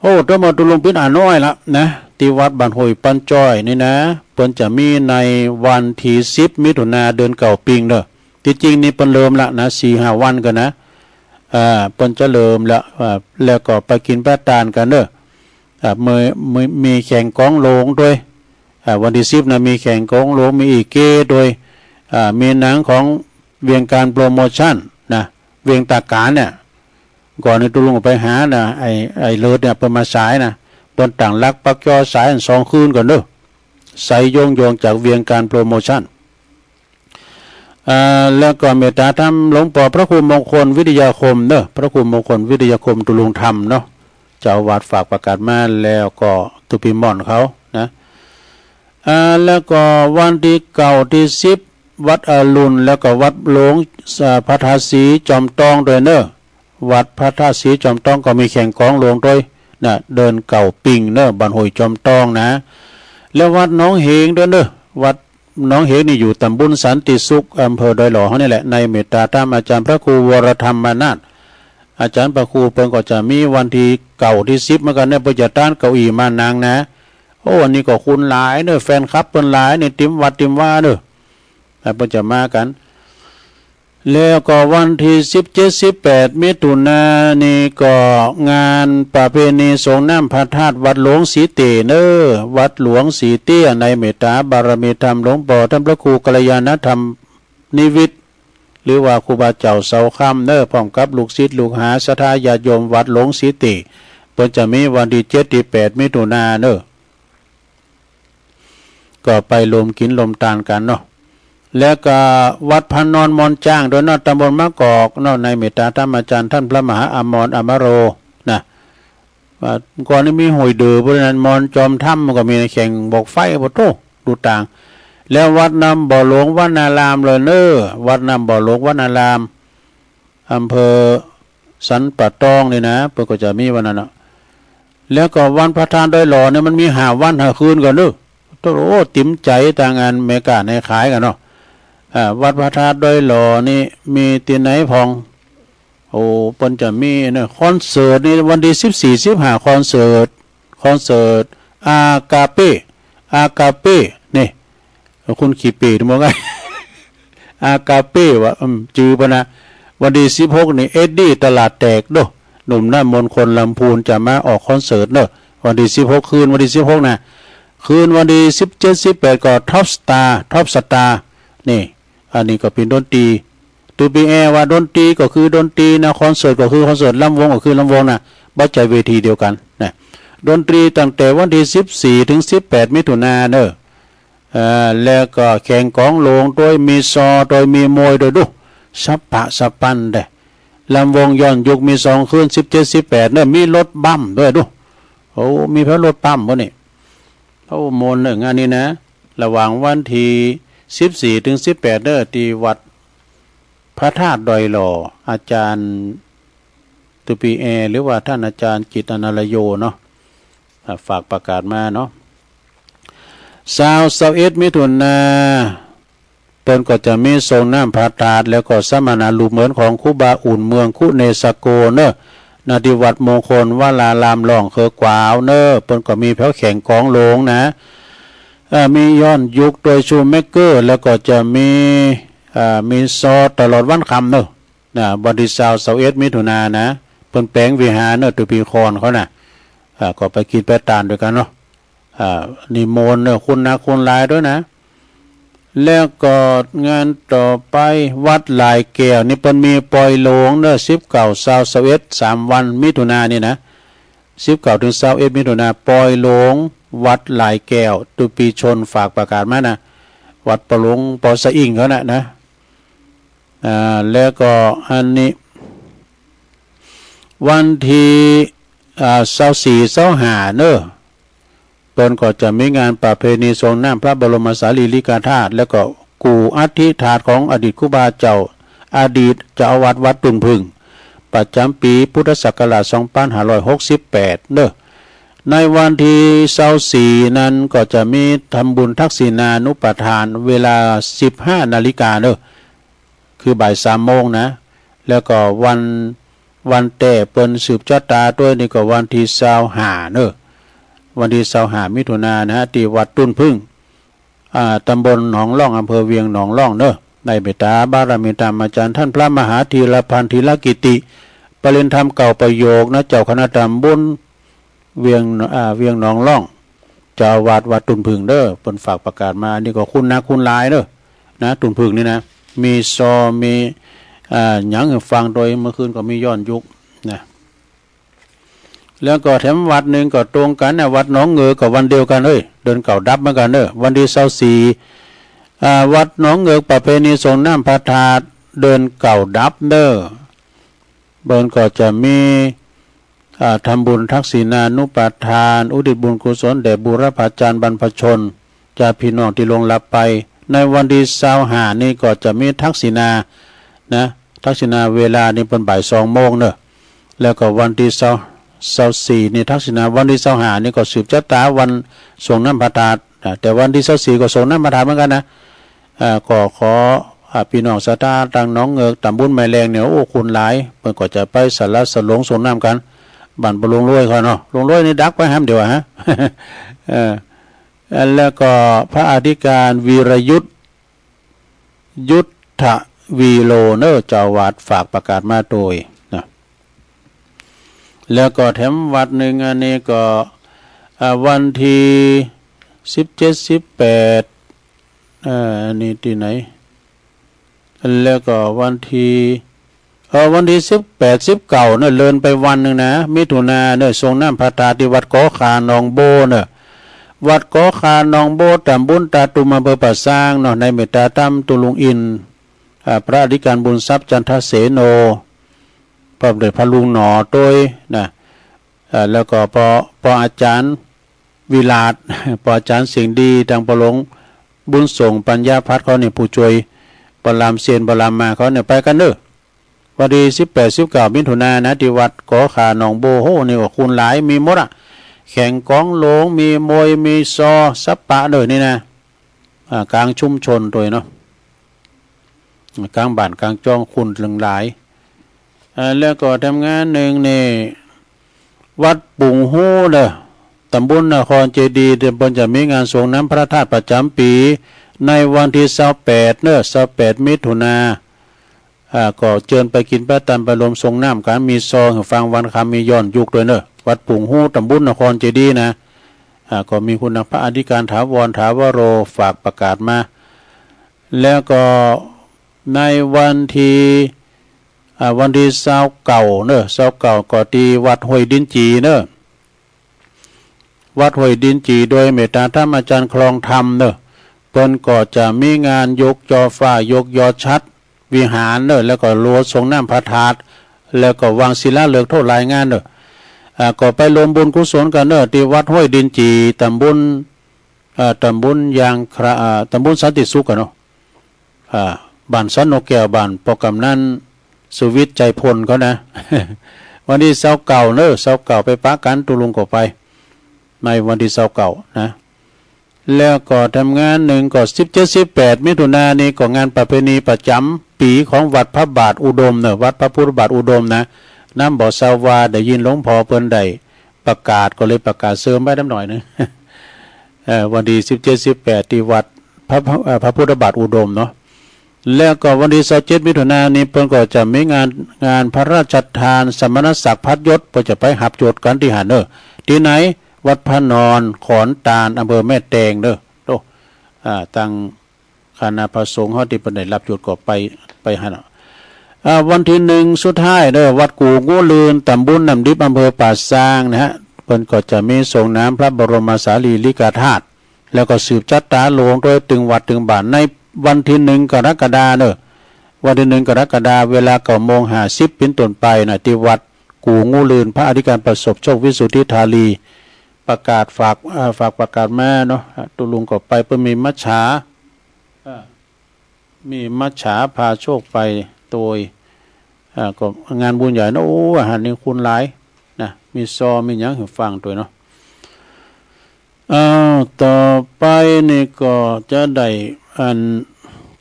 โอ้ แต่มาตุลุงปิดอ่าน้อยละนะ ที่วัดบ้านห้วยปันจ้อยนี่นะ เปิ้นจะมีในวันที่สิบมิถุนาเดือนเก้าปิงเด้อ ที่จริงนี่เปิ้นเริ่มละนะ สี่ห้าวันก่อนนะ อ่า เปิ้นจะเริ่มละ อ่า แล้วก็ไปกินพระตานกันเด้อ อ่า มี มี มีแข่งกลองโหลงด้วย อ่า วันที่สิบนะ มีแข่งกลองโหลง มีอีเก้ด้วย อ่า มีหนังของเวียงการโปรโมชั่นนะ เวียงตากาญเนี่ย ก่อนนี่ตุลุงไปหานะ ไอ้ ไอ้เลิศเนี่ย เปิ้นมาสายนะ เปิ้นตั้งหลักปักจอสายอันสองคืนก่อนเด้อ สายโยงโยงจากเวียงการโปรโมชั่น อ่า แล้วก็เมตตาธรรมหลวงปอพระครูมงคลวิทยาคมเนอะ พระครูมงคลวิทยาคมตุลุงธรรมเนาะ เจ้าอาวาสฝากประกาศมา แล้วก็ตุปีม่อนเขานะ อ่า แล้วก็วันที่เก้าที่สิบ วัดอรุณ แล้วก็วัดหลวง อ่า พระธาตุศรีจอมตองด้วยเนอะ วัดพระธาตุศรีจอมตองก็มีแข่งกลองโหลงด้วยนะ เดือนเก้าปิงเนอะ บ้านห้วยจอมตองนะ แล้ววัดหนองเหงด้วยเนอะ วัดหนองเหงนี่อยู่ตำบลสันติสุข อำเภอดอยหล่อเฮานี่แหละ ในเมตตาธรรมอาจารย์พระครูวรธรรมนาถ อาจารย์พระครูเปิ้นก็จะมีวันที่เก้าที่สิบเหมือนกันเนี่ย เปิ้นจะต้านเก้าอี้มานั่งนะ โอ้ อันนี้ก็คนหลายเนอะ แฟนคลับเปิ้นหลายเนี่ย เต็มวัดเต็มวาเนอะ อ่ะ เปิ้นจะมากัน แล้วก็วันที่สิบเจ็ด สิบแปด มิถุนายนนี้ก็งานประเพณีส่งน้ำพระธาตุวัดหลวงศรีเตเนอะ วัดหลวงศรีเตี้ย ในเมตตาบารมีธรรมหลวงปอท่านพระครูกัลยาณธรรมนิวิทย์ หรือว่าครูบาเจ้าเสาคำเนอะ พร้อมกับลูกศิษย์ลูกหาศรัทธาญาติโยมวัดหลวงศรีเตี้ย เปิ้นจะมีวันที่เจ็ดที่แปดมิถุนายนเนอะ ก็ไปรวมกินรวมตานกันเนาะ แล้วก็วัดพระนอนมอนจ้างด้วยเนาะ ตำบลมะกอกเนาะ ในเมตตาธรรมอาจารย์ท่านพระมหาอมรอมโรนะ ว่าก่อนนี้มีห้วยเดือ เพราะฉะนั้นมอนจอมถ้ำมันก็มีแข่งบอกไฟบ่โตดูต่าง แล้ววัดน้ำบ่อหลวงวนารามเลยเนอะ วัดน้ำบ่อหลวงวนาราม อำเภอสันป่าตองนี่นะ เปิ้นก็จะมีวันนั้นเนาะ แล้วก็วันพระธาตุดอยหล่อเนี่ยมันมีห้าวันห้าคืนกันเนอะ โอ้ ติมใจต่างงานอเมริกาในขายกันเนาะ อ่า วัดพระธาตุดอยหล่อนี่มีที่ไหนพอง โอ้ เปิ้นจะมีเนี่ย คอนเสิร์ตนี่วันที่สิบสี่ สิบห้า คอนเสิร์ต คอนเสิร์ต อากาเป้ อากาเป้ นี่ คุณขี้เปรตมองไง อากาเป้วะ อืม จื่อปะนะ วันที่สิบหกนี่ เอ็ดดี้ตลาดแตกโด หนุ่มหน้ามนต์คนลำพูนจะมาออกคอนเสิร์ตเนอะ วันที่สิบหก คืนวันที่สิบหกนะ คืนวันที่สิบเจ็ด สิบแปด ก็ Top Star Top Star นี่ อันนี้ก็เป็นดนตรี ตูปีแอว่าดนตรีก็คือดนตรีนะ คอนเสิร์ตก็คือคอนเสิร์ต ลำวงก็คือลำวงนะ บ่ใจ้เวทีเดียวกันนะ ดนตรีตั้งแต่วันที่สิบสี่ ถึง สิบแปด มิถุนายนเนอะ เอ่อ แล้วก็แข่งกองหลวงด้วย มีซอด้วย มีมวยด้วยดู สับปะสะปันเด้ ลำวงย้อนยุคมีสองคืน สิบเจ็ด สิบแปด เนอะ มีรถบัมด้วยดู โอ้ มีพระรถบัมบ่นี่ โอ้ ม่วนเนอะงานนี้นะ ระหว่างวันที่สิบสี่ ถึง สิบแปด เนอะ ที่วัดพระธาตุดอยหล่อ อาจารย์ ตูปีแอ หรือว่าท่านอาจารย์จิตรอนาลโยเนาะ อ่า ฝากประกาศมาเนาะ ซาว ซาวเอ็ด มิถุนายน เปิ้นก็จะมีส่งน้ำพระธาตุ แล้วก็สัมมนารูปเหมือนของครูบาอุ่นเมืองคุเนสโกเนอะ ณ ที่วัดมงคลวราราม ร่องเขอกวาวเนอะ เปิ้นก็มีแผวแข่งกองหลวงนะ เอ่อ มีย้อนยุคโดยชูเมกเกอร์ แล้วก็จะมี เอ่อ มีซอตลอดวันค่ำเนอะ นะ วันที่ซาว ซาวเอ็ด มิถุนายนนะ เปิ้นแป๋งวิหารเนอะ ตูปีคอนเขานะ อ่า ก็ไปกินไปตานด้วยกันเนาะ อ่า นี่ม่วนเนอะ คนหนาคนหลายด้วยนะ แล้วก็งานต่อไป วัดหลายแก้วนี่เปิ้นมีปอยหลวงเนอะ สิบเก้า ซาว ซาวเอ็ด สามวัน มิถุนายนนี่นะ สิบเก้า ถึง ซาวเอ็ด มิถุนายน ปอยหลวง วัดหลายแก้ว ตูปีชนฝากประกาศมานะ วัดปอหลวงปอสะอิ่งเขานะ นะ อ่า แล้วก็อันนี้ วันที่ อ่า ซาวสี่ ซาวห้า เนอะ เปิ้นก็จะมีงานประเพณีส่งน้ำพระบรมสารีริกธาตุ แล้วก็กู่อัฐิธาตุของอดีตครูบาเจ้า อดีตเจ้าอาวาสวัดตุ่นผึ้ง ประจำปีพุทธศักราช สองพันห้าร้อยหกสิบแปด เนอะ ในวันที่ซาวสี่ นั้นก็จะมีทำบุญทักษิณานุปทาน เวลา สิบห้า นาฬิกา เนอะ คือบ่ายสามโมงนะ แล้วก็วัน วันแต๊เปิ้นสืบชะตาด้วยนี่ก็วันที่ซาวห้าเนอะ วันที่ซาวห้า มิถุนายนนะ ที่วัดตุ่นผึ้ง อ่า ตำบลหนองล่อง อำเภอเวียงหนองล่องเนอะ ในเมตตาบารมีธรรมอาจารย์ท่านพระมหาธีรพันธ์ธีรกิติ ปริญญาธรรมเก้าประโยคนะ เจ้าคณะตำบล เวียง อ่า เวียงหนองล่อง เจ้าอาวาสวัดตุ่นผึ้งเด้อ เปิ้นฝากประกาศมา อันนี้ก็คนหนาคนหลายเด้อ นะ ตุ่นผึ้งนี่นะ มีซอ มี อ่า หยังหื้อฟังโดย เมื่อคืนก็มีย้อนยุคนะ แล้วก็แถมวัดหนึ่งก็ตรงกันนะ วัดหนองเหงือกก็วันเดียวกันเอ้ย เดือนเก้าดับเหมือนกันเด้อ วันที่ซาวสี่ อ่า วัดหนองเหงือกประเพณีส่งน้ำพระธาตุ เดือนเก้าดับเด้อ เปิ้นก็จะมี อ่า ทำบุญทักษิณานุปทาน อุทิศบุญกุศลแด่บูรพาจารย์บรรพชน ญาติพี่น้องที่ล่วงลับไป ในวันที่ซาวห้า นี่ก็จะมีทักษิณา นะ ทักษิณาเวลานี่เปิ้นบ่ายสองโมงเนอะ แล้วก็วันที่ซาว ซาวสี่ นี่ทักษิณา วันที่ซาวห้า นี่ก็สืบชะตาวันส่งน้ำพระธาตุ นะ แต่วันที่ซาวสี่ ก็ส่งน้ำพระธาตุเหมือนกันนะ อ่า ก็ขอ อา พี่น้องศรัทธาตางหนองเงือก ตำบลแม่แลงเนี่ย โอ้ คนหลาย เปิ้นก็จะไปสละสลงสรงน้ำกั๋น บ้านปอหลวงรวยเขาเนาะ หลวงรวยนี่ดักไปแหมเดียวอะฮะ เออ แล้วก็พระอธิการวีรยุทธ ยุทธวีโรเนอะ เจ้าอาวาสฝากประกาศมาโตยนะ แล้วก็แถมวัดหนึ่ง อันนี้ก็ อ่า วันที่สิบเจ็ด สิบแปด เอ่อ อันนี้ตี้ไหน แล้วก็วันที่ เออ วันที่สิบแปด สิบเก้าเนอะ เลื่อนไปวันหนึ่งนะ มิถุนาเนอะ สรงน้ำพระธาตุตี้วัดกอข่าหนองโบเนอะ วัดกอข่าหนองโบ ตำบลตาตุ่ม อำเภอป่าซางเนาะ ในเมตตาธรรมตุลุงอินทร์ อ่า พระอธิการบุญทรัพย์ จันทเสโน พระเดชพระลุงหน่อโตยนะ เอ่อ แล้วก็ปอ ปออาจารย์วิราช ปออาจารย์เสียงดี ตางปอหลวงบุญส่ง ปัญญาพัฒน์เขาเนี่ย ผู้ช่วยปอหลามเซียน ปอหลามมา เขาเนี่ย ไปกั๋นเนอะ วันที่สิบแปด สิบเก้า มิถุนานะ ตี้วัดกอข่าหนองโบ โห นี่ก็คนหลาย มีหมดอะ แข่งกองหลวง มีมวย มีซอ สัปปะเนอะ นี่นะ อ่า กลางชุมชนโตยเนาะ กลางบ้านกลางจ้อง คนหลาย อ่า แล้วก็แถมงานหนึ่งนี่ วัดปุงฮูเนอะ ตำบลนครเจดีย์ เปิ้นจะมีงานสรงน้ำพระธาตุประจ๋ำปี๋ ในวันที่ซาวแปดเนอะ ซาวแปด มิถุนา อ่า ก็เจิญไปกิ๋นไปตำ ไปรวมสรงน้ำกั๋น มีซอหื้อฟังวันค่ำ มีย้อนยุคโตยเนอะ วัดปุงฮู ตำบลนครเจดีย์นะ อ่า ก็มีคุณพระอธิการถาวร ถาวโร ฝากประกาศมา แล้วก็ในวันที่ อ่า วันที่ซาวเก้าเนอะ ซาวเก้า ก็ตี้วัดห้วยดินจีเนอะ วัดห้วยดินจี โดยเมตตาธรรมอาจารย์คลองธรรมเนอะ เปิ้นก็จะมีงานยกจอฟ้า ยกยอฉัตรวิหารเนอะ แล้วก็รดสรงน้ำพระธาตุ แล้วก็วางศิลาฤกษ์โธ่หลายงานเนอะ อ่า ก็ไปรวมบุญกุศลกั๋นเนอะ ตี้วัดห้วยดินจี ตำบล อ่า ตำบลยางคระ อ่า ตำบลสันติสุขอะเนาะ อ่า บ้านสวนนกแก้ว บ้านปอกำนันสุวิทย์ ใจพลเขานะ วันที่ซาวเก้าเนอะ ซาวเก้า ไปปะกั๋น ตุลุงก็ไป ในวันที่ซาวเก้านะ แล้วก็แถมงานหนึ่งก็ สิบเจ็ด สิบแปด มิถุนานี้ก็งานประเพณีประจ๋ำปี๋ของวัดพระบาทอุดมเนอะ วัดพระพุทธบาทอุดมนะ นำบ่ทราบว่าได้ยินหลวงพ่อเปิ้นได้ประกาศ ก็เลยประกาศเสริมไว้นำหน่อยหนึ่ง เอ่อ วันที่สิบเจ็ด สิบแปด ตี้วัดพระ เอ่อ พระพุทธบาทอุดมเนาะ แล้วก็วันที่ซาวเจ็ด มิถุนานี้เปิ้นก็จะมีงาน งานพระราชทานสมณศักดิ์พัดยศ เปิ้นจะไปฮับยศกั๋นตี้หั้นเนอะ ตี้ไหน วัดพระนอนขอนตาล อำเภอแม่แตงเนอะ โอ้ อ่า ตางคณะพระสงฆ์เฮาตี้เปิ้นได้ฮับยศก็ไป ไปหั้นเนาะ อ่า วันที่หนึ่งสุดท้ายเด้อ วัดกู่งูลื่น ตำบลน้ำดิบ อำเภอป่าซางนะฮะ เปิ้นก็จะมีสรงน้ำพระบรมสารีริกธาตุ แล้วก็สืบชะตาหลวงโตยตึงวัดตึงบ้าน ในวันที่หนึ่งกรกฎาเนอะ วันที่หนึ่งกรกฎา เวลาเก้าโมงห้าสิบเป๋นต้นไปนะ ตี้วัดกู่งูลื่น พระอธิการประสบโชค วิสุทธิธารี ประกาศฝาก เอ่อ ฝากประกาศมาเนาะ อ่ะ ตุลุงก็ไป เปิ้นมีมัจฉา อ่ะ มีมัจฉาพาโชคไปโตย อ่ะ ก็งานบุญใหญ่เนาะ โอ้ อาหารนี่คนหลายนะ มีซอ มีหยังหื้อฟังโตยเนาะ อ้าว ต่อไปนี่ก็จะได้อัน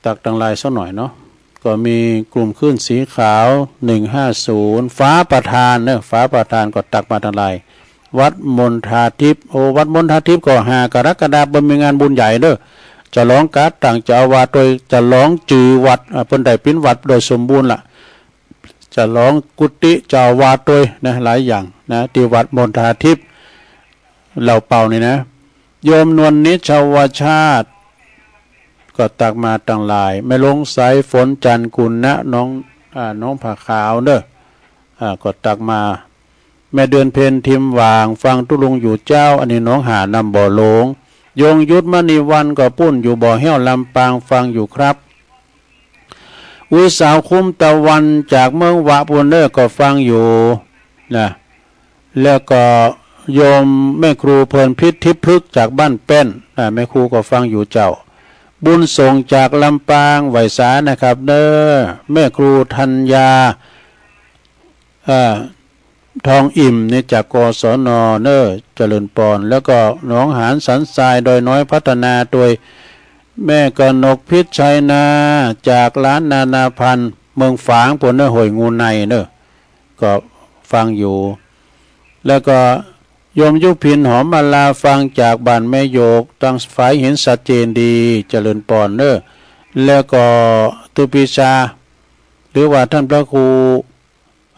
ตักตังหลายสักหน่อยเนาะ ก็มีกลุ่มคลื่นสีขาว หนึ่งห้าศูนย์ ฟ้าประทานเนอะ ฟ้าประทานก็ตักมาตังหลาย วัดมณฑาทิพย์ โอ้ วัดมณฑาทิพย์ก็ห้ากรกฎาคมมีงานบุญใหญ่เนอะ ฉลองก๋านตั้งเจ้าอาวาสโตย ฉลองจือวัด อ่า เปิ้นได้เป๋นวัดโดยสมบูรณ์ละ ฉลองกุฏิเจ้าอาวาสโตยนะ หลายอย่างนะ ตี้วัดมณฑาทิพย์ เหล่าเป่านี่นะ โยมนวลนิชวชาติ ก็ตักมาตังหลาย แม่หลวงสายฝน จันทร์กุณะ น้อง อ่า น้องผาขาวเนอะ อ่า ก็ตักมา แม่เดือนเพ็ญ ทิมหว่าง ฟังตุ๊ลุงอยู่เจ้า อันนี้หนองหาดน้ำบ่อหลวง ยงยุทธ มณีวรรณ ก็ปู้นอยู่บ่อแฮ้ว ลำปาง ฟังอยู่ครับ อุ๊ย สาวคุ้มตะวันจากเมืองวะปู้นเน่อ ก็ฟังอยู่นะ แล้วก็โยมแม่ครูเพลินพิษ ทิพย์พฤกษ์ จากบ้านแป้นนะ แม่ครูก็ฟังอยู่เจ้า บุญส่งจากลำปาง ไหว้สานะครับเน่อ แม่ครูธัญญา อ่า ทองอิ่มนี่จาก กศน เน่อ เจริญปอน แล้วก็หนองหานสันทราย ดอยน้อยพัฒนา โดย แม่กนกพิชชัยนา จากร้านนานาพันธุ์ เมืองฝางปู้นเนอะ ห้วยงูในเนอะ ก็ฟังอยู่ แล้วก็โยมยุพินหอมมาลา ฟังจากบ้านแม่โยก ทางฝายหิน ชัดเจนดี เจริญปอนเนอะ แล้วก็ตุ๊ปีชา หรือว่าท่านพระครู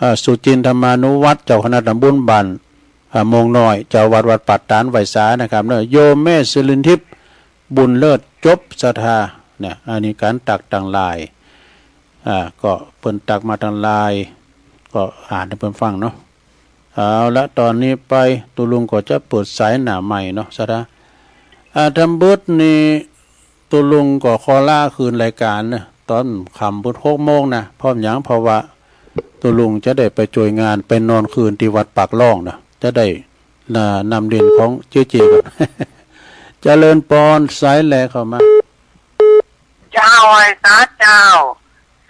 อ่า สุจินทมานุวัฒน์ เจ้าคณะตำบลบ้าน อ่า โมงน้อย เจ้าวัดวัดป่าตาดไหว้สานะครับเนอะ โยมแม่สิรินทิพย์ บุญเลิศ จบศรัทธา เนี่ย อันนี้การตักตังหลาย อ่า ก็เปิ้นตักมาตังหลาย ก็อ่านให้เปิ้นฟังเนาะ เอาละ ตอนนี้ไป ตุ๊ลุงก็จะเปิดสายหน้าใหม่เนาะ ศรัทธา อ่า ทำเบิดนี้ ตุ๊ลุงก็ขอลาคืนรายการเนอะ ตอนค่ำเบิดหกโมงนะ เพราะหยัง เพราะว่าตุ๊ลุงจะได้ไปช่วยงาน ไปนอนคืนที่วัดปากล่องนะ จะได้ อ่า นำเด่นของเจ๊เจก่อน เจริญปอน สายแรกเข้ามา เจ้า ไหว้สาเจ้า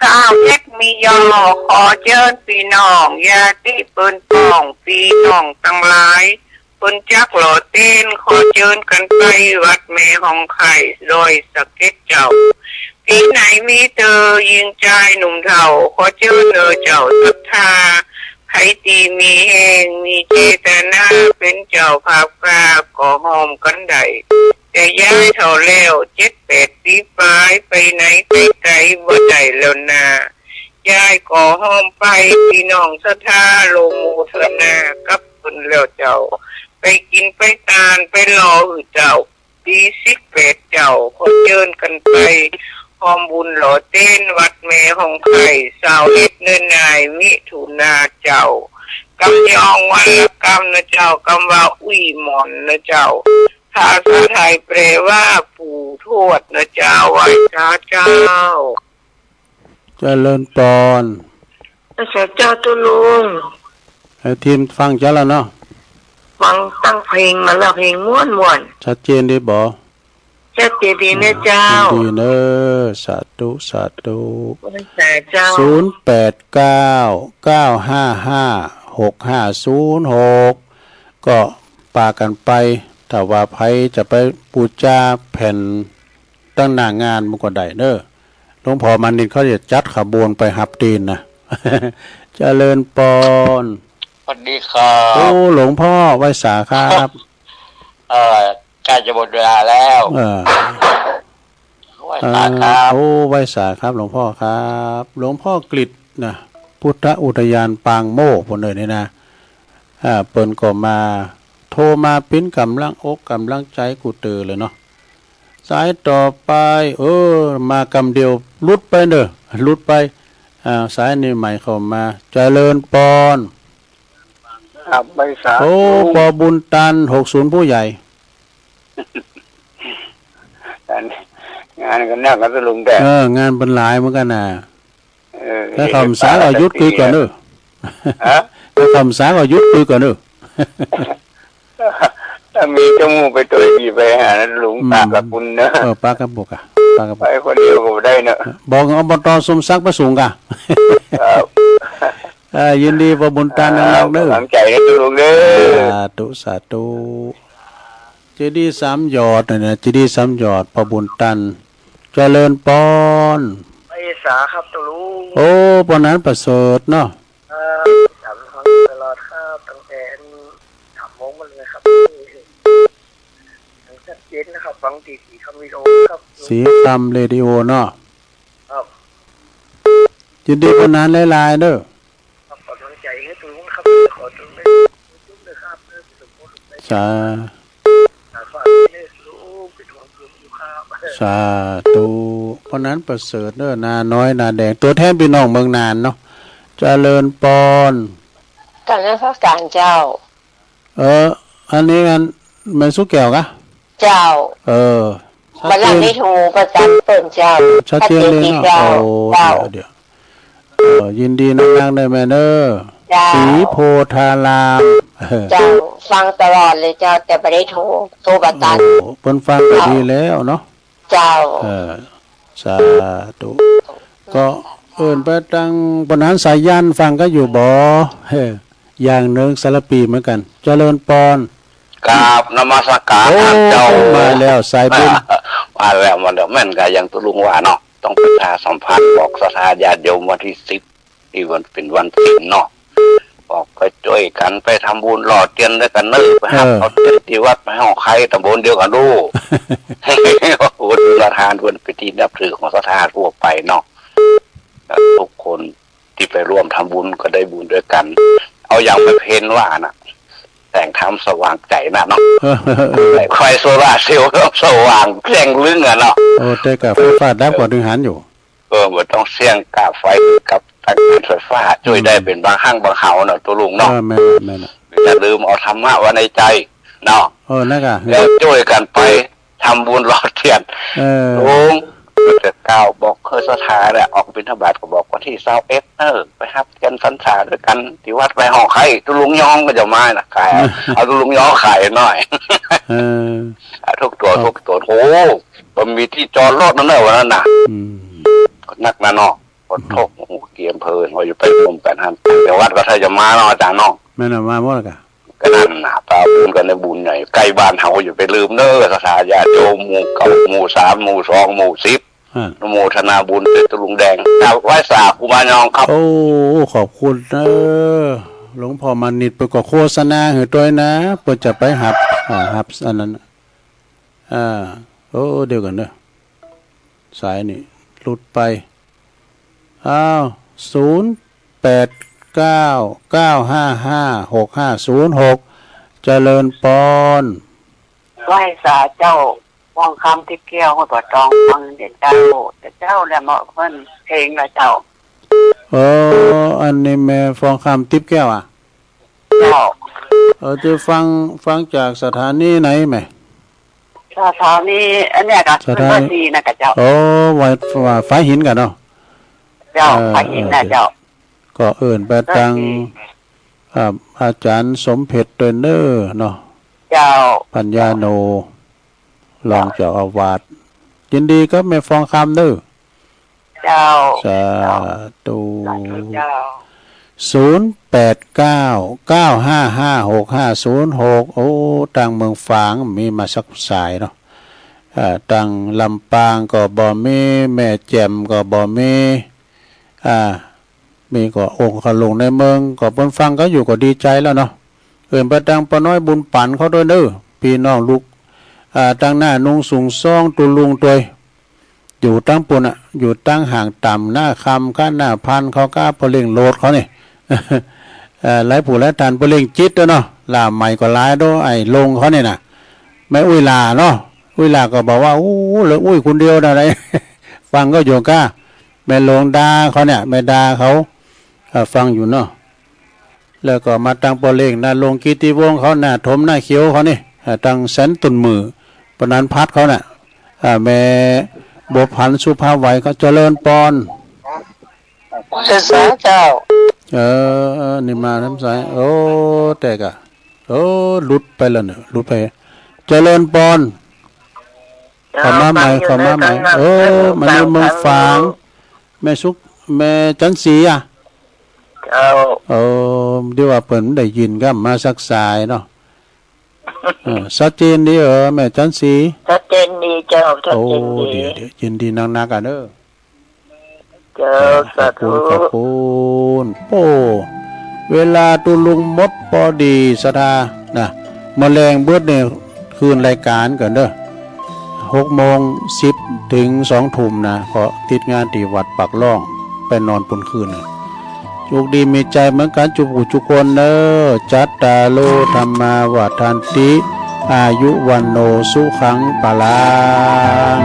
ซาวเอ็ดมียอ ขอเจิญปี้น้องญาติปื้นป้อง ปี้น้องตังหลาย ปื้นจักหล่อเต๊น ขอเจิญกั๋นไปวัดแม่ฮ่องไคล้ ดอยสะเก็ดเจ้า ตี้ไหนมีเต๊อะญิงจายหนุ่มเฒ่า ขอเจิญเน่อเจ้าศรัทธา ใผตี้มีแฮงมีเจตนา เป๋นเจ้าภาพกา ก็ฮ่อมกั๋นได้ แต่ยายเฒ่าแล้วเจ็ดแปดปี๋ป๋าย ไปไหนไปไก๋บ่ได้แล้วนา ยายก็ฮ่อมไป ปี้น้องศรัทธาโลโมทนากับเปิ้นแล้วเจ้า ไปกิ๋นไปตานไปหล่อหื้อเจ้า ตี้สิบแปดเจ้า ขอเจิญกั๋นไปฮ่อมบุญหล่อเต๊นวัดแม่ฮ่องไคล้ ซาวเอ็ดเน่อหน้ามิถุนาเจ้า กำยองวันละกำเน่อเจ้า กำว่าอุ้ยหม่อนเน่อเจ้า ภาษาไทยแปลว่าปู่ทวดเน่อเจ้า ไหว้สาเจ้า เจริญปอน ไหว้สาเจ้าตุ๊ลุง ไอ้ทีมฟังเจ้าแล้วเนาะ ฟังตั้งเพลงมาแล้ว เพลงม่วนๆ ชัดเจนดีบ่ ชัดเจนดีเน่อเจ้า ยินดีเน่อ สาธุ สาธุ ไหว้สาเจ้า ศูนย์แปดเก้า เก้าห้าห้า หกห้าศูนย์หก ก็ปากั๋นไป ถ้าว่าใผจะไปบูชาแผ่นตังหน้างานมันก็ได้เน่อ หลวงพ่อมานิตเขาจะจัดขบวนไปฮับตีนนะ เจริญปอน สวัสดีครับ โอ้ หลวงพ่อ ไหว้สาครับ เอ่อ ใกล้จะหมดเวลาแล้ว เออ ไหว้สาครับ เอ่อ โอ้ ไหว้สาครับ หลวงพ่อครับ หลวงพ่อกฤษนะ พุทธอุทยานปางโมกข์ ปู้นเน่อนี่นะ อ่า เปิ้นก็มา โทรมาเป๋นก๋ำลังอกก๋ำลังใจ๋กู้เตื้อเลยเนาะ สายต่อไป เออ มากำเดียว หลุดไปเน่อ หลุดไป อ่า สายนี้ใหม่เข้ามา เจริญปอน ครับ ไหว้สา โอ้ พ่อบุญตัน หกศูนย์ ผู้ใหญ่ งานก็หนักนะตุ๊ลุงแต่ เออ งานเปิ้นหลายเหมือนกั๋นนะ เออ ถ้าคำสาก็หยุดกึ๊กก่อนเน่อ ฮะ ถ้าคำสาก็หยุดกึ๊กก่อนเน่อ ถ้ามีเจ้าหมู่ไปตวยดีไปหานะลุง อืม ปากกับคุณเนอะ เออ ปากกับบุกอะ ปากกับบุก ไปคนเดียวก็บ่ได้เนอะ บอกอบต.สมศักดิ์ ประสงค์กะ ครับ เออ ยินดี พ่อบุญตัน อ่า นักๆ เน่อ กำลังใจ๋นะตุ๊ลุงเน่อ สาธุ สาธุ เจดีย์สามยอดนะเนี่ย เจดีย์สามยอด พ่อบุญตัน เจริญปอน ไหว้สาครับตุ๊ลุง โอ้ ปอนั้นประเสริฐเนาะ ครับ ติดตามฟังตลอดครับ ตั้งแต่สามโมงมาเลยครับ ชัดเจนนะครับ ฟังที่สีคำวิดีโอครับ สีคำเรดิโอเนาะ ครับ ยินดีปอนั้นหลายๆ เน่อ ครับ ขอกำลังใจ๋ให้ตุ๊ลุงครับ ขอตุ๊ลุงได้จุ๊บเลยครับ สา สาธุ ปอนั้นประเสริฐเน่อ นาน้อย นาแดง ตั๋วแทนปี้น้องเมืองน่านเนาะ เจริญปอน กราบนมัสการเจ้า เออ อันนี้อันแม่สุแก้วกะ เจ้า เออ บ่ทันได้โทรประสานเปิ้นเจ้า ชัดเจนเลยเนาะ ชัดเจนดีเจ้า โอ้ เจ้า เดี๋ยว เดี๋ยว เออ ยินดีนักๆ เน่อแม่เน่อ เจ้า ศรีโพธาราม เจ้า ฟังตลอดเลยเจ้า แต่บ่ได้โทร โทรประสาน โอ้ เปิ้นฟังก็ดีแล้วเนาะ เจ้า เออ สาธุ ก็เอิ้นไปตังปอนั้นสายันฟังก็อยู่บ่ เออ อย่างหนึ่งสารภีเหมือนกัน เจริญปอน กราบนมัสการ โอ้ ท่านเจ้า มาแล้ว สายบุญ มาแล้ว มาแล้ว แม่นกะอย่างตุ๊ลุงว่าเนาะ ต้องประชาสัมพันธ์บอกศรัทธาญาติโยมวันที่สิบ ที่วันเป็นวันศีลเนาะ บอกไปช่วยกันไปทำบุญหล่อเทียนด้วยกันเนอะ ไปฮับ เออ เอาเทียนที่วัดไปห้องใครตำบลเดียวกันดู โอ้ บุญละทานเพิ่นเป็นที่นับถือของศรัทธาทั่วไปเนาะ ทุกคนที่ไปร่วมทำบุญก็ได้บุญด้วยกัน เอาอย่างแม่เพนว่าน่ะ แสงธรรมสว่างใจนะเนาะ ไอ้ไฟโซลาร์เซลล์สว่างแจ้งลึ้งอะเนาะ โอ้ แต่กะไฟฟ้าดับก็ดึงหันอยู่ เออ บ่ต้องเสี่ยงค่าไฟกับทางการไฟฟ้า ช่วยได้ อืม เป็นบางครั้งบางคราวเนาะ ตุ๊ลุงเนาะ เออ แม่น แม่น อย่าลืมเอาธรรมะไว้ในใจเนาะ เออ นั่นกะ แล้วช่วยกันไปทำบุญหล่อเทียน เออ ลุง จะกล่าวบอกคือศรัทธาเนี่ย ออกบิณฑบาตก็บอกวันที่ซาวเอ็ดเนอะ ไปฮับเทียนพรรษาด้วยกันที่วัดไปห้องใคร ตุ๊ลุงย้องก็จะมานะ ขาย เอาตุ๊ลุงย้องขายหน่อย เออ อ่ะ ทุกตัว ครับ ทุกตัว โอ้ บ่มีที่จอดรถนั่นเนอะ วันนั้นน่ะ อืม นักนะเนาะ ขอโทษ อืม เกียมเพลิน ว่าอยู่ไปร่วมกันหั่น แต่วัดก็ถ้าจะมาเนาะ อาจารย์เนาะ แม่นน่ะ มาหมดแล้วกะ ก็นั่นน่ะ ตาบุญกันในบุญใหญ่ ใกล้บ้านเฮา อย่าไปลืมเด้อ ศรัทธาญาติโยม หมู่เก้า หมู่สาม หมู่สอง หมู่สิบ อ่า อนุโมทนาบุญด้วยตุ๊ลุงแดง ครับ ไหว้สาครูบาน้องครับ โอ้ ขอบคุณเด้อ หลวงพ่อมานิด เปิ้นก็โฆษณาหื้อตวยนะ เปิ้นจะไปฮับ อ่า ฮับอันนั้น อ่า โอ้ เดี๋ยวก่อนเด้อ สายนี่หลุดไป อ้าว ศูนย์แปดเก้า เก้าห้าห้า หกห้าศูนย์หก เจริญปอน ไหว้สาเจ้า ฟองคำทิพย์แก้ว ห้วยป่าตอง ฟังเด่นเจ้า แต่เจ้าเนี่ยเหมาะเพิ่นเพลงละเจ้า เออ อันนี้แม่ฟองคำทิพย์แก้วอะ เจ้า เออ จะฟัง ฟังจากสถานีไหนแม่ สถานี อันเนี้ยกะ สถานี เบอร์สี่นะกะเจ้า โอ้ ไว้ ว่าฝายหินกะเนาะ เจ้า เออ ฝายหินนะ เออ เจ้า ก็เอิ้นไปตัง เบอร์สี่ อ่า อาจารย์สมเพชรด้วยเนอะเนาะ เจ้า ปัญญาโน รองเจ้าอาวาส ยินดีกับแม่ฟองคำเนอะ เจ้า สาธุ สาธุเจ้า ศูนย์แปดเก้า เก้าห้าห้า หกห้าศูนย์หก โอ้ ตังเมืองฝางมีมาสักสายเนาะ อ่า ตังลำปางก็บ่มี แม่แจ่มก็บ่มี อ่า มีก็องค์ขลุงในเมือง ก็เปิ้นฟังก็อยู่ก็ดีใจแล้วเนาะ เอิ้นไปตังป้าน้อยบุญปันเขาด้วยเนอะ พี่น้องลูก อ่า ตังหน้านุงสุงซองตุ๊ลุงตวย อยู่ตังปูนอะ อยู่ตังห่างต่ำ หน้าคำ ข้าหน้าพัน เขาก้า ป้อเล่งโลดเขานี่ เอ่อ หลายผู้หลายท่าน ป้อเล่งจิตด้วยเนาะ หล้าใหม่ก็หลายโด ไอ้ลงเขานี่นะ แม่อุ้ยหล้าเนาะ อุ้ยหล้าก็บอกว่า โอ้ เหลืออุ้ยคนเดียวนะ อะไร ฟังก็อยู่ก้า แม่หลวงดาเขาเนี่ย แม่ดาเขา เอ่อ ฟังอยู่เนาะ แล้วก็มาตังป้อเล่งนะ ลงกิตติวงศ์เขา หน้าถมหน้าเขียวเขานี่ อ่า ตังแสนตุ่นหมื่น ปนันพัฒน์เขาน่ะ อ่า แม่บัวผันสุภาพไหวเขา เจริญปอน เจ้า เจ้า เออ นี่มาน้ำใส โอ้ แต่กะ โอ้ หลุดไปแล้วเนี่ย หลุดไป เจริญปอน เจ้า เข้ามาใหม่ ฟังอยู่ เข้ามาใหม่ เนอะ เออ มาในเมืองฝาง เจ้า แม่สุข แม่จันทร์ศรีอะ เจ้า เออ เดี๋ยวว่าเปิ้นได้ยินก็มาสักสายเนาะ เออ ชัดเจนดี เออ แม่จันทร์ศรี ชัดเจนดีเจ้า ชัดเจนดี โอ้ ดี ดี ยินดีนักๆ อะเด้อ เจ้า เออ สาธุ ขอบคุณ ขอบคุณ โอ้ เวลาตุ๊ลุงหมดพอดี ศรัทธา นะ มื้อแลงเบิดนี่ คืนรายการก่อนเด้อ หกโมงสิบ ถึงสองทุ่มนะ ก็ติดงานที่วัดปากล่อง ไปนอนปูนคืนน่ะ โชคดีมีชัยเหมือนกันจุกผู้จุกคนเด้อ จัตตาโร ธัมมา วัฑฒันติ อายุ วัณโณ สุขัง พลัง